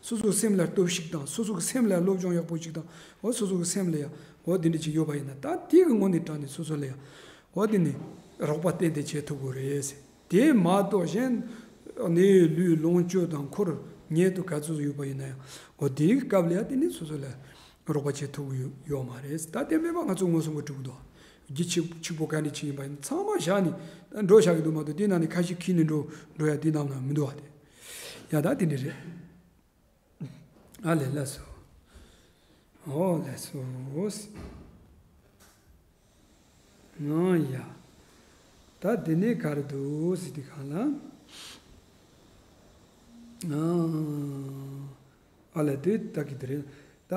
སོ་སོའི་སེམས་ལ་སྟོབས་ཤུགས་དང་སོ་སོའི་སེམས་ལ་སློབ་སྦྱོང་ཡག་པོ་ཞིག་དང་འོ་སོ་སོའི་སེམས་ལ་ཡང་འོ་དེ་འདྲ་ཅིག་ཡོད་པ་ཡིན་ན་ད་དེ་གི་ངོས་ནས་དྲངས་ནས་སོ་སོ་ལ་ཡང་འོ་དེ་ནི་རོགས་པ་ཏན་ཏན་བྱེད་ཐུབ་དགོས་རེད། དེ་མ་གཏོགས་གཞན་ནི་ལུས་ལོངས་སྤྱོད་དང་འཁོར་ཉེ་དུ་ག་ཚོད་ཡོད་པ་ཡིན་ན་ཡང་འོ་དེའི་སྐབས་ལ་ཡང་དེ་ནི་སོ་སོ་ལ་རོགས་པ་བྱེད་ཐུབ་ཀྱི་ཡོད་མ་རེད། ད་དེ་མེད་པ་ང་ཚོ་མངོན་སུམ་གྱི་གྲུབ་འདུག་རྒྱུ་ཆིག་ཆིག་པོ་ག་འདྲ་ཅིག་ཡིན་པ་ཡིན་ཚང་མ་བཞག་ནས་འགྲོ་བཞག་གི་འདུག་མ་གཏོགས་དེ་ནང་ནས་ཁ་ཤས་ཁྱིས་ནས་འགྲོ་འགྲོ་ཡ་དེ་ནང་ན་མི་འདུག་བ་དེ། ཡ་ད་དེ་འདྲ་རེད། ཨ་ལས་ལགས་སོ། ཨོ་ལགས་སོ། ཨང་ཡ། ད་དེ་ནས་ག་རེ་འདུག་ཟེར་དུས་གང་ལ། ཨ་ལས་དེ་ལྟ་གི་དེ་རེད། ད་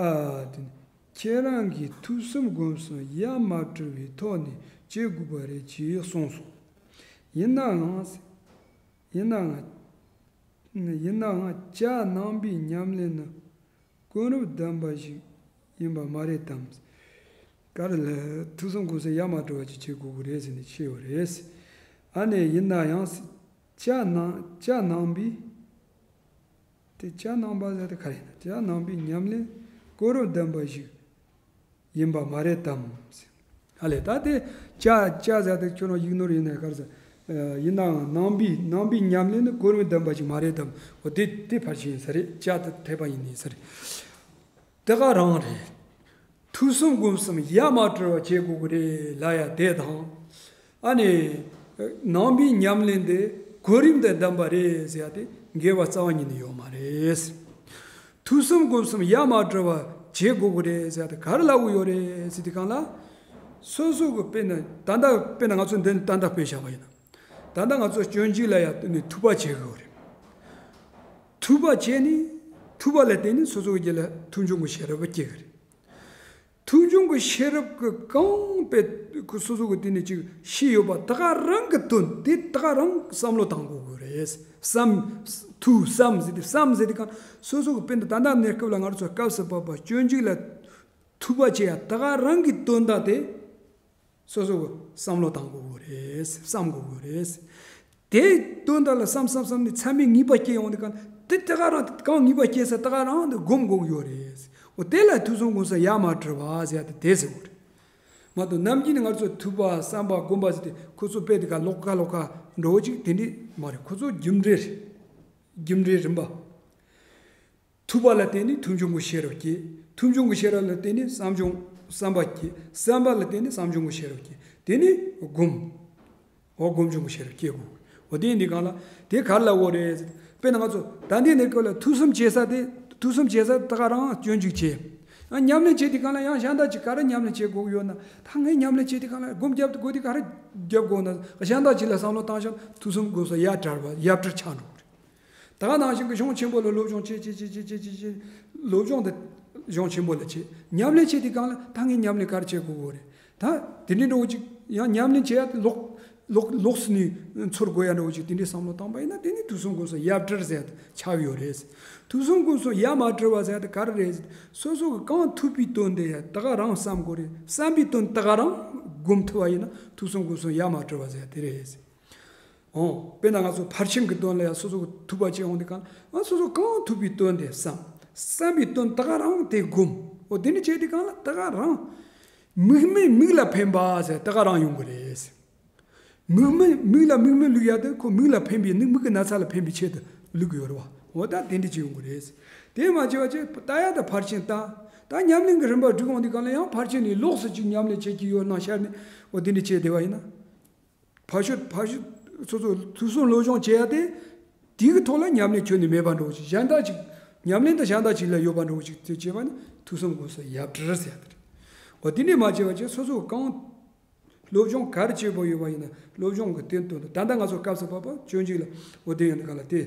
དེ་ནས་ཁྱེད་རང་གིས་ཐུགས་བསམ་སྒོམ་གསུམ་ཡ་མ་བྲལ་བའི་ཐོག་ནས་བྱེད་དགོས་པ་རེད་ཅེས་གསུངས་སོང་། ཡིན་ནའང་། ཡིན་ནའང་། ཡིན་ནའང་བྱ་ནང་པའི་ཉམས་ལེན་ནི་གོ་རིམ་ལྡན་པ་ཞིག་ཡིན་པ་མ་རེད་དམ། ག་རེ་ལ་ཐུགས་བསམ་སྒོམ་གསུམ་ཡ་མ་བྲལ་བ་ཅིག་བྱེད་དགོས་ཀྱི་རེད་ཟེར་ནས་བཤད་ཡོད་རེད། ཨ་ནི་ཡིན་ན་ཡང་བྱ་ནང་བྱ་ནང་པའི། དེ་བྱ་ནང་པ་ཟེར་དེ་ག་རེ་ཡིན་ན་བྱ་ནང་པའི་ཉམས་ལེན་གོ་རིམ་ལྡན་པ་ཞིག་ཡིན་པ་མ་རེད་དམ། ཨ་ལས་ད་དེ་བྱ་བྱ་ཟེར་དེ་ཁྱོད་རང་ཡིག་ནོར་ཡིན་ན་ག་རེ་ཟེར། ཡིན་ནའང་ནང་པའི་ནང་པའི་ཉམས་ལེན་ནི་གོ་རིམ་ལྡན་པ་ཞིག་མ་རེད་དམ། འོ་དེ་དེ་ཕལ་ཆེར་ཡིན་ས་རེད། བྱ་དེ་འཐད་པ་ཡིན་ནི་ཡིན་ས་རེད། དེ་ག་རང་རེད། ཐུགས་བསམ་སྒོམ་གསུམ་ཡ་མ་བྲལ་བ་བྱེད་དགོས་ཀྱི་རེད་ལབ་ཡ་དེ་དང་། ཨ་ནི། ནང་པའི་ཉམས་ལེན་དེ་གོ་རིམ་དང་ལྡན་པ་རེད་ཟེར་ཡ་དེ་འགལ་བ་རྩ་བ་ཉིད་ནས་ཡོད་མ་རེད། ཐུགས་བསམ་སྒོམ་གསུམ་ཡ་མ་བྲལ་བ་བྱེད་དགོས་ཀྱི་རེད་ཟེར་ཡ་དེ་ག་རེ་ལབ་ཀྱི་ཡོད་རེད་ཟེར་དུས་གང་ལ། སོ་སོ་གི་དཔེར་ན་ད་ལྟ་དཔེར་ན་ང་ཚོ་འདི་ནི་ད་ལྟ་དཔེ་བཞག་པ་ཡིན་ན། ད་ལྟ་ང་ཚོ་སྤྱོད་འཇུག་ལ་ཡ་ནི་ཐུབ་པ་བྱེད་དགོས་རེད། ཐུབ་པ་བྱས་ནས་ཐུབ་པ་ལ་བརྟེན་ནས་སོ་སོ་གི་རྒྱུད་ལ་ཐུགས་འཇུག་གི་ཤེས་རབ་སྐྱེ་གི་རེད། ཐུགས་འཇུག་གི་ཤེས་རབ་ཀྱི་གང་དཔེ་ཁོ་སོ་སོ་གི་དེ་ནས་ཅིག་ཤེས་ཡོད་པ་ད་ག་རང་གི་དོན་དེ་ད་ག་རང་བསམ་བློ་བཏང་དགོས་ཀྱི་རེད། བསམ། ཐུགས་བསམ་ཟེར་ཏེ་བསམ་ཟེར་ཏེ་གང་སོ་སོ་གི་དཔེ་འདི་ད་ལྟ་གནས་སྐབས་ལ་ང་རང་ཚོ་སྐབས་སུ་བབ་པ་སྤྱོད་འཇུག་ལ་ཐུབ་པ་བྱེད་ཡ་ད་ག་རང་གི་དོན་དག་དེ། སོ་སོ་གི་བསམ་བློ་བཏང་དགོས་ཀྱི་རེད། བསམ་དགོས་ཀྱི་རེད། དེ་དོན་དག་ལ་བསམ་བསམ་བསམ་ནས་མཚན་མའི་ངེས་པ་སྐྱེ་ཡོང་དུས་གང་དེ་དེ་ག་རང་གང་ངེས་པ་སྐྱེ་ས་དེ་ག་རང་དུ་སྒོམ་དགོས་ཀྱི་ཡོད་རེད། འོ་དེ་ལ་ཐུགས་བསམ་སྒོམ་གསུམ་ཡ་མ་བྲལ་བ་ཟེར་ཡ་དེ་དེ་ཟེར་བ་རེད། མ་གཏོགས་ནམ་རྒྱུན་ནས་ང་ཚོ་ཐུབ་པ་བསམ་པ་སྒོམ་པ་ཟེར་ཏེ་ཁོ་ཚོ་དཔེ་དེ་ག་ལོག་ཁ་ལོག་ཁ་འགྲོ་བ་ཅིག་དེ་འདྲས་མ་རེད། ཁོ་ཚོ་རྒྱུ་འབྲས་རེད། རྒྱུ་འབྲས་རིམ་པ། ཐུབ་པ་ལ་བརྟེན་ནས་ཐུགས་འཇུག་གི་ཤེས་རབ་སྐྱེ། ཐུགས་འཇུག་གི་ཤེས་རབ་ལ་བརྟེན་ནས་བསམ་བྱུང་བསམ་པ་སྐྱེ། བསམ་པ་ལ་བརྟེན་ནས་བསམ་བྱུང་གི་ཤེས་རབ་སྐྱེ། དེ་ནས་སྒོམ། འོ་སྒོམ་བྱུང་གི་ཤེས་རབ་སྐྱེ་དགོས། འོ་དེ་ཡིན་དུས་གང་ལ་དེ་ག་རེ་ལབ་དགོས་རེད། དཔེར་ན་ང་ཚོ་ད་ལྟའི་གནས་སྐབས་ལ་ཐུགས་བསམ་བྱེད་ས་དེ་ཐུགས་བསམ་བྱེད་ས་དེ་ག་རང་སྤྱོད་འཇུག་བྱེད། ཨ་ཉམས་ལེན་བྱེད་དུས་གང་ལ་ཡང་གཞན་དག་ཅིག་ག་རེ་ཉམས་ལེན་བྱེད་དགོས་ཀྱི་ཡོད་ན་ད་ངས་ཉམས་ལེན་བྱེད་དུས་གང་ལ་སྒོམ་རྒྱབ་དགོས་དུས་ག་རེ་རྒྱབ་དགོས་ན་གཞན་དག་ཅིག་ལ་བསམ་བློ་བཏང་ཤོག་ཐུགས་བསམ་སྒོམ་གསུམ་ཡ་བྲལ་བ་ཡ་བྲལ་ཆགས་འགྲོ་གི་རེད། ད་ག་ནང་བཞིན་གྱི་གཞུང་ཆེན་པོ་ལ་སློབ་སྦྱོང་བྱེད་བྱེད་བྱེད་བྱེད་བྱེད་བྱེད་བྱེད། སློབ་སྦྱོང་དེ་གཞུང་ཆེན་པོ་ལ་བྱེད། ཉམས་ལེན་བྱེད་དུས་གང་ལ་ད་ངས་ཉམས་ལེན་ག་རེ་བྱེད་དགོས་ཀྱི་རེད། ད་དེ་འདྲའི་འདྲ་བོ་ཅིག་ཡང་ཉམས་ལེན་བྱེད་ཡ་དེ་ལོག་ལོག་ལོགས་སུ་ནས་འཚོལ་དགོས་ཡ་འདྲ་བོ་ཅིག་དེ་འདྲའི་བསམ་བློ་བཏང་པ་ཡིན་ན་དེ་ནི་ཐུགས་བསམ་སྒོམ་གསུམ་ཡ་བྲལ་ཟེར་ཡ་དེ་ཆགས་ཡོད་རེད། ཐུགས་བསམ་སྒོམ་གསུམ་ཡ་མ་བྲལ་བ་ཟེར་ཡ་དེ་ག་རེ་རེད། སོ་སོ་གི་གང་ཐུབ་པའི་དོན་དེ་ཡ་ད་ག་རང་བསམ་དགོས་རེད། བསམ་པའི་དོན་ད་ག་རང་སྒོམ་ཐུབ་པ་ཡིན་ན་ཐུགས་བསམ་སྒོམ་གསུམ་ཡ་མ་བྲལ་བ་ཟེར་ཡ་དེ་རེད། འོ། དཔེར་ན་ང་ཚོ་ཕར་ཕྱིན་གྱི་དོན་ལ་ཡང་སོ་སོ་གི་ཐུབ་པ་བྱེད་འོང་དུས་གང་ང་སོ་སོ་གང་ཐུབ་པའི་དོན་དེ་བསམ། བསམ་པའི་དོན་ད་ག་རང་དེ་སྒོམ། འོ་དེ་འདྲ་བྱས་དུས་གང་ལ་ད་ག་རང་། མིག་མིག་མིག་ལ་ཕན་པ་ཟེར་ད་ག་རང་ཡོང་གི་རེད། མིག་མིག་མིག་ལ་མིག་མིག་བླུག་ཡ་དེ་ཁོ་མིག་ལ་ཕན་པའི་ནི་མིག་གི་ན་ཚ་ལ་ཕན་པའི་ཆེད་དུ་བླུག་གི་ཡོད་རེད་བ། འོ་ད་དེ་འདྲ་བྱེད་ཡོང་གི་རེད། དེ་མ་བྱས་པ་བྱས་ད་ཡ་ད་ཕར་ཕྱིན་ད། ད་ཉམས་ལེན་གྱི་རིམ་པ་སྒྲིག་འོང་དུས་གང་ལ་ཡང་ཕར་ཕྱིན་ནས་ལོགས་སུ་ཅིག་ཉམས་ལེན་བྱེད་ཀྱི་ཡོད་ན་ཤར་ནས་འོ་དེ་འདྲ་བྱས་བསྡད་པ་ཡིན་ན། ཕར་ཕྱོགས་ཕར་ཕྱོགས་སོ་སོ་ཐུགས་བསམ་སློབ་སྦྱོང་བྱེད་ཡ་དེ། དེའི་ཐོག་ལ་ཉམས་ལེན་ཁྱོན་ནས་མེད་པ་འདྲ་བོ་ཞིག་གཞན་དག་ཅིག་ཉམས་ལེན་དང་གཞན་དག་ཅིག་ལ་ཡོད་པ་འདྲ་བོ་ཞིག་དེ་བྱས་པ་ནི་ཐུགས་བསམ་སྒོམ་གསུམ་ཡ་བྲལ་ཟེར་ཡ་དེ་རེད། འོ་དེ་ནས་མ་བྱས་པ་བྱས་སོ་སོ་གང་སློབ་སྦྱོང་ག་རེ་བྱེད་དགོས་ཡོད་པ་ཡིན་ན་སློབ་སྦྱོང་གི་དེ་དོན་དུ་ད་ལྟ་ང་ཚོ་སྐབས་སུ་བབ་པ་སྤྱོད་འཇུག་ལ་འོ་དེ་ཡོད་ན་ག་ལ་དེ།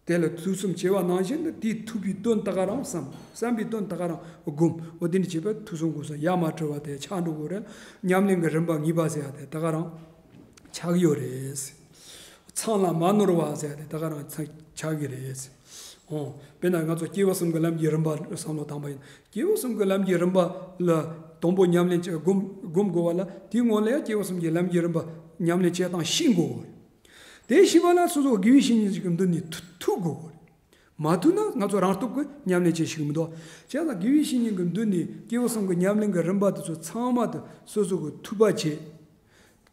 དེ་ལ་ཐུགས་བསམ་བྱེད་པ་ནང་བཞིན་དུ་དེས་ཐུབ་པའི་དོན་ད་ག་རང་བསམ། བསམ་པའི་དོན་ད་ག་རང་སྒོམ། འོ་དེ་འདྲ་བྱེད་པས་ཐུགས་བསམ་སྒོམ་གསུམ་ཡ་མ་བྲལ་བ་དེ་ཆགས་འགྲོ་དགོས་རེད། ཉམས་ལེན་གྱི་རིམ་པ་ངེས་པ་ཟེར་ཡ་དེ་ད་ག་རང་ཆགས་ཡོད་རེད། ཚང་ལ་མ་ནོར་བ་ཟེར་ཡ་དེ་ད་ག་རང་ཆགས་ཀྱི་རེད། འོ། དཔེར་ན་ང་ཚོ་སྐྱེས་བུ་གསུམ་གྱི་ལམ་གྱི་རིམ་པ་བསམ་བློ་བཏང་པ་ཡིན། སྐྱེས་བུ་གསུམ་གྱི་ལམ་གྱི་རིམ་པ་ལ་དང་པོ་ཉམས་ལེན་བྱེད་སྒོམ་སྒོམ་དགོས་པ་ལ་དེའི་སྔོན་ལ་ཡང་སྐྱེས་བུ་གསུམ་གྱི་ལམ་གྱི་རིམ་པ་ཉམས་ལེན་བྱེད་སྟངས་ཤེས་དགོས། དེ་ཤེས་པ་ལ་སོ་སོ་དགེ་བའི་བཤེས་གཉེན་ཞིག་གི་མདུན་ནས་ཐུག་ཐུག་དགོས། མ་ཐུབ་ན་ང་ཚོ་རང་སྟོབས་ཀྱིས་ཉམས་ལེན་བྱེད་ཤེས་ཀྱི་མི་འདུག་བྱས་ཙང་དགེ་བའི་བཤེས་གཉེན་གྱི་མདུན་ནས་སྐྱེས་བུ་གསུམ་གྱི་ཉམས་ལེན་གྱི་རིམ་པ་དེ་ཚོ་ཚང་མ་དེ་སོ་སོ་གིས་ཐུབ་པ་བྱེད།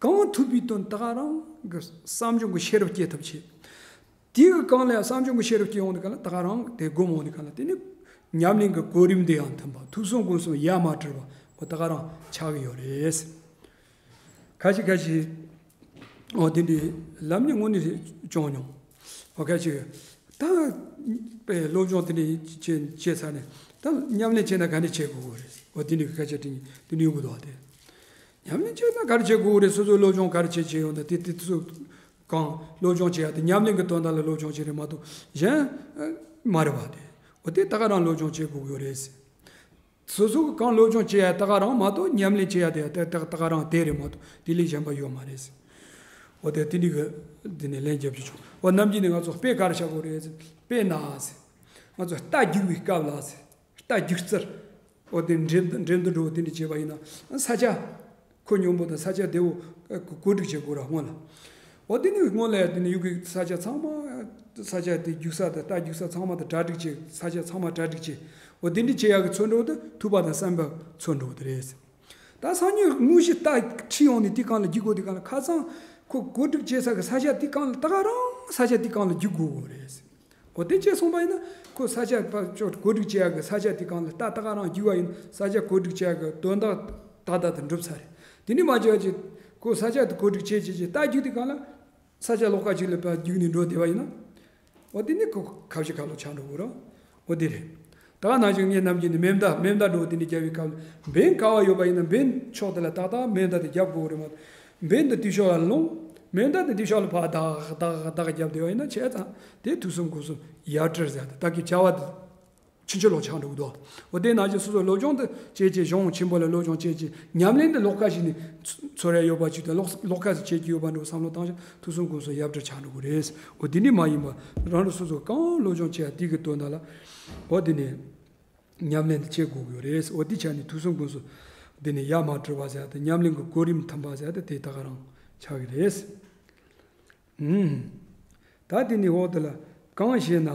གང་ཐུབ་པའི་དོན་ད་ག་རང་གི་བསམ་བྱུང་གི་ཤེས་རབ་སྐྱེ་ཐབས་བྱེད། དེའི་གང་ལ་ཡང་བསམ་བྱུང་གི་ཤེས་རབ་སྐྱེ་ཡོང་དུས་གང་ལ་ད་ག་རང་དེ་སྒོམ་ཡོང་དུས་གང་ལ་དེ་ནི་ཉམས་ལེན་གྱི་གོ་རིམ་དེ་ཡང་མཐུན་པ། ཐུགས་གསུམ་སྒོམ་གསུམ་ཡ་མ་བྲལ་བ་འོ་ད་ག་རང་ཆགས་ཀྱི་ཡོད་རེད། ཁ་ཤས་ཁ་ཤས་འོ་དེ་འདྲའི་ལམ་ནི་དངོས་གནས་བྱུང་མྱོང་། འོ་ཁ་ཤས་ད་དཔེ་སློབ་སྦྱོང་དེ་འདྲའི་བྱེད་བྱེད་ཚར་ནས་ད་ཉམས་ལེན་བྱས་ན་ག་འདྲ་བྱེད་དགོས་རེད། འོ་དེ་འདྲའི་སྐད་ཆ་དྲིས་དེ་འདྲའི་ཡོང་གི་འདུག་བ། དེ་ཉམས་ལེན་བྱས་ན་ག་རེ་བྱེད་དགོས་རེད། སོ་སོའི་སློབ་སྦྱོང་ག་རེ་བྱེད་བྱེད་ཡོང་ད་དེ་དེ་ཚོ་གང་སློབ་སྦྱོང་བྱེད་ཡ་དེ་ཉམས་ལེན་གྱི་དོན་དག་ལ་སློབ་སྦྱོང་བྱེད་རེད་མ་གཏོགས་གཞན་མ་རེད་བ། དེ་འོ་དེ་ད་ག་རང་སློབ་སྦྱོང་བྱེད་དགོས་ཀྱི་ཡོད་རེད། སོ་སོ་གི་གང་སློབ་སྦྱོང་བྱེད་ཡ་ད་ག་རང་མ་གཏོགས་ཉམས་ལེན་བྱེད་ཡ་དེ་ད་ད་ག་རང་དེ་རེད་མ་གཏོགས་དེ་ལས་གཞན་པ་ཡོད་མ་རེད། འོ་དེ་དེ་འདྲའི་གི་དེ་ནས་ལན་རྒྱབ་ཀྱི་བྱུང་། འོ་ནམ་རྒྱུན་ནས་ང་ཚོ་དཔེ་ག་རེ་བྱ་དགོས་རེད། དཔེར་ན་ང་ཚོ་རྟ་རྒྱུག་པའི་སྐབས་ལ་རྟ་རྒྱུག་རྩལ། འོ་དེ་འགྲེམས་འགྲེམས་སྟོན་འགྲོ་དེ་འདྲ་བྱས་པ་ཡིན་ན་ས་ཆ་ཁོ་སྙོམས་པོ་དང་ས་ཆ་བདེ་བོ་གོ་སྒྲིག་བྱེད་དགོས་ར་སྔོན་ལ། འོ་དེ་ནི་སྔོན་ལ་ཡ་དེ་ནི་ཡུལ་གྱི་ས་ཆ་ཚང་མ་ས་ཆ་དེ་རྒྱུག་ས་དང་རྟ་རྒྱུག་ས་ཚང་མ་དང་གྲ་སྒྲིག་བྱེད། ས་ཆ་ཚང་མ་གྲ་སྒྲིག་བྱེད། འོ་དེ་འདྲ་བྱེད་ཡག་གི་ཚོར་འདྲ་བོ་དེ་ཐུབ་པ་དང་བསམ་པའི་ཚོར་འདྲ་བོ་དེ་རེད། ད་སང་ཉིན་དངོས་གཞི་རྟ་ཁྲིད་ཡོང་ནས་དེ་གང་ལ་རྒྱུག་དགོས། དེ་གང་ལ་ཁ་སང་ཁོ་གོ་སྒྲིག་བྱེད་ས་གི་ས་ཆ་དེ་གང་ལ་ད་ག་རང་ས་ཆ་དེ་གང་ལ་རྒྱུག་དགོས་དགོས་རེད། འོ་དེ་བྱས་སོང་པ་ཡིན་ན་ཁོ་ས་ཆ་ཕར་ཕྱོགས་གོ་སྒྲིག་བྱེད་ཡག་གི་ས་ཆ་དེ་གང་ལ་རྟ་ད་ག་རང་རྒྱུག་པ་ཡིན་ན་ས་ཆ་གོ་སྒྲིག་བྱེད་ཡག་གི་དོན་དག་ཏག་ཏག་ཏུ་འགྲུབ་ཚར་རེད། དེ་ནི་མ་བྱས་ཀྱི་ཁོ་ས་ཆ་དེ་གོ་སྒྲིག་བྱེད་བྱེད་བྱེད་རྟ་རྒྱུག་དེ་གང་ལ་ས་ཆ་ལོགས་ཀ་ཅིག་ལ་ཕར་རྒྱུག་ནས་འགྲོ་བསྡད་པ་ཡིན་ན། འོ་དེ་ནི་ཁོ་ཁ་བཞི་ཁ་ལོ་ཆགས་འགྲོ་གི་རེད། འོ་དེ་རེད། ད་ནང་བཞིན་ངས་ནམ་རྒྱུན་ནས་མེ་མདའ་མེ་མདའ་འགྲོ་དེ་འདྲ་རྒྱབ་པའི་སྐབས་ལ་འབེན་ག་བ་ཡོད་པ་ཡིན་ན་འབེན་ཕྱོགས་དེ་ལ་ཏག་ཏག་མེ་མདའ་དེ་རྒྱབ་དགོས་རེད་མ་གཏོགས། འབེན་དེ་དེ་ཕྱོགས་ལ་ལོངས། མེ་མདའ་དེ་དེ་ཕྱོགས་ལ་ཕར་ཏག་ཏག་ཏག་རྒྱབ་བསྡད་པ་ཡིན་ན་བྱས་ཙང་དེ་ཐུགས་གསུམ་སྒོམ་གསུམ་ཡ་བྲལ་ཟེར་ཏེ་ད་གི་བྱ་བ་དེ་ཕྱིན་ཅི་ལོག་ཆགས་འགྲོ་གི་འདུག་འོ་དེ་ནང་བཞིན་སོ་སོ་སློབ་སྦྱོང་དེ་བྱེད་ཀྱི་གཞུང་ཆེན་པོ་ལ་སློབ་སྦྱོང་བྱེད་ཀྱི་ཉམས་ལེན་དེ་ལོགས་ཀ་ཞིག་ནས་ཚོར་ཡ་ཡོད་པ་ཅིག་དང་ལོགས་ལོགས་ཀ་ཞིག་བྱེད་ཀྱི་ཡོད་པ་འདྲ་བསམ་བློ་བཏང་ཞིང་ཐུགས་གསུམ་སྒོམ་གསུམ་ཡ་བྲལ་ཆགས་འགྲོ་གི་རེད། འོ་དེ་འདྲ་མ་ཡིན་པ་རང་རང་སོ་སོ་གང་སློབ་སྦྱོང་བྱེད་ཡ་དེ་གི་དོན་དག་ལ་འོ་དེ་ནས་ཉམས་ལེན་དེ་བྱེད་དགོས་ཀྱི་ཡོད་རེད། འོ་དེ་ཆ་ནས་ཐུགས་གསུམ་སྒོམ་གསུམ་དེ་ནས་ཡ་མ་བྲལ་བ་ཟེར་ཡ་དེ་ཉམས་ལེན་གྱི་གོ་རིམ་མཐུན་པ་ཟེར་ཡ་དེ་དེ་ད་ག་རང་ཆགས་ཀྱི་རེད། ཨུམ། ད་དེ་ནས་འོག་དེ་ལ་གང་ཞེ་ན།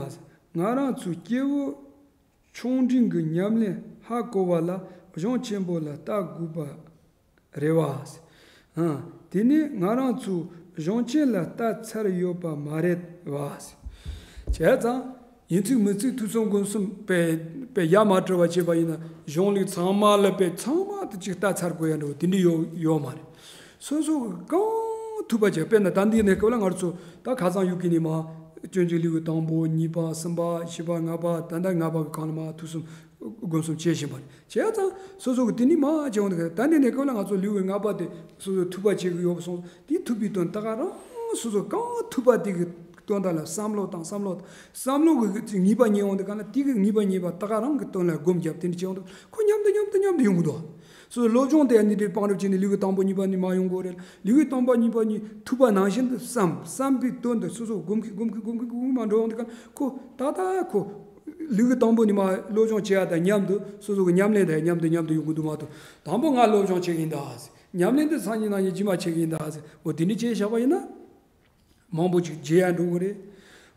ང་རང་ཚོའི་སྐྱེ་བོ་ཆུང་འབྲིང་གི་ཉམས་ལེན་ཧ་གོ་བ་ལ་གཞུང་ཆེན་པོ་ལ་ལྟ་དགོས་པ་རེད་བ། ཨ། དེ་ནས་ང་རང་ཚོས་གཞུང་ཆེན་ལ་ལྟ་ཚར་ཡོད་པ་མ་རེད་བ། བྱས་ཙང་ཡིན་ཚིག་མིན་ཚིག་ཐུགས་གསུམ་སྒོམ་གསུམ་དཔེ་དཔེ་ཡ་མ་བྲལ་བ་བྱས་པ་ཡིན་ན་གཞུང་ལུགས་ཚང་མ་ལ་དཔེ་ཚང་མ་དེ་གཅིག་ལྟ་ཚར་དགོས་ཡ་འདྲ་བོ་དེ་འདྲ་ཡོད་ཡོད་མ་རེད། སོ་སོ་གང་ཐུབ་པ་བྱས། དཔེར་ན་ད་འདི་ནས་སྐབས་ལ་ང་ཚོ་ད་ཁ་སང་ཡོད་ཀྱི་ནི་མ། སྤྱོད་འཇུག་ལེའུ་དང་པོ་གཉིས་པ་གསུམ་པ་བཞི་པ་ལྔ་པ་ད་ལྟ་ལྔ་པ་གི་སྒང་ལ་མ་ཐུགས་གསུམ་སྒོམ་གསུམ་བྱེད་བཞིན་པ་རེད། བྱས་ཙང་སོ་སོ་གི་དེ་ནི་མ་བྱས་འོང་དུས་ད་འདི་ནས་སྐབས་ལ་ང་ཚོ་ལེའུ་ལྔ་པ་དེ་སོ་སོ་ཐུབ་པ་བྱེད་ཀྱི་ཡོད་པ་སོང་དེ་ཐུབ་པའི་དོན་ད་ག་རང་སོ་སོ་གང་ཐུབ་པ་དེ་གི་དོན་དག་ལ་བསམ་བློ་བཏང་བསམ་བློ་བཏང་བསམ་བློ་གི་ངེས་པ་རྙེད་འོང་དུས་གང་ལ་དེ་གི་ངེས་པ་རྙེད་པ་ད་ག་རང་གི་དོན་ལ་སྒོམ་བརྒྱབ་དེ་འདྲ་བྱས་འོང་དུས་ཁོ་མཉམ་དུ་མཉམ་དུ་མཉམ་དུ་ཡོང་གི་འདུག་སོ་སོའི་སློབ་སྦྱོང་དེ་ཡང་འདི་འདྲའི་བང་རིམ་བྱས་ནས་ལེའུ་དང་པོ་གཉིས་པ་ནས་མར་ཡོང་དགོས་རེད། ལེའུ་དང་པོ་གཉིས་པ་གཉིས་ཐུབ་པ་ནང་བཞིན་དུ་བསམ་བསམ་པའི་དོན་དུ་སོ་སོ་སྒོམ་གི་སྒོམ་གི་སྒོམ་གི་སྒོམ་གི་མར་འགྲོ་ཡོང་དུས་གང་ཁོ་ད་ལྟ་ཁོ་ལེའུ་དང་པོ་ནས་མར་སློབ་སྦྱོང་བྱེད་ཡ་དང་མཉམ་དུ་སོ་སོ་གི་ཉམས་ལེན་དང་མཉམ་དུ་མཉམ་དུ་ཡོང་གི་འདུག་མ་གཏོགས་དང་པོ་ང་སློབ་སྦྱོང་བྱེད་ཀྱི་ཡིན་ད་ཟེར། ཉམས་ལེན་དེ་སང་ཉིན་གནངས་ཉིན་རྗེས་མ་བྱེད་ཀྱི་ཡིན་ད་ཟེར། འོ་དེ་འདྲ་བྱས་བཞག་པ་ཡིན་ན། མང་པོ་ཅིག་བརྗེད་ཡ་འགྲོ་གི་རེད།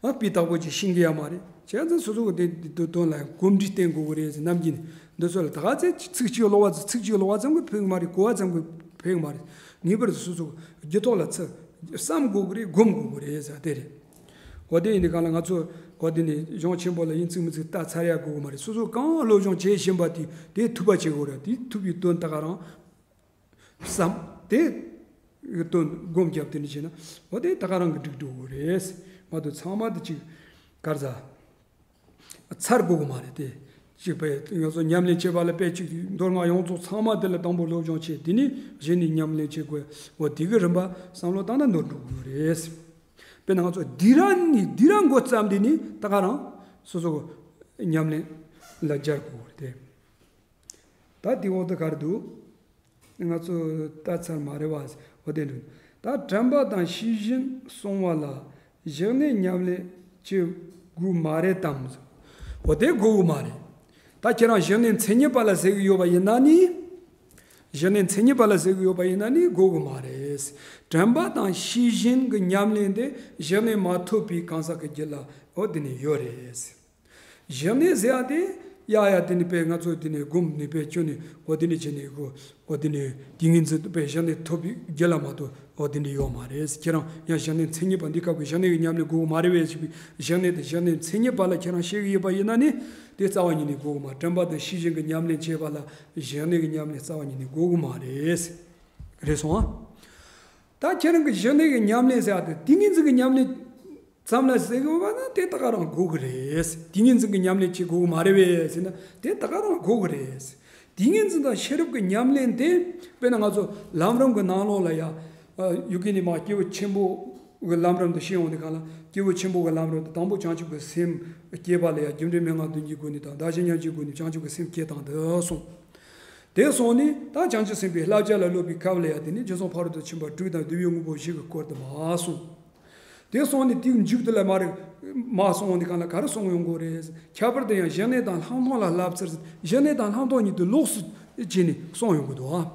ཨ་སྤུས་དག་པོ་ཅིག་ཤེས་ཀྱི་ཡ་མ་རེད། བྱས་ཙང་སོ་སོ་གི་དེ་དེ་དོན་ལ་གོམས་འདྲིས་བསྟེན་དགོས་གི་རེད་ཟེར་ནམ་རྒྱུན་འདི་ཚོ་ལ་ད་ག་ཚད་ཚིག་གཅིག་ཀློག་པ་ཚིག་གཅིག་ཀློག་པ་ཙམ་གྱིས་ཕན་གི་མ་རེད། གོ་བ་ཙམ་གྱིས་ཕན་གི་མ་རེད། ངེས་པར་དུ་སོ་སོ་རྒྱུད་ཐོག་ལ་ཚུད་བསམ་དགོས་གི་རེད། སྒོམ་དགོས་གི་རེད་ཟེར་དེ་རེད། འོ་དེ་ཡིན་དུས་གང་ལ་ང་ཚོ་འོ་དེ་ནས་གཞུང་ཆེན་པོ་ལ་ཡིན་ཚིག་མིན་ཚིག་ལྟ་ཚར་ཡ་དགོས་གི་མ་རེད། སོ་སོ་གང་སློབ་སྦྱོང་བྱེད་བཞིན་པ་དེ་དེ་ཐུབ་པ་བྱེད་དགོས་རེད། དེ་ཐུབ་པའི་དོན་ད་ག་རང་བསམ་དེ་དོན་སྒོམ་བརྒྱབ་དེ་འདྲ་བྱས་ན་འོ་དེ་ད་ག་རང་གི་འགྲིག་འགྲོ་གི་རེད། མ་གཏོགས་ཚང་མ་དེ་ཅིག་གར་ཟ་ཚར་དགོས་གི་མ་རེད་དེ། ཅིག་པས་ང་ཚོ་ཉམས་ལེན་བྱེད་པ་ལ་དཔེ་ཅིག་མདོ་སྔགས་ཡོངས་རྫོགས་ཚང་མ་དེ་ལ་དང་པོ་སློབ་སྦྱོང་བྱས་དེ་ནས་གཞི་ནས་ཉམས་ལེན་བྱེད་དགོས། འོ་དེ་གི་རིམ་པ་བསམ་བློ་བཏང་ན་ནོར་འགྲོ་གི་རེད། དཔེར་ན་ང་ཚོ་དེ་རང་ནས་དེ་རང་འགོ་བརྩམས་དེ་ནས་ད་ག་རང་སོ་སོ་གི་ཉམས་ལེན་ལ་སྦྱར་དགོས་རེད་དེ། ད་དེ་འོག་ཏུ་ག་རེ་འདུག་ང་ཚོ་ལྟ་ཚར་མ་རེད་བ། འོ་དེ་འདྲ། ད་དྲན་པ་དང་ཤེས་བཞིན་གསུང་བ་ལ་གཞི་གནས་ཉམས་ལེན་བྱེད་དགོས་མ་རེད་དམ། འོ་དེ་དགོས་གི་མ་རེད། ད་ཁྱེད་རང་གཞི་གནས་མཚན་ཉིད་པ་ལ་ཟེར་གི་ཡོད་པ་ཡིན་ན་ནི། གཞི་གནས་མཚན་ཉིད་པ་ལ་ཟེར་གི་ཡོད་པ་ཡིན་ན་ནི་དགོས་གི་མ་རེད། དྲན་པ་དང་ཤེས་བཞིན་གྱི་ཉམས་ལེན་དེ་གཞི་གནས་མ་ཐོབ་པའི་གང་ཟག་གི་རྒྱུད་ལ་འོ་དེ་ནི་ཡོད་རེད། གཞི་གནས་ཟེར་ཡ་དེ་ཡ་ཡ་དེ་ནི་པས་ང་ཚོ་དེ་ནི་སྒོམ་ནི་པས་ཁྱོད་ནི་འོ་དེ་ནི་བྱས་ནི་གོ་འོ་དེ་ནི་ཏིང་ངེ་འཛིན་དུ་པས་གཞི་གནས་ཐོབ་པའི་རྒྱུ་ལ་མ་གཏོགས་འོ་དེ་ནི་ཡོད་མ་རེད། ཁྱེད་རང་ཡང་གཞི་གནས་མཚན་ཉིད་པ་འདི་སྐབས་ཀྱི་གཞི་གནས་ཀྱི་ཉམས་ལེན་དགོས་གི་མ་རེད་པས་ཞེས་པའི་གཞི་གནས་དེ་གཞི་གནས་མཚན་ཉིད་པ་ལ་ཁྱེད་རང་ཤེས་ཀྱི་ཡོད་པ་ཡིན་ན་ནི་དེ་རྩ་བ་ཉིད་ནས་དགོས་གི་མ། དྲན་པ་དང་ཤེས་བཞིན་གྱི་ཉམས་ལེན་བྱེད་པ་ལ་གཞི་གནས་ཀྱི་ཉམས་ལེན་རྩ་བ་ཉིད་ནས་དགོས་གི་མ་རེད། རེད་སོང་ཨ། ད་ཁྱེད་རང་གི་གཞི་གནས་ཀྱི་ཉམས་ལེན་ཟེར་ཡ་དེ་ཏིང་ངེ་འཛིན་གྱི་ཉམས་ལེན་ཙམ་ལ་ཟེར་གི་ཡོད་པ་ན་དེ་ད་ག་རང་དགོས་གི་རེད། ཏིང་ངེ་འཛིན་གྱི་ཉམས་ལེན་བྱེད་དགོས་གི་མ་རེད་པས་ཟེར་ན་དེ་ད་ག་རང་དགོས་གི་རེད། ཏིང་ངེ་འཛིན་དང་ཤེས་རབ་ཀྱི་ཉམས་ལེན་དེ་དཔེར་ན་ང་ཚོ་ལམ་རིམ་གྱི་ནང་ལོགས་ལ་ཡ་ཡུ་གེ་ནི་མ་སྐྱེས་བུ་ཆེན་པོ་གི་ལམ་རིམ་དུ་ཤེས་ཡོང་དུས་གང་ལ་སྐྱེས་བུ་ཆེན་པོ་གི་ལམ་རིམ་དུ་དང་པོ་བྱང་ཆུབ་ཀྱི་སེམས་སྐྱེས་པ་ལ་ཡ་རྒྱུ་འབྲས་མན་ངག་བདུན་གྱི་སྒོ་ནས་དང་བདག་གཞན་མཉམ་བརྗེའི་སྒོ་ནས་བྱང་ཆུབ་ཀྱི་སེམས་སྐྱེས་དང་དུ་སོང་། དེ་སོང་ནས་ད་བྱང་ཆུབ་སེམས་དཔའི་བསླབ་བྱ་ལ་སློབ་པའི་སྐབས་ལ་ཡང་དེ་ནི་རྗེས་སུ་ཕ་རོལ་ཏུ་ཕྱིན་པ་དྲུག་དང་བསྡུ་བའི་དངོས་པོ་བཞི་གི་སྐོར་དུ་མ་གསུངས། དེ་སོང་ནས་དེའི་མཇུག་ཏུ་ལ་མ་རེད། མ་སོང་ནས་གང་ལ་ག་རེ་གསུངས་ཡོང་གི་རེད། ཁྱད་པར་དུ་ཡང་གཞི་གནས་དང་ལྷག་མཐོང་ལ་བསླབ་ཚུལ་གཞི་གནས་དང་ལྷག་མཐོང་གཉིས་དེ་ལོགས་སུ་བྱས་ནས་གསུངས་ཡོང་གི་འདུག་ཨ།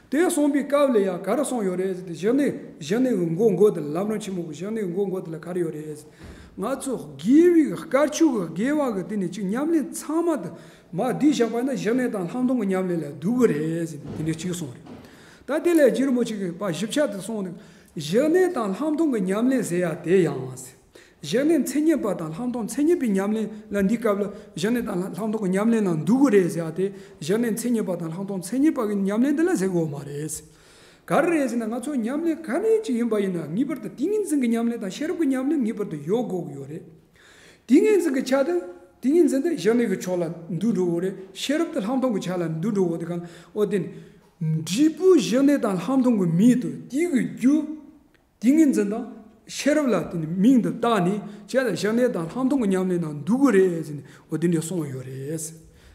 དེ་གསུངས་པའི་སྐབས་ལ་ཡང་ག་རེ་གསུངས་ཡོད་རེད་ཟེར་ཏེ་གཞི་གནས་གཞི་གནས་ཀྱི་མགོ་མགོ་དེ་ལམ་རིམ་ཆེན་མོ་གི་གཞི་གནས་ཀྱི་མགོ་མགོ་དེ་ལ་ག་རེ་ཡོད་རེད་ཟེར། ང་ཚོ་དགེ་བའི་དཀར་ཕྱོགས་ཀྱི་དགེ་བ་གི་དེ་ནས་ཅིག་ཉམས་ལེན་ཚང་མ་དེ། མ་བསྡུས་བཞག་པ་ཡིན་ན་གཞི་གནས་དང་ལྷག་མཐོང་གི་ཉམས་ལེན་ལ་འདུ་གི་རེད་ཟེར་ནས་དེ་འདྲའི་གཅིག་གསུངས་རེད། ད་དེ་ལས་རྗེ་རིན་པོ་ཆེ་གིས་པ་ཞིབ་ཆ་དེ་གསུངས་ནས་གཞི་གནས་དང་ལྷག་མཐོང་གི་ཉམས་ལེན་ཟེར་ཡ་དེ་ཡང་ཟེར། གཞི་གནས་མཚན་ཉིད་པ་དང་ལྷག་མཐོང་མཚན་ཉིད་པའི་ཉམས་ལེན་ལ་འདི་སྐབས་ལ་གཞི་གནས་དང་ལྷག་མཐོང་གི་ཉམས་ལེན་ལ་འདུ་གི་རེད་ཟེར་ཡ་དེ་གཞི་གནས་མཚན་ཉིད་པ་དང་ལྷག་མཐོང་མཚན་ཉིད་པ་གི་ཉམས་ལེན་འདི་ལ་ཟེར་དགོས་མ་རེད། ག་རེ་རེད་ཟེར་ན་ང་ཚོ་ཉམས་ལེན་ག་ནས་ཅིག་ཡིན་པ་ཡིན་ན་ངེས་པར་དུ་ཏིང་ངེ་འཛིན་གྱི་ཉམས་ལེན་དང་ཤེས་རབ་ཀྱི་ཉམས་ལེན་ངེས་པར་དུ་ཡོད་དགོས་ཀྱི་ཡོད་རེད། ཏིང་ངེ་འཛིན་གྱི་ཆ་དེ་ཏིང་ངེ་འཛིན་དེ་གཞི་གནས་ཀྱི་ཕྱོགས་ལ་འདུ་འགྲོ་གི་རེད། ཤེས་རབ་དེ་ལྷག་མཐོང་གི་ཆ་ལ་འདུ་འགྲོ་གི་དེ་གང་འོ་དེ་ནི་འབྲས་བུ་གཞི་གནས་དང་ལྷག་མཐོང་གི་མིང་དུ་དེའི་གི་རྒྱུ་ཏིང་ངེ་འཛིན་དང་ཤེས་རབ་ལ་དེ་ནི་མིང་དུ་བཏགས་ནས་བྱས་ལ་གཞི་གནས་དང་ལྷག་མཐོང་གི་ཉམས་ལེན་ནང་འདུ་གི་རེད་ཟེར་ནས་འོ་དེ་འདྲ་གསུངས་ཡོད་རེད། བྱས་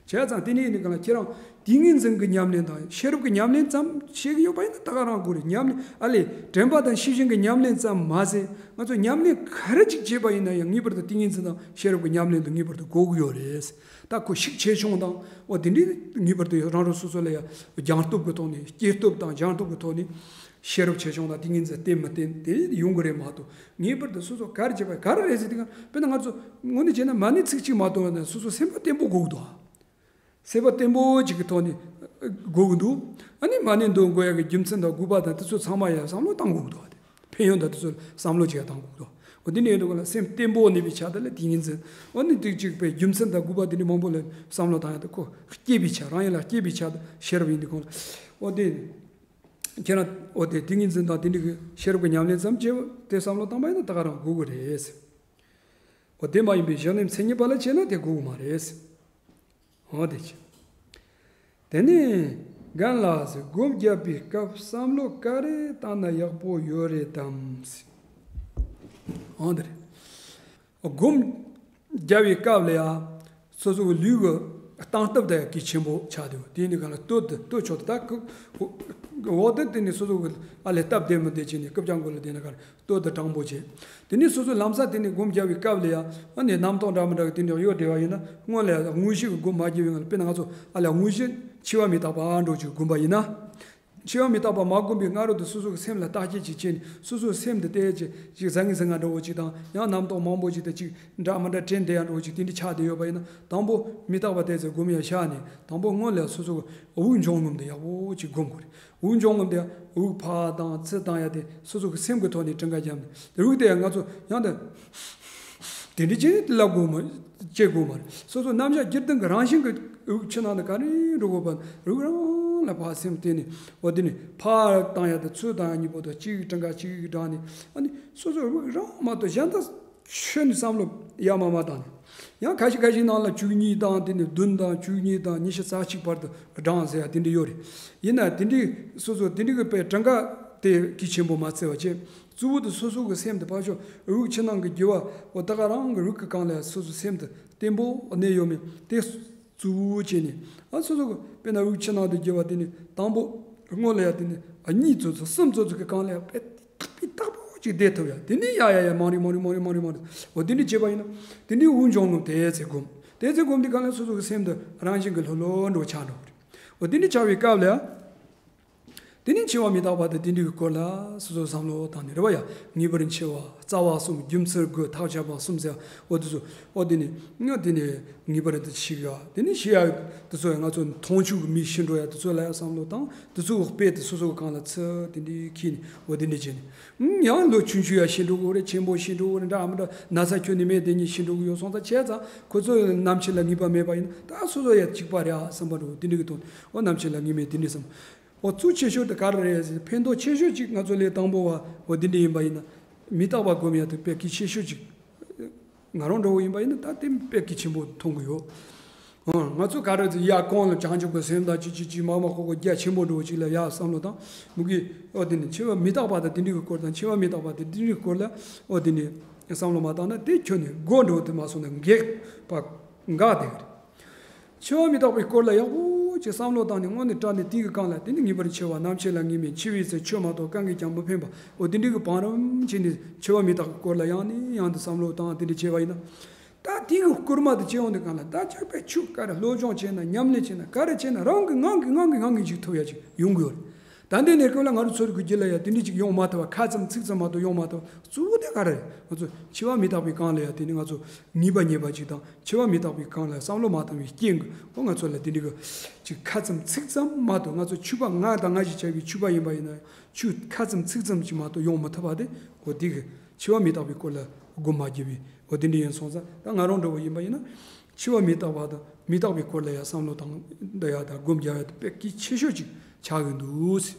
ཙང་དེ་ནས་ཡིན་ནི་གང་ལ་ཁྱེད་རང་ཏིང་ངེ་འཛིན་གྱི་ཉམས་ལེན་དང་ཤེས་རབ་ཀྱི་ཉམས་ལེན་ཙམ་བྱེད་ཀྱི་ཡོད་པ་ཡིན་ན་ད་ག་རང་དགོས་རེད། ཉམས་ལེན་ཨ་ལས་དྲན་པ་དང་ཤེས་བཞིན་གྱི་ཉམས་ལེན་ཙམ་མ་ཟད་ང་ཚོ་ཉམས་ལེན་ག་རེ་ཅིག་བྱེད་པ་ཡིན་ན་ཡང་ངེས་པར་དུ་ཏིང་ངེ་འཛིན་དང་ཤེས་རབ་ཀྱི་ཉམས་ལེན་དུ་ངེས་པར་དུ་དགོས་ཀྱི་ཡོད་རེད། ད་ཁོ་ཤུགས་ཆེ་ཆུང་དང་འོ་དེ་འདྲའི་ངེས་པར་དུ་རང་རང་སོ་སོ་ལ་ཡང་སྦྱངས་སྟོབས་ཀྱི་ཐོག་ནས་སྐྱེས་སྟོབས་དང་སྦྱངས་སྟོབས་ཀྱི་ཐོག་ནས་ཤེས་རབ་ཆེ་ཆུང་དང་ཏིང་ངེ་འཛིན་བརྟན་མི་བརྟན་དེ་ཡོང་གི་རེད་མ་གཏོགས་ངེས་པར་དུ་སོ་སོ་ག་རེ་བྱེད་པ་ག་རེ་རེད་ཟེར་དུས་དཔེར་ན་ང་ཚོ་དངོས་གནས་བྱས་ན་མ་ཎི་ཚིག་གཅིག་མ་གཏོགས་ན་སོ་སོ་སེམས་པ་བརྟན་པོ་དགོས་ཀྱི་འདུག་སེམས་པ་བརྟན་པོ་ཅིག་གི་ཐོག་ནས་དགོས་ཀྱི་འདུག་ཨ་ནི་མ་ཎི་འདོན་དགོས་ཡ་གི་རྒྱུ་མཚན་དང་དགོས་པ་དང་དེ་ཚོ་ཚང་མ་ཡ་བསམ་བློ་བཏང་དགོས་ཀྱི་འདུག་ཕན་ཡོན་དང་དེ་ཚོ་བསམ་བློ་ཅིག་ཡ་བཏང་དགོས་ཀྱི་འདུག་འོ་དེ་ནས་འདུག་ལ་སེམས་བརྟན་པོ་གནས་པའི་ཆ་དེ་ལ་ཏིང་ངེ་འཛིན། འོ་ནི་དེ་གཅིག་པའི་རྒྱུ་མཚན་དང་དགོས་པ་དེ་འདྲ་མང་པོ་ལ་བསམ་བློ་བཏང་ཡ་དེ་ཁོ་སྐྱེས་པའི་ཆ་རང་ཡིན་ལ་སྐྱེས་པའི་ཆ་དང་ཤེས་རབ་ཡིན་དུས་ཁོང་ལ་འོ་དེ། ཁྱེད་རང་འོ་དེ་ཏིང་ངེ་འཛིན་དང་དེ་འདྲ་གི་ཤེས་རབ་ཀྱི་ཉམས་ལེན་ཙམ་བྱས་པ་དེ་བསམ་བློ་བཏང་པ་ཡིན་ན་ད་ག་རང་དགོས་ཀྱི་རེད། འོ་དེ་མ་ཡིན་པའི་གཞི་གནས་མཚན་ཉིད་པ་ལ་བྱས་ན་དེ་དགོས་ཀྱི་མ་རེད། འོ་དེ་བྱས། དེ་ནས་རྒན་ལགས་སུ་སྒོམ་རྒྱབ་པའི་སྐབས་བསམ་བློ་ག་རེ་བཏང་ན་ཡག་པོ་ཡོད་རེད་དམ། འོ་དེ་རེད། སྒོམ་རྒྱབ་པའི་སྐབས་ལ་ཡང་སོ་སོ་གི་ལུས་ཀྱི་སྟངས་སྟབས་དང་གལ་ཆེན་པོ་ཆགས་འདུག་དེ་ནི་གང་ལ་སྟོད་དུ་སྟོད་ཕྱོགས་དུ་ད་ཁུ་འོག་ཏུ་དེ་ནི་སོ་སོ་གི་ཨ་ལས་སྟབས་བདེ་མི་བདེ་བྱས་ནས་རྐུབ་བཀྱག་མགོ་ལ་བསྡད་ན་གང་ལ་སྟོད་དུ་དྲང་པོ་བྱས། དེ་ནི་སོ་སོ་ལམ་སང་དེ་ནི་སྒོམ་རྒྱབ་པའི་སྐབས་ལ་ཡང་ཨ་ནི་རྣམ་རྟོག་འདྲ་མི་འདྲ་གི་དེ་འདྲ་ཡོད་བསྡད་པ་ཡིན་ན་སྔོན་ལ་ཡང་དངོས་གཞི་གི་སྒོམ་མ་རྒྱབ་པའི་སྔོན་ལ་དཔེར་ན་ང་ཚོ་ཨ་ལས་དངོས་གཞི་འཆི་བ་མི་རྟག་པ་འགྲོ་ཅིག་སྒོམ་པ་ཡིན་ན། འཆི་བ་མི་རྟག་པ་མ་བསྒོམས་པའི་སྔ་རོལ་དུ་སོ་སོ་གི་སེམས་ལ་བརྟག་དཔྱད་ཅིག་བྱས་ནས་སོ་སོའི་སེམས་དེ་བལྟས་ཅིག་ཅིག་བཟང་ངན་ཟིང་ངེ་འདྲ་བོ་ཅིག་དང་ཡང་རྣམ་རྟོག་མང་པོ་ཅིག་དང་ཅིག་འདྲ་མི་འདྲ་དྲན་བསྡད་ཡ་འདྲ་བོ་ཅིག་དེ་འདྲ་ཆགས་བསྡད་ཡོད་པ་ཡིན་ན་དང་པོ་མི་རྟག་པ་བལྟས་ཚེ་སྒོམ་ཡ་བཞག་ནས་དང་པོ་སྔོན་ལ་སོ་སོ་གི་དབུགས་འབྱུང་རྔུབ་དེ་ཡག་པོ་ཅིག་སྒོམ་དགོས་རེད། དབུགས་འབྱུང་རྔུབ་དེ་དབུགས་ཕར་བཏང་ཚུར་བཏང་ཡ་དེ་སོ་སོ་གི་སེམས་ཀྱི་ཐོག་ནས་གྲངས་ཀ་བརྒྱབ་ནས་དབུགས་དེ་ཡང་ང་ཚོ་ཡང་དེ། དེ་འདྲ་ཅིག་ལབ་དགོས་མ་བྱེད་དགོས་མ་རེད། སོ་སོ་རྣམ་གཞག་སྤྱིར་བཏང་གི་རང་བཞིན་གྱི་དབུགས་ཕྱི་ནང་དུ་ག་རེ་འགྲོ་དགོས་པ་དབུགས་རང་ལ་ཕར་སེམས་བསྟན་ནས་འོ་དེ་ནས་ཕར་བཏང་ཡ་དང་ཚུར་བཏང་ཡ་གཉིས་པོ་དང་གཅིག་གྲངས་ཀ་གཅིག་བགྲངས་ནས་ཨ་ནི་སོ་སོ་དབུགས་རང་མ་གཏོགས་གཞན་དག་ཆོས་ནི་བསམ་བློ་ཡ་མ་མ་བཏང་ནས་ཡང་ཁ་ཤས་ཁ་ཤས་ནང་ལ་བཅུ་གཉིས་དང་དེ་ནས་བདུན་དང་བཅུ་གཉིས་དང་ཉི་ཤུ་རྩ་གཅིག་བར་དུ་བགྲངས་ཟེར་ཡ་དེ་འདྲ་ཡོད་རེད། ཡིན་ན་དེ་འདྲའི་སོ་སོ་དེ་འདྲའི་གི་པའི་གྲངས་ཀ་དེ་གལ་ཆེན་པོ་མ་བརྩི་བ་བྱས། གཙོ་བོ་དེ་སོ་སོ་གི་སེམས་དེ་ཕར་ཕྱོགས་དབུགས་ཕྱི་ནང་གི་རྒྱུ་བ་འོ་ད་ག་རང་གི་རིགས་ཀྱི་སྒང་ལ་སོ་སོ་སེམས་དེ་བརྟན་པོ་གནས་ཡོད་མེད་དེ་གཙོ་བོ་བྱས་ནས་ཨ་སོ་སོ་གི་དཔེར་ན་དབུགས་ཕྱི་ནང་དུ་རྒྱུ་བ་དེ་ནི་དང་པོ་སྔོན་ལ་ཡ་དེ་ནི་ཨ་གཉིས་ཙམ་ཙམ་གསུམ་ཙམ་ཙམ་གི་སྒང་ལ་ཡ་དཔེ་དག་པའི་དག་པོ་ཅིག་བསྡད་ཐུབ་ཡ་དེ་ནི་ཡ་ཡ་ཡ་མང་རིང་མང་རིང་མང་རིང་མང་རིང་མང་རིང་འོ་དེ་འདྲ་བྱས་པ་ཡིན་ན་དེ་འདྲའི་དབུགས་འབྱུང་རྔུབ་དེ་ཚེ་སྒོམ་དེ་ཚེ་སྒོམ་དེ་སྒང་ལ་སོ་སོ་གི་སེམས་དེ་རང་བཞིན་གྱི་ལྷོད་ལྷོད་འགྲོ་ཆགས་འགྲོ་གི་རེད། འོ་དེ་འདྲ་ཆགས་པའི་སྐབས་ལ་ཡ། དེ་ནས་འཆི་བ་མི་རྟག་པ་དང་དེ་འདྲའི་གི་སྐོར་ལ་སོ་སོ་བསམ་བློ་བཏང་ནས་རེད་བ་ཡ། ངེས་པར་འཆི་བ། རྩ་བ་གསུམ། རྒྱུ་མཚན་དགུ། ཐབས་ཆག་པ་གསུམ་ཟེར། འོ་དེ་ཚོ། འོ་དེ་ནས་ང་དེ་ནས་ངེས་པར་དུ་འཆི་ཡ། དེ་ནས་འཆི་ཡ་དེ་ཚོ་ཡ། ང་ཚོ་མཐོང་ཆོས་ཀྱི་མིག་ཤི་འགྲོ་ཡ་དེ་ཚོ་ལ་ཡ་བསམ་བློ་བཏང་། དེ་ཚོ་གི་དཔེ་དེ་སོ་སོ་གི་སྒང་ལ་ཚུར་དེ་འདྲའི་འཁྱེར་ནས། འོ་དེ་འདྲ་བྱས་ནས། ཡང་ལོ་ཆུང་ཆུང་ཡ་ཤི་འགྲོ་གི་རེད། ཆེན་པོ་ཤི་འགྲོ་གི་རེད། འདྲ་མི་འདྲ་ན་ཚ་ཁྱོན་ནས་མེད་དེ་ཉིད་ཤི་འགྲོ་གི་ཡོད་སོང་ཙང་བྱས་ཙང་ཁོ་ཚོ་ནམ་འཆི་ལ་ངེས་པ་མེད་པ་ཡིན་ན། ད་སོ་སོ་ཡ་གཅིག་པ་རེད་ཨ་བསམ་པ་འགྲོ། དེ་འདྲ་གི་དོན། འོ་ནམ་འཆི་ལ་ངེས་མེད་དེ་འདྲ་བསམ། འོ་གཙོ་ཆེ་ཤོས་དེ་ག་རེ་རེད་ཟེར། ཕན་ཐོགས་ཆེ་ཤོས་ཅིག་ང་ཚོ་ལས་དང་པོ་བ་འོ་དེ་འདྲ་ཡིན་པ་ཡིན་ན། མི་རྟག་པ་སྒོམ་ཡ་དེ་དཔེ་གལ་ཆེ་ཤོས་ཅིག་ང་རང་འདྲ་བོ་ཡིན་པ་ཡིན་ན་ད་དེ་དཔེ་གལ་ཆེན་པོ་མཐོང་གི་ཡོད། ཨང་། ང་ཚོ་ག་རེ་ཟེར། ཡ་གང་ལ་བྱང་ཆུབ་ཀྱི་སེམས་དང་ཅི་ཅི་ཅི་མ་མ་ཁོ་ཁོ་རྒྱ་ཆེན་པོ་འདྲ་བོ་ཅིག་ལ་ཡ་བསམ་བློ་བཏང་། མུ་གེ། འོ་དེ་ནི་འཆི་བ་མི་རྟག་པ་དང་དེ་འདྲའི་གི་སྐོར་དང་། འཆི་བ་མི་རྟག་པ་དང་དེ་འདྲའི་གི་སྐོར་ལ། འོ་དེ་ནི་བསམ་བློ་མ་བཏང་ན་དེ་ཁྱོན་ནས་སྒོ་འགྲོ་དུ་མ་སོང་ན་འགེགས་པ་འགག་བསྡད་གི་རེད། འཆི་བ་མི་རྟག་པའི་སྐོར་ལ་ཡག་པོ་ཅིག་བསམ་བློ་བཏང་ནས་དངོས་གནས་དྲང་གནས་དེ་གི་སྒང་ལ། དེ་ནི་ངེས་པར་འཆི་བ། ནམ་འཆི་ལ་ངེས་མེད། འཆི་བའི་ཚེ་ཆོས་མ་གཏོགས་གང་གིས་ཀྱང་མི་ཕན་པ། འོ་དེ་འདྲའི་གི་བང་རིམ་བྱས་ནས་འཆི་བ་མི་རྟག་པའི་སྐོར་ལ་ཡང་ནས་ཡང་དུ་བསམ་བློ་བཏང་། དེ་འདྲ་བྱས་པ་ཡིན་ན། ད་དེ་གི་སྐོར་མ་དེ་བྱས་ཡོང་དུས་སྒང་ལ། ད་ཅག་པས་ཆོས་ག་རེ་སློབ་སྦྱོང་བྱས་ན། ཉམས་ལེན་བྱས་ན། ག་རེ་བྱས་ན་རང་གི་ངང་གིས་ངང་གིས་ངང་གིས་འཇིག་ཐུབ་ཡ་ཅིག་ཡོང་གི་ཡོད་རེད། ད་ལྟའི་གནས་སྐབས་ལ་ང་རང་ཚོའི་རྒྱུད་ལ་ཡ་དེ་འདྲ་ཅིག་ཡོང་མ་ཐུབ་པ། ཁ་ཙམ་ཚིག་ཙམ་མ་གཏོགས་ཡོང་མ་ཐུབ་པ། གཙོ་བོ་དེ་ག་རེ་རེད། ང་ཚོ་འཆི་བ་མི་རྟག་པའི་སྒང་ལ་ཡ་དེ་ནི་ང་ཚོ་ངེས་པ་རྙེད་པ་ཅིག་དང་། འཆི་བ་མི་རྟག་པའི་སྒང་ལ་བསམ་བློ་མ་བཏང་བའི་རྐྱེན་གྱིས། འོ་ང་ཚོ་ལ་དེ་འདྲ་གི་ཅིག་ཁ་ཙམ་ཚིག་ཙམ་མ་གཏོགས། ང་ཚོ་ཆོས་པ་ང་དང་ང་ཞིག་བྱ་བའི་ཆོས་པ་ཡིན་པ་ཡིན་ན། ཆོས་ཁ་ཙམ་ཚིག་ཙམ་ཅིག་མ་གཏོགས་ཡོང་མ་ཐུབ་པ་དེ། འོ་དེ་གི་འཆི་བ་མི་རྟག་པའི་སྐོར་ལ་སྒོམ་མ་རྒྱབ་པའི། འོ་དེ་འདྲ་ཡིན་སོང་ཙང་། ད་ང་རང་འདྲ་བོ་ཡིན་པ་ཡིན་ན། འཆི་བ་མི་རྟག་པ་དང་མི་རྟག་པའི་སྐོར་ལ་ཡ་བསམ་བློ་བཏང་འདི་ཡ་དང་སྒོམ་རྒྱག་ཡ་དེ་དཔེ་གལ་ཆེ་ཤོས་ཅིག་ཆགས་ཀྱི་འདུག་ཟེར།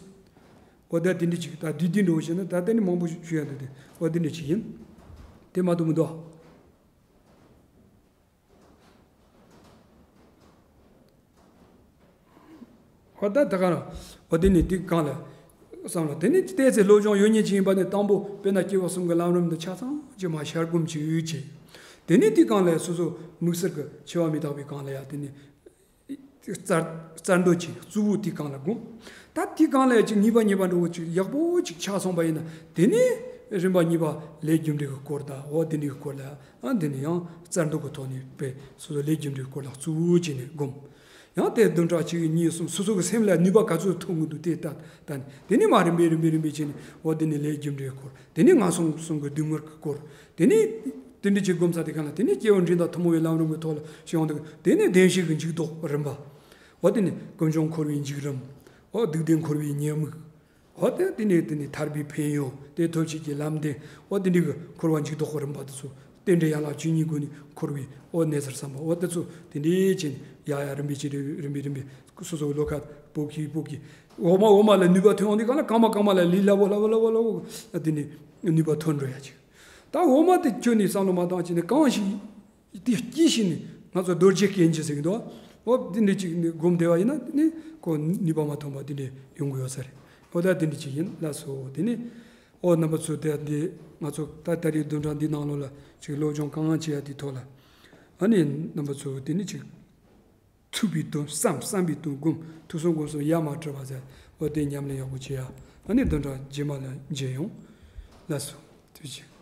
འོ་ད་དེ་འདྲ་ཅིག་ད་བསྡུས་བསྡུས་འདྲ་བོ་བྱས་ན། ད་དེ་ནི་མང་པོ་ཞུ་ཡ་འདུག་སྟེ། འོ་དེ་འདྲ་ཅིག་ཡིན། དེ་མ་གཏོགས་མི་འདུག་འོ་ད་ད་ག་རང་། འོ་དེ་ནི་དེ་གང་ལ་བསམ་བློ། དེ་ནི་བལྟས་ཚེ་སློབ་སྦྱོང་ཡོད་མཁན་ཅིག་ཡིན་པ་ནི། དང་པོ་དཔེར་ན་སྐྱེ་བ་གསུམ་གྱི་ལམ་རིམ་འདི་ཆ་ཚང་ཅིག་མར་ཤར་སྒོམ་ཅིག་ཡོད་ཅེ། དེ་ནི་དེ་གང་ལ་སོ་སོ་དམིགས་བསལ་གྱི་འཆི་བ་མི་རྟག་པའི་སྒང་ལ་ཡ་དེ་ནི་རྩལ་རྩལ་འདོན་ཅིག་གཙོ་བོ་དེ་གང་ལ་སྒོམ། ད་དེ་གང་ལ་ཡ་ཅིག་ངེས་པ་རྙེད་པ་འདྲ་བོ་ཅིག་ཡག་པོ་ཅིག་ཆགས་སོང་པ་ཡིན་ན། དེ་ནི་རིམ་པ་གཉིས་པ་ལས་རྒྱུ་འབྲས་ཀྱི་སྐོར་དང་། འོ་དེ་འདྲའི་སྐོར་ལ། ཨ་འདི་ནི་ཡང་རྩལ་འདོན་གྱི་ཐོག་ནས་དཔེ་སོ་སོ་ལས་རྒྱུ་འབྲས་སྐོར་ལ་གཙོ་བོ་བྱས་ནས་སྒོམ། ཡང་དེ་བདུན་ཕྲག་གཅིག་གཉིས་གསུམ་སོ་སོ་གི་སེམས་ལ་ནུས་པ་ག་ཚོད་ཐོན་གྱི་འདུག་དེ་ལྟ་ལྟ་ནས། དེ་ནས་མར་རིམ་པས་རིམ་པས་རིམ་པས་བྱས་ནས། འོ་དེ་ནས་ལས་རྒྱུ་འབྲས་སྐོར། དེ་ནས་ངན་སོང་གསུམ་གྱི་སྡུག་བསྔལ་གྱི་སྐོར། དེ་ནས་དེ་འདྲ་ཅིག་སྒོམ་ཚར་དེ་གང་ལ། དེ་ནས་སྐྱེ་བ་འབྲིང་དང་ཐུན་མོང་བའི་ལམ་རིམ་གྱི་ཐོག་ལ་ཞིག་ཡོང་དུས། དེ་ནས་བདེན་བཞི་གི་འཇུག་ལྡོག་རིམ་པ། འོ་དེ་ནས་ཀུན་འབྱུང་འཁོར་བའི་འཇིགས་རིམ། འོ་སྡིག་ལྡན་འཁོར་བའི་ཉེས་དམིགས། འོ་དེ་དེ་ནས་དེ་ནས་ཐར་པའི་ཕན་ཡོན། དེ་ཐོབ་བྱེད་ཀྱི་ལམ་བདེན། འོ་དེ་འདྲའི་གི་འཁོར་བ་འཇུག་ལྡོག་གི་རིམ་པ་དེ་ཚོ། རྟེན་འབྲེལ་ཡན་ལག་བཅུ་གཉིས་སྒོ་ནས་འཁོར་བའི་འོ་གནས་ཚུལ་བསམ་པ། འོ་དེ་ཚོ་དེ་འདྲའི་བྱས་ནས་ཡ་ཡ་རིམ་པས་ཅི་རེ་རིམ་པས་རིམ་པས་སོ་སོའི་བློ་ཁ་སྤོ་གི་སྤོ་གི། འོ་མ་འོ་མ་ལ་ནུས་པ་ཐོན་ཡོང་དུས་སྒང་ལ། གང་མ་གང་མ་ལ་ལས་སླ་བོ་སླ་བོ་སླ་བོ་སླ་བོ་དེ་ནས་ནུས་པ་ཐོན་འགྲོ་ཡ་ཅིག་ད་འོ་མ་དེ་ཁྱོན་ནས་བསམ་བློ་མ་བཏང་བྱས་ནས་གང་ཞིག་དེ་སྐྱེས་ཤིང་ནི་ང་ཚོ་རྡོ་རྗེ་སྐྱེ་འགྱུར་ཟེར་གྱི་འདུག་འོ་དེ་འདྲ་ཅིག་ནི་སྒོམ་བསྡད་པ་ཡིན་ན། དེ་ནི་ཁོ་ནུས་པ་མ་ཐོན་པ་དེ་འདྲ་ཡོང་གི་ཡོད་ས་རེད། འོ་ད་དེ་འདྲ་ཅིག་ཡིན་ལགས་སོ། དེ་ནི་འོ་རྣམ་པ་ཚོ་དེ་འདི་ང་ཚོ་ད་ད་རེས་བདུན་ཕྲག་འདི་ནང་ལོགས་ལ་ཅིག་སློབ་སྦྱོང་གང་བྱེད་ཡ་དེའི་ཐོག་ལ། ཨ་ནི་རྣམ་པ་ཚོ་དེ་ནི་ཅིག་ཚུགས་པའི་དོན་བསམ། བསམ་པའི་དོན་སྒོམ། ཐོས་བསམ་སྒོམ་གསུམ་ཡ་མ་བྲལ་བ་ཟེར། འོ་དེ་ཉམས་ལེན་ཡག་པོ་བྱེད་ཡ། ཨ་ནི་བདུན་ཕྲག་རྗེས་མ་ལ་མཇལ་ཡོང་ལགས་སོ། ཐུགས་རྗེ་ཆེ།